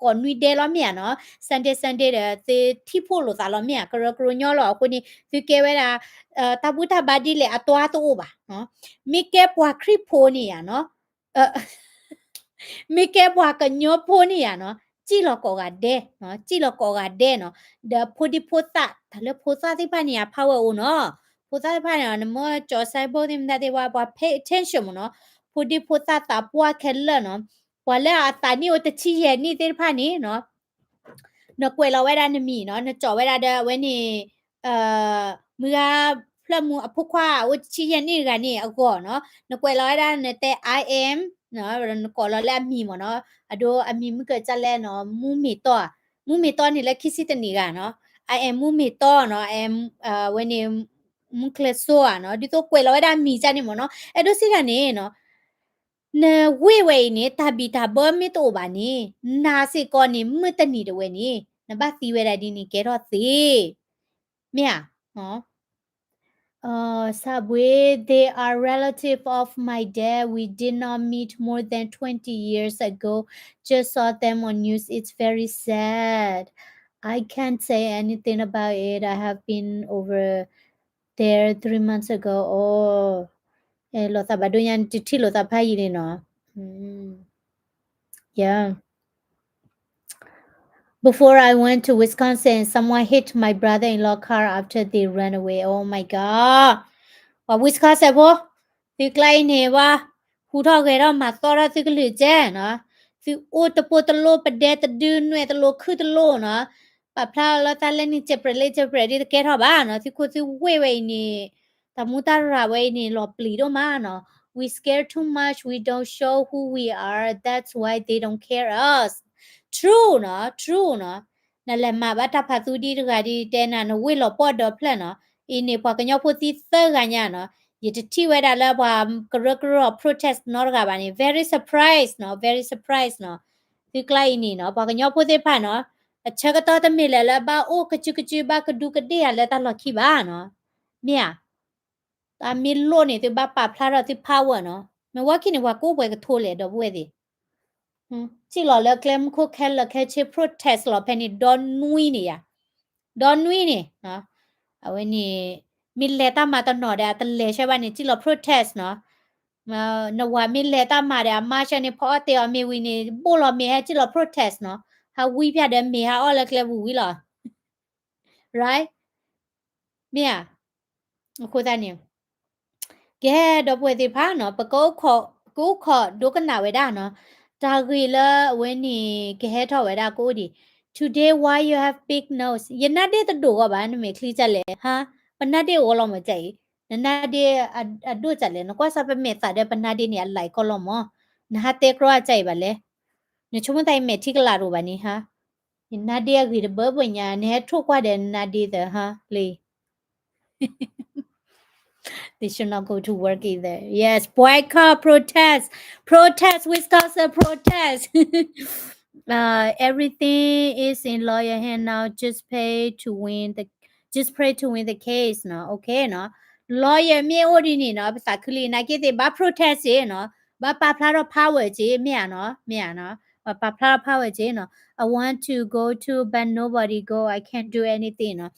ကိးနွံဒဲလီၤမ့ၢ်ဧါနီၤ, Sunday Sunday ဒီး သုထံၣ်ဖှိၣ်လိာ်သးလီၤမ့ၢ်ဧါ, ကရၢကရိညီလီၤ. အဃိန့ၣ် သုကဲဝဲဒၣ် တၢ်ဘူၣ်တၢ်ဘါဒ်လဲၣ်အတွၤတအိၣ်ဘၣ်နီၤ. မ့ၢ်ကဲပှၤခရံာ်ဖိန့ၣ်ယါနီၤ, မ့ၢ်ကဲပှၤကညီဖိန့ၣ်ယါနီၤ, စံၣ်လီၤကိးဂၤဒဲး, စံၣ်လီၤကိးဂၤဒဲးနီၤ, ဒီးဖိဒံဖိသၣ်, တၢ်လၢဖိသၣ်သ့ၣ်တဖၣ်န့ၣ် အ power အိၣ်နီၤ, ဖိသၣ်သ့ၣ်တဖၣ်န့ၣ် နမ့ၢ်ကၠီၤစဲဘိသ့ၣ်မတၤသ့ၣ်ဝဲ ပှၤ pay attention မ့ၢ်နီၤ, ဖိဒံဖိသၣ်သးပှၢ်ခဲလၢာ်နီၤ, ပှၤလၢအသးနံၣ်အိၣ်တဆံယဲၢ်နံၣ်သ့ၣ်တဖၣ်န့ၣ်နီၤ, နကွဲးလီၤဝဲဒၣ်နမံၤနီၤ, နကၠီၤဝဲဒၣ်ဒီးအဝဲန့ၣ် မုၢ်ဂၤ နမ့ၢ်ကွဲးလီၤဝဲဒၣ်လၢနဖျၢၣ်မူအဖိခွါအိၣ်တဆံယဲၢ်နံၣ်တဂၤန့ၣ်အဂီၢ်နီၤ, နကွဲးလီၤဝဲဒၣ်နတဲ I am နီၤ, နကိးလီၤလၢအမံၤမ့ၢ်နီၤ, အဒိအမံၤမုၢ်ကစၢ်လဲၣ်နီၤ, မူမ့ၤတီၢ်, မူမ့ၤတီၢ်န့ၣ်လၢခံဆံတနံၣ်ဂၤနီၤ, I am မူမ့ၤတီၢ်နီၤ, I am ဝဲန့ၣ် မူချၢစိဧါနီၤ, ဒ်သိးကွဲးလီၤဝဲဒၣ်မံၤကၢ်န့ၣ်မ့ၢ်နီၤ, အဲၣ်ဒိးစံးတၢ်န့ၣ်နီၤ နဝ့ၢ်ဝဲအံၤန့ၣ် တၢ်ဘံၣ်တၢ်ဘၢမ့ၢ်တအိၣ်ဘၣ်န့ၣ် နၤစ့ၢ်ကီးန့ၣ် မုၢ်တနံၤတဝဲန့ၣ် နဘၣ်သံဝဲဒၣ်ဒ်န့ၣ်ကဲထီၣ်သ့, မ့ၢ်ဧါ. Uh, Sabwe, they are relative of my dad. We did not meet more than twenty years ago. Just saw them on news. It's very sad. I can't say anything about it. I have been over there three months ago. Oh, အဲ လိာ်သးဘၣ်ဒိညါ တထံၣ်လိာ်သးဖးယံာ်န့ၣ်နီၤ. Yeah. Before I went to Wisconsin, someone hit my brother-in-law car after they ran away. Oh my God. ပှၤ Wisconsin ဖိ, သုကျါအံၤန့ၣ်ဝဲ, ဟူထီၣ်ဂဲၤထီၣ်မၤသီထီၣ်သုကလုာ်ကဲနီၤ, သုအိၣ်တပိၢ်တလိၣ် ပဒဲတဒု နွဲၣ်တလိၤခုၣ်တလိၣ်နီၤ, ပာ်ဖျါလီၤသးလၢန့ၣ် ကဲပြဲးလ့ကဲပြဲးဒ်တကဲထီၣ်ဘၣ်နီၤ, သုခိၣ်သုဝ့ၢ်ဝဲအံၤန့ၣ် တၢ်မူတၢ်ရၢ်ဝဲအံၤန့ၣ် လီၤပျံၤဒိၣ်မးနီၤ. We scare too much, we don't show who we are, that's why they don't care us. True နီၤ, true နီၤ. နလဲၤမၤဘၣ်တၢ်ဖးသူဒ်တဂၤဒ်တဲနၤ နဝ့ၢ်လီၤပှီၢ်ဒီဖျၢၣ်နီၤ, အံၤန့ၣ် ပှၤကညီဖိသံသၢဂၤညါနီၤ, ယတထံၣ်ဝဲဒၣ်လၢပှၤကရၢကရိ protest နီတဂၤဘၣ်န့ၣ် very surprise နီၤ, very surprise နီၤ. သုကျါအံၤန့ၣ်နီၤ ပှၤကညီဖိသ့ၣ်တဖၣ်နီၤ, အဆၢကတီၢ်တမ့ၢ်လၢၤလၢဘၣ်အိၣ်ကစုကစု ဘၣ်ကဒူးကဒ့ၣ်ယၤလၢတၢ်လီၢ်ခံဘၣ်နီၤ, မ့ၢ်ဧါ. တၢ်မ့ၢ်လိၣ်န့ၣ် သုဘၣ်ပာ်ဖျါထီၣ်သု power နီၤ. မ့ၢ်ဝဲခံန့ၣ် ပှၤကိးပှဲၤကထိလဲၣ် ဒီပုၢ်ဝဲၢ်သ့ၣ်, စံၣ်လီၤလၢကျဲမုၢ်ခိၣ်ခဲလၢာ်ခဲဆ့ protest လီၤဖဲန့ၣ် ဒီနွံန့ၣ်ယၤ, ဒီနွံန့ၣ်, အဝဲန့ၣ် မ့ၢ်လဲၤတၢ်မၤတနီၤဒီး အတလဲၤဆှၢဘၣ်န့ၣ် စံၣ်လီၤ protest နီၤ. နဝၤမ့ၢ်လဲၤတၢ်မၤဒီး အမါဆှၢန့ၣ် ဖီအီၣ်တ့ၢ်အီၤမ့ၤဝံၤန့ၣ် ဘိၣ်လီၤမ့ၤဟဲစံၣ်လီၤ protest နီၤ. ဟးဝံဖၠၣ်ဒီးမ့ၤဟးအီၣ်လၢကျဲပူၤဝံၤလီၤ. Right? မ့ၢ်ဧါ. အဃိသတးန့ၣ် ကဲ ဒီပုၢ်ဝဲၢ်သ့ၣ်တဖၣ်နီၤ ပကအိၣ်ခိး ကအိၣ်ခိးဒိကနၣ်ဝဲဒၣ်နီၤ, တၢ်ဂ့ၢ်လၢအဝဲန့ၣ် ကဟဲထီၣ်ဝဲဒၣ်ကအိၣ်ဒံး. Today why you have big nose? ယနါဒ့တဒိၣ်ဂီၢ်ဘၣ် နမဲာ်ချံကလဲၣ် ဟါ, ပနါဒ့အိၣ်လီၤမၢ်ကဲအံၤ, နနါဒ့အဒိၣ်ကလဲၣ်, နကွၢ်စၢ်ပမဲာ်သးဒီးပနါဒ့န့ၣ် အလၢကီၢ်လီၤမၢ်, နဟးတဲကြီအကဲအံၤဘၣ်လဲၣ်, နဆိကမိၣ်သးအံၤမဲာ်ထံကလးတအိၣ်ဘၣ်န့ၣ်ဟါ, ယနါဒ့အဂ့ၤတဘၢဘၢညါ နဟဲထိၣ်ကွၢ်ဒီးနနါဒ့သၢဟါလံ They should not go to work either. Yes, boycott, protest, protest, Wisconsin, protest. Uh, everything is in lawyer hand now. Just pray to win the, just pray to win the case နီၤ. Okay နီၤ. Lawyer မ့ၢ်အိၣ်ဒ်န့ၣ်နီၤ ပသးခုလံ နာ်က့သ့ၣ် ဘၣ် protest စ့ၢ်နီၤ. ဘၣ်ပာ်ဖျါထီၣ် power စ့ၢ် မ့ၢ်ဧါနီၤ. မ့ၢ်ဧါနီၤ. ဘၣ်ပာ်ဖျါထီၣ် power စ့ၢ်နီၤ. I want to go too, but nobody go. I can't do anything နီၤ.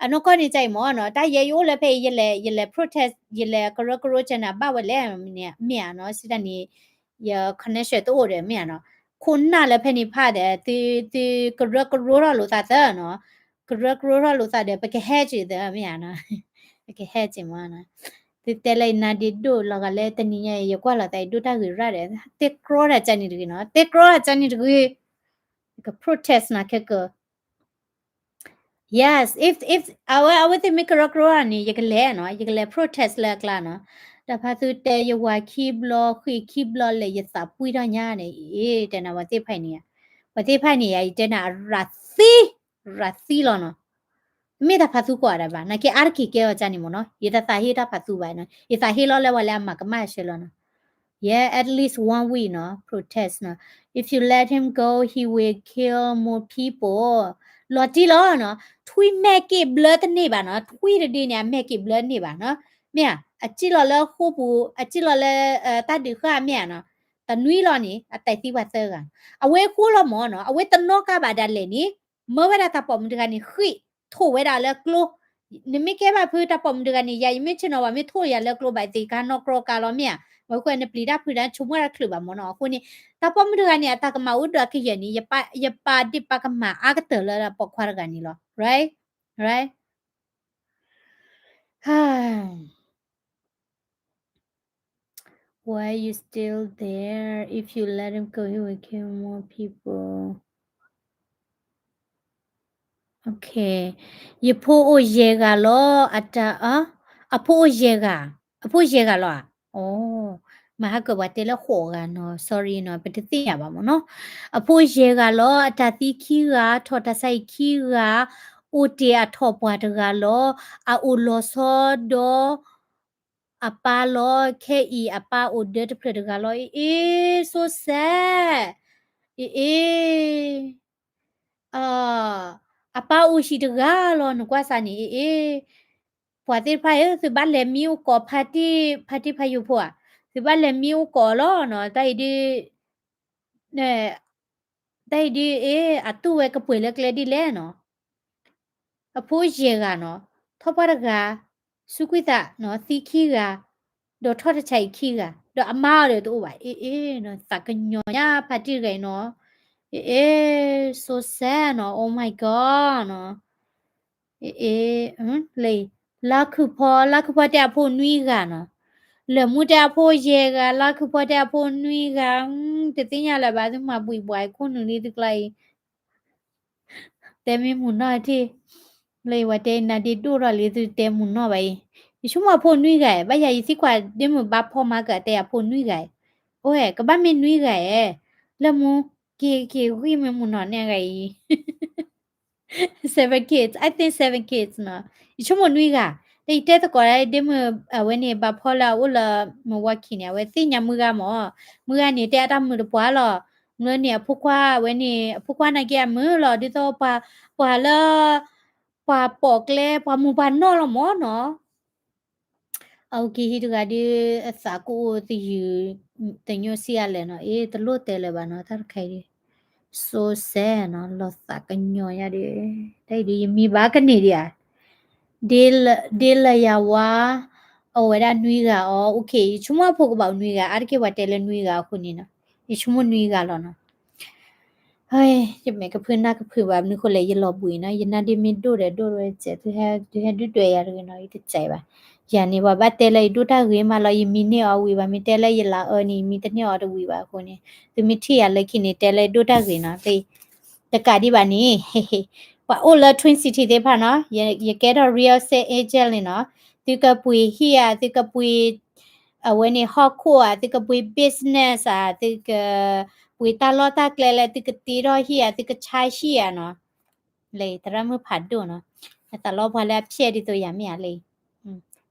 အနီၢ်ကီၢ်န့ၣ် ကဲအံၤမၢ်နီၤ တၢ်ယဲယအိၣ်လၢဖဲအံၤ ယလဲၤ ယလဲၤ protest ယလဲၤကရၢကရိကဲနၤဘၣ်ဝဲလဲၣ် မ့ၢ်ဧါနီၤ စံးတၢ်န့ၣ် ယ connection တအိၣ်ဒီး မ့ၢ်ဧါနီၤ ခိၣ်နၢ်လၢဖဲန့ၣ်ဖးဒီး သု သုကရၢကရိထီၣ်လိာ်သးသၢနီၤ ကရၢကရိထီၣ်လိာ်သးဒီး ပကဟဲက့ၤသၢ မ့ၢ်ဧါနီၤ ပကဟဲက့ၤမၢ်နီၤ သုတဲလၢယနါဒ့ဒိၣ်လီၤဂာ်လၢတနံၤညါ ယကွၢ်လီၤသးယဒိၣ်တၢ်ဂ့ၤရၣ်ဒီး တဲကြီတၢ်ကန့ၣ်တဂ့ၤနီၤ တဲကြီတၢ်ကန့ၣ်တဂ့ၤ က protest နၤခဲကၢ Yes, if, if အဝဲ အဝဲသ့ၣ်မ့ၢ်ကရၢကရိန့ၣ် ယကလဲၤနီၤ ယကလဲၤ protest လၢအကျါနီၤ တၢ်ဖါသူတဲယဝၤခံဘျီ ဃံးခံဘျီလဲၣ် ယသးပှံၢ်ထီၣ်ညါန့ၣ် အ့ တဲနၤ ပှၤသ့ၣ်တဖၣ်န့ၣ် ပှၤသ့ၣ်တဖၣ်န့ၣ် ယတဲနၤ ရၤသံ ရၤသံလီၤနီၤ မ့ၢ်တၢ်ဖါသူကိးဂၤဒဲးဘၣ် နာ်က့အါတက့ၢ်ကဲအီၤကန့ၣ်မၢ်နီၤ ယတသးဟ့တၢ်ဖါသူဘၣ်နီၤ ယသးဟ့လီၤလၢပှၤလၢအမၤကမၣ်ဆၢလီၤနီၤ Yeah, at least one week နီၤ protest နီၤ If you let him go, he will kill more people. လီၤတံၢ်လီၤနီၤ ထွံၣ်မဲာ်က့ၤဘျၢတန့ၢ်ဘၣ်နီၤ ထွံၣ်တဒုန့ၣ် အမဲာ်က့ၤဘျၢတန့ၢ်ဘၣ်နီၤ မ့ၢ်ဧါ အစံၣ်လီၤလၢဃိာ်ပူၤ အစံၣ်လီၤလၢ တၢ်ဒုးဃာ်မ့ၢ်ဧါနီၤ တနွံလီၤန့ၣ် အတဲာ်သံပှၤသၢဂၤ အဝဲဃိလီၤမၢ်နီၤ အဝဲတနီၣ်ကါဘၣ်ဒၣ်လဲာ်န့ၣ် မၢဝဲဒၣ်တၢ်ပိာ်မုၣ်တဂၤန့ၣ် ဃ့ၢ်ထိၣ်ဝဲဒၣ်လၢကျိ နမ့ၢ်ကဲဘၣ်ဖု တၢ်ပိာ်မုၣ်တဂၤန့ၣ် ယၤယမ့ၢ်ဆ့ၣ်နီၤ ပှၤမ့ၢ်ထိၣ်ယၤလၢကျိဘၣ်သ့ၣ် ကဟးနီၣ်ကြီကါလီၤမ့ၢ်ဧါ ဝဲဃိန့ၣ်ပျံၤတၢ်ဖုးတၢ်ဆိကမိၣ်တၢ်ချုးဘၣ်မၢ်နီၤ အဃိန့ၣ် တၢ်ပိာ်မုၣ်တဂၤန့ၣ် အတၢ်ကမၣ်အိၣ်ဒီးကယဲၢ်န့ၣ် ယပာ်ဒ့ၣ်ပာ်ကမၣ်အါကတၢၢ်လၢပိာ်ခွါတဂၤန့ၣ်လီၤ right right Why you still there? If you let him go, he will kill more people. Okay. ယဖိအိၣ်ယဲၢ်ဂၤလီၤ အတၢ်အ အဖိအိၣ်ယဲၢ်ဂၤ, အဖိယဲၢ်ဂၤလီၤဧါ. အိ, မဟါကၢၣ်ပှၤတဲလၢဃိးဂၤနီၤ, sorry နီၤ, ပတသ့ၣ်ညါဘၣ်မ့ၢ်နီၤ. အဖိယဲၢ်ဂၤလီၤ, အတၢ်သံခံဂၤ, ထီၣ်တၢ်ဆါအံၤခံဂၤ, အိၣ်တ့ၢ်အထီၣ်ပှၢ်တဂၤလီၤ, အအိၣ်လီၤဆီဒီး အပၢ်လီၤ, ခဲအံၤအပၢ်အိၣ်ဒၢတဖျၢၣ်တဂၤလီၤ. အ့ အ့, so sad. အ့ အ့ အပၢ်အိၣ်ဟံၣ်တဂၤလီၤ, နကွၢ်စၢ်န့ၣ်, အ့ အ့, ပှၤသ့ၣ်တဖၣ်အံၤ သုဘၣ်လဲၤမံအိၣ်ကိး ဖါတံၢ်ဖါယိၣ်ဖိဧါ, သုဘၣ်လဲၤမံအိၣ်ကိးလီၤနီၤ, တၢ်အံၤဒ် တၢ်အံၤဒ်အ့ၣ် အတူၢ်ဝဲကပှဲၤလၢကျဲဒ်လဲၣ်နီၤ. အဖိယဲၢ်ဂၤနီၤ, ထီၣ်ပှၢ်တဂၤ, စူးကွံာ်သးနီၤ, သံခံဂၤ, ဒီးထီၣ်တၢ်ဆါအံၤခံဂၤ, ဒီးအမါအီၤဒီးတအိၣ်ဘၣ်. အ့ အ့, သးကညီၤညါ ဖါတံၢ်တဂၤအံၤနီၤ. အ့ အ့, so sad နီၤ, oh my god နီၤ. အ့ အ့, လၢ လါခုၣ်ဖီ, လါခုၣ်ဖီတဲအဖိနွံဂၤနီၤ, လၢၢ်မူတဲအဖိယဲၢ်ဂၤ, လါခုၣ်ဖီတဲအဖိနွံဂၤ, တသ့ၣ်ညါလၢၤဘၣ်, သုမၤဘှံးဘှီးခိၣ်နူာ်လံသုကျါအံၤ. တဲမ့ၢ်မုၢ်နီၢ်ထံၣ်, လၢယဝဲတဲနၤဒ့ဒိၣ်ထီၣ်လံ သုတဲမုၢ်နီၢ်ဘၣ်အံၤ, ယဆိကမိၣ်အဖိနွံဂၤ, ဘၣ်ယၤယသံကွၢ်ဒ့မုၢ်ဘါဖီမၤကၢၢ်တဲအဖိနွံဂၤ, အိၣ် ကဘၣ်မ့ၢ်နွံဂၤ, လၢၢ်မူ, က့ၤက့ၤဂံၢ်မ့ၢ်မုၢ်နီၢ်န့ၣ်ဂၤအံၤ seven kids, I think seven kids နီၤ, ယဆိကမိၣ်နွံဂၤ, ဒီးယတဲသကိးဒ့မုၢ် အဝဲန့ၣ် ဘၣ်ဖီလၢအအိၣ်လၢ Milwaukee န့ၣ်, အဝဲသ့ၣ်ညါမုၢ်ဂၤမၢ်, မုၢ်ဂၤန့ၣ် တဲအတၢ်မုာ်တပှၢ်လီၤ, မုၢ်ဂၤန့ၣ် အဖိခွါဝဲန့ၣ် အဖိခွါနာ်က့အမုာ်လီၤ, ဒ်သိးပှၤလၢ ပှၤပိာ်ကျဲ ပှၤမုၢ်ပှၤနီၢ်လီၤမၢ်နီၤ. အဝဲက့ၤဟံၣ်တဂၤဒီး အသးကအိၣ်သယုၢ် တညိၣ်စံၣ်အလဲၣ်နီၤ, အ့ တလိၣ်တဲလၢၤဘၣ်နီၤ, တၢ်တခါအံၤဒီး so sad နီၤ, လီၤသးကညီၤယါဒီး, တၢ်အံၤဒီးယမံဘၣ်ကန့ၢ်ဒံးဧါ, ဒ်လၢယၤဝါ အဝဲဒၣ်နွံဂၤအီၤ, okay, ယဆိကမိၣ်အဖိကဘၣ်အိၣ်နွံဂၤ, အါတက့ၢ်ပှၤတဲလၢနွံဂၤအဃိန့ၣ်နီၤ, ယဆိကမိၣ်နွံဂၤလီၤနီၤ. ယမဲာ်ကဖုနၢ်ကဖုဘၣ်မနုၤဃိလဲၣ်, ယလီၤဘှံးနီၤ, ယနၢ်ဒ့မ့ၢ်ဒိၣ်ဒီးဒိၣ်ဝဲစဲး, သုဟဲဒုးဒွဲယၤတဂ့ၤနီၤ, ယတစဲးဘၣ်. ယၤန့ၣ် ပှၤဘၣ်တဲလၢယဒိၣ်တၢ်ဂ့ၤမးလီၤ, ယမံန့ၢ်အီၤဝံၤဘၣ်, မ့ၢ်တဲလၢယလၤအၢန့ၣ် ယမံတန့ၢ်အီၤတဝံၤဘၣ်အဃိန့ၣ်, သုမ့ၢ်ထံၣ်ယၤလၢခံန့ၣ် တဲလၢယဒိၣ်တၢ်ဂ့ၤနီၤ, တကးဒံးဘၣ်န့ၣ် ပှၤအိၣ်လၢ Twin City သ့ၣ်တဖၣ်နီၤ, ယကဲထီၣ် real estate agent လံနီၤ, သုကပှ့ၤဟံၣ်ဧါ, သုကပှ့ၤ အဝဲန့ၣ် ဟီၣ်ခိၣ်ဧါ, သုကပှ့ၤ business ဧါ, သုကပှ့ၤတၢ်လီၢ်တၢ်ကျဲလၢသုကတ့ထီၣ်ဟံၣ်ဧါ, သုကဆါဟံၣ်ဧါနီၤ, လၢသရၣ်မုၣ်ဖးဒိၣ်နီၤ, အသးလီပှၤလၢအဖျဲၣ်ဒ်သိးယၤမ့ၢ်ဧါလၢ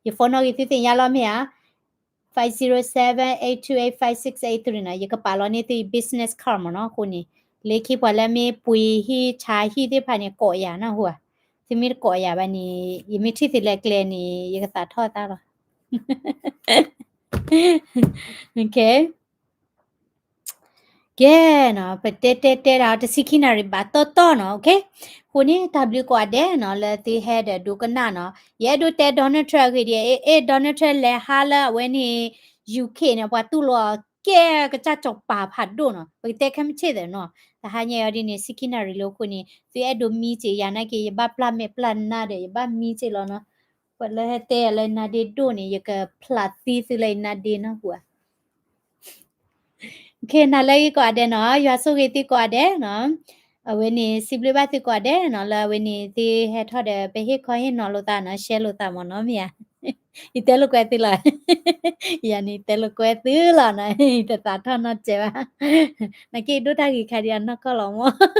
ယ phone နီၣ်ဂံၢ်သုသ့ၣ်ညါလီၤမ့ၢ်ဧါ, five zero seven eight two eight five six eight three နီၤ, ယကပာ်လီၤန့ၢ်သု business card မၢ်နီၤ, အဃိန့ၣ် လၢခံပှၤလၢမ့ၢ်ပှ့ၤဟံၣ်ဆါဟံၣ်သ့ၣ်တဖၣ်န့ၣ် ကိးယၤနၢ်ဟူဧါ, သုမ့ၢ်တကိးယၤဘၣ်န့ၣ် ယမ့ၢ်ထံၣ်သုလၢကျဲန့ၣ် ယကသးထီၣ်သါလီၤ. ကဲနီၤ, ပတဲတဲတဲဒၣ်တဆံခံနၣ်ရံၣ်ဘၣ်တီတီနီၤ, okay, အဃိန့ၣ် တၢ်ဘျုးကိးဂၤဒဲးနီၤ လၢသုဟဲဒီးဒိကနၣ်နီၤ, ယအဲၣ်ဒိးတဲ Donald Trump အဂ့ၢ်ဒ်အံၤ, အ့ Donald Trump လဲၤဟးလၢအဝဲန့ၣ် UK န့ၣ် ပှၤတူၢ်လိာ်အီၤကဲကစၢ်စီၤပၤဖးဒိၣ်နီၤ, ပကတဲခဲမုၢ်ဆ့ၣ်သ့ၣ်နီၤ, တဟါညါအံၤဒ်န့ၣ် ဆံခံနၣ်ရံၣ်လံအဃိန့ၣ် သုအဲၣ်ဒိးမံစ့ၢ်ယၤနာ်က့ ယဘၣ်ပျၢ်မဲာ်ပျၢ်နါဒီး ယဘၣ်မံစ့ၢ်လီၤနီၤ, ပှၤလၢဟဲတဲယၤလၢယနါဒ့ဒိၣ်န့ၣ် ယကဖျးသံသုလၢယနါဒ့နၢ်ဟူဧါ. နၤလၢဂ့ၤကိးဂၤဒဲးနီၤ, ယွၤဆိၣ်ဂ့ၤသုကိးဂၤဒဲးနီၤ, အဝဲန့ၣ်စံးဘျုးဘၣ်သုကိးဂၤဒဲးနီၤ, လၢအဝဲန့ၣ်သုဟဲထီၣ်ဒီး ပဟ့ၣ်ခီဟ့ၣ်နီၤလိာ်သးနီၤ, share လိာ်သးမၢ်နီၤ, မ့ၢ်ဧါ, ယတဲလိာ်ကွဲသုလီၤ, ယၤန့ၣ်တဲလိာ်ကွဲသုလီၤနီၤ, တသးထီၣ်နီတစဲးဘၣ်, နာ်က့ဒိၣ်တၢ်ဂ့ၤခါဒံးအနီၢ်ကီၢ်လီၤမၢ် အံ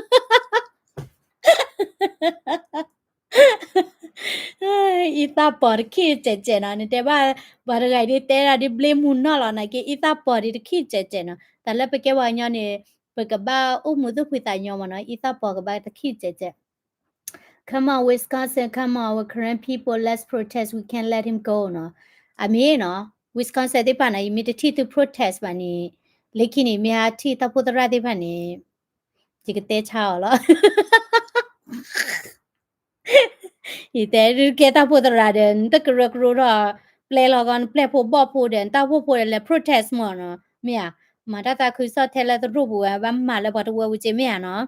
သၣ်ပီၤတခံစဲးစဲးနီၤ, နတဲဘၣ် ပှၤတဂၤအံၤဒ်တဲဒၣ်ဒ်ဘျ့မုၢ်နီၢ်လီၤ, နာ်က့အံသၣ်ပီၤဒ်တခံစဲးစဲးနီၤ, တၢ်လၢပကဲပှၤကညီန့ၣ် ပကဘၣ်အိၣ်မူသူၣ်ဖှံသးညီမၢ်နီၤ, အံသၣ်ပီၤကဘၣ်တခံစဲးစဲး Come on, Wisconsin, come on, our Karen people, let's protest, we can't let him go နီၤ, အမ့ၢ်နီၤ, Wisconsin သ့ၣ်တဖၣ်နီၤ, ယမ့ၢ်တထံၣ်သု protest ဘၣ်န့ၣ်, လၢခံန့ၣ် မ့ၢ်ဟးထံၣ်တၢ်အိၣ်ဖှိၣ်သရၣ်သ့ၣ်တဖၣ်န့ၣ်, ယကတဲဆါအီၤလီၤ ယတဲဒုးကဲတၢ်အိၣ်ဖှိၣ်သရၣ်ဒီး နတကရၢကရိထီၣ်, ပျဲလီၤဂီၤနပျဲၢ်ဖိဘီၣ်ဖိဒီး နတၢ်အိၣ်ဖှိၣ်ဖိဒီးလဲၤ protest မၢ်နီၤ, မ့ၢ်ဧါ, မၤတၢ်သးခုကစီၣ်ထဲလၢသရိာ်ပူၤဝဲ ဘၣ်မၤလၢပှၤတဝၢပူၤစ့ၢ်မ့ၢ်ဧါနီၤ,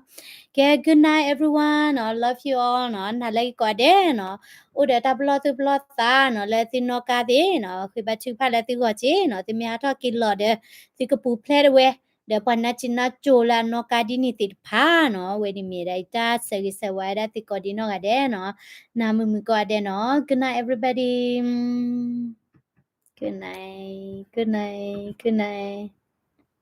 ကဲ good night everyone နီၤ, love you all နီၤ, နၤလၢဂ့ၤကိးဂၤဒဲးနီၤ, အိၣ်ဒီးတၢ်ပလီၢ်သူၣ်ပလီၢ်သးနီၤ, လၢသုနီၣ်ကါသ့ၣ်နီၤ, ဃ့ဘါထုကဖၣ်လၢသုဂီၢ်စ့ၢ်နီၤ, သုမ့ၢ်ဟးထီၣ်က့ၤလီၤဒီး သုကပူၤဖျဲးတဝဲ ဒီးပှၤနါစံၣ်နါကိၤလၢအနီၣ်ကါဒ်န့ၣ်သ့ၣ်တဖၣ်နီၤ, အဝဲန့ၣ်မ့ၢ်ဒၣ်ယတၢ်ဆၢဂ့ၤဆၢဝါဒၣ်သုကိးဒံနီၢ်ဂၤဒဲးနီၤ, နၢ်မုာ်မုာ်ကိးဂၤဒဲးနီၤ, good night everybody, good night, good night, good night.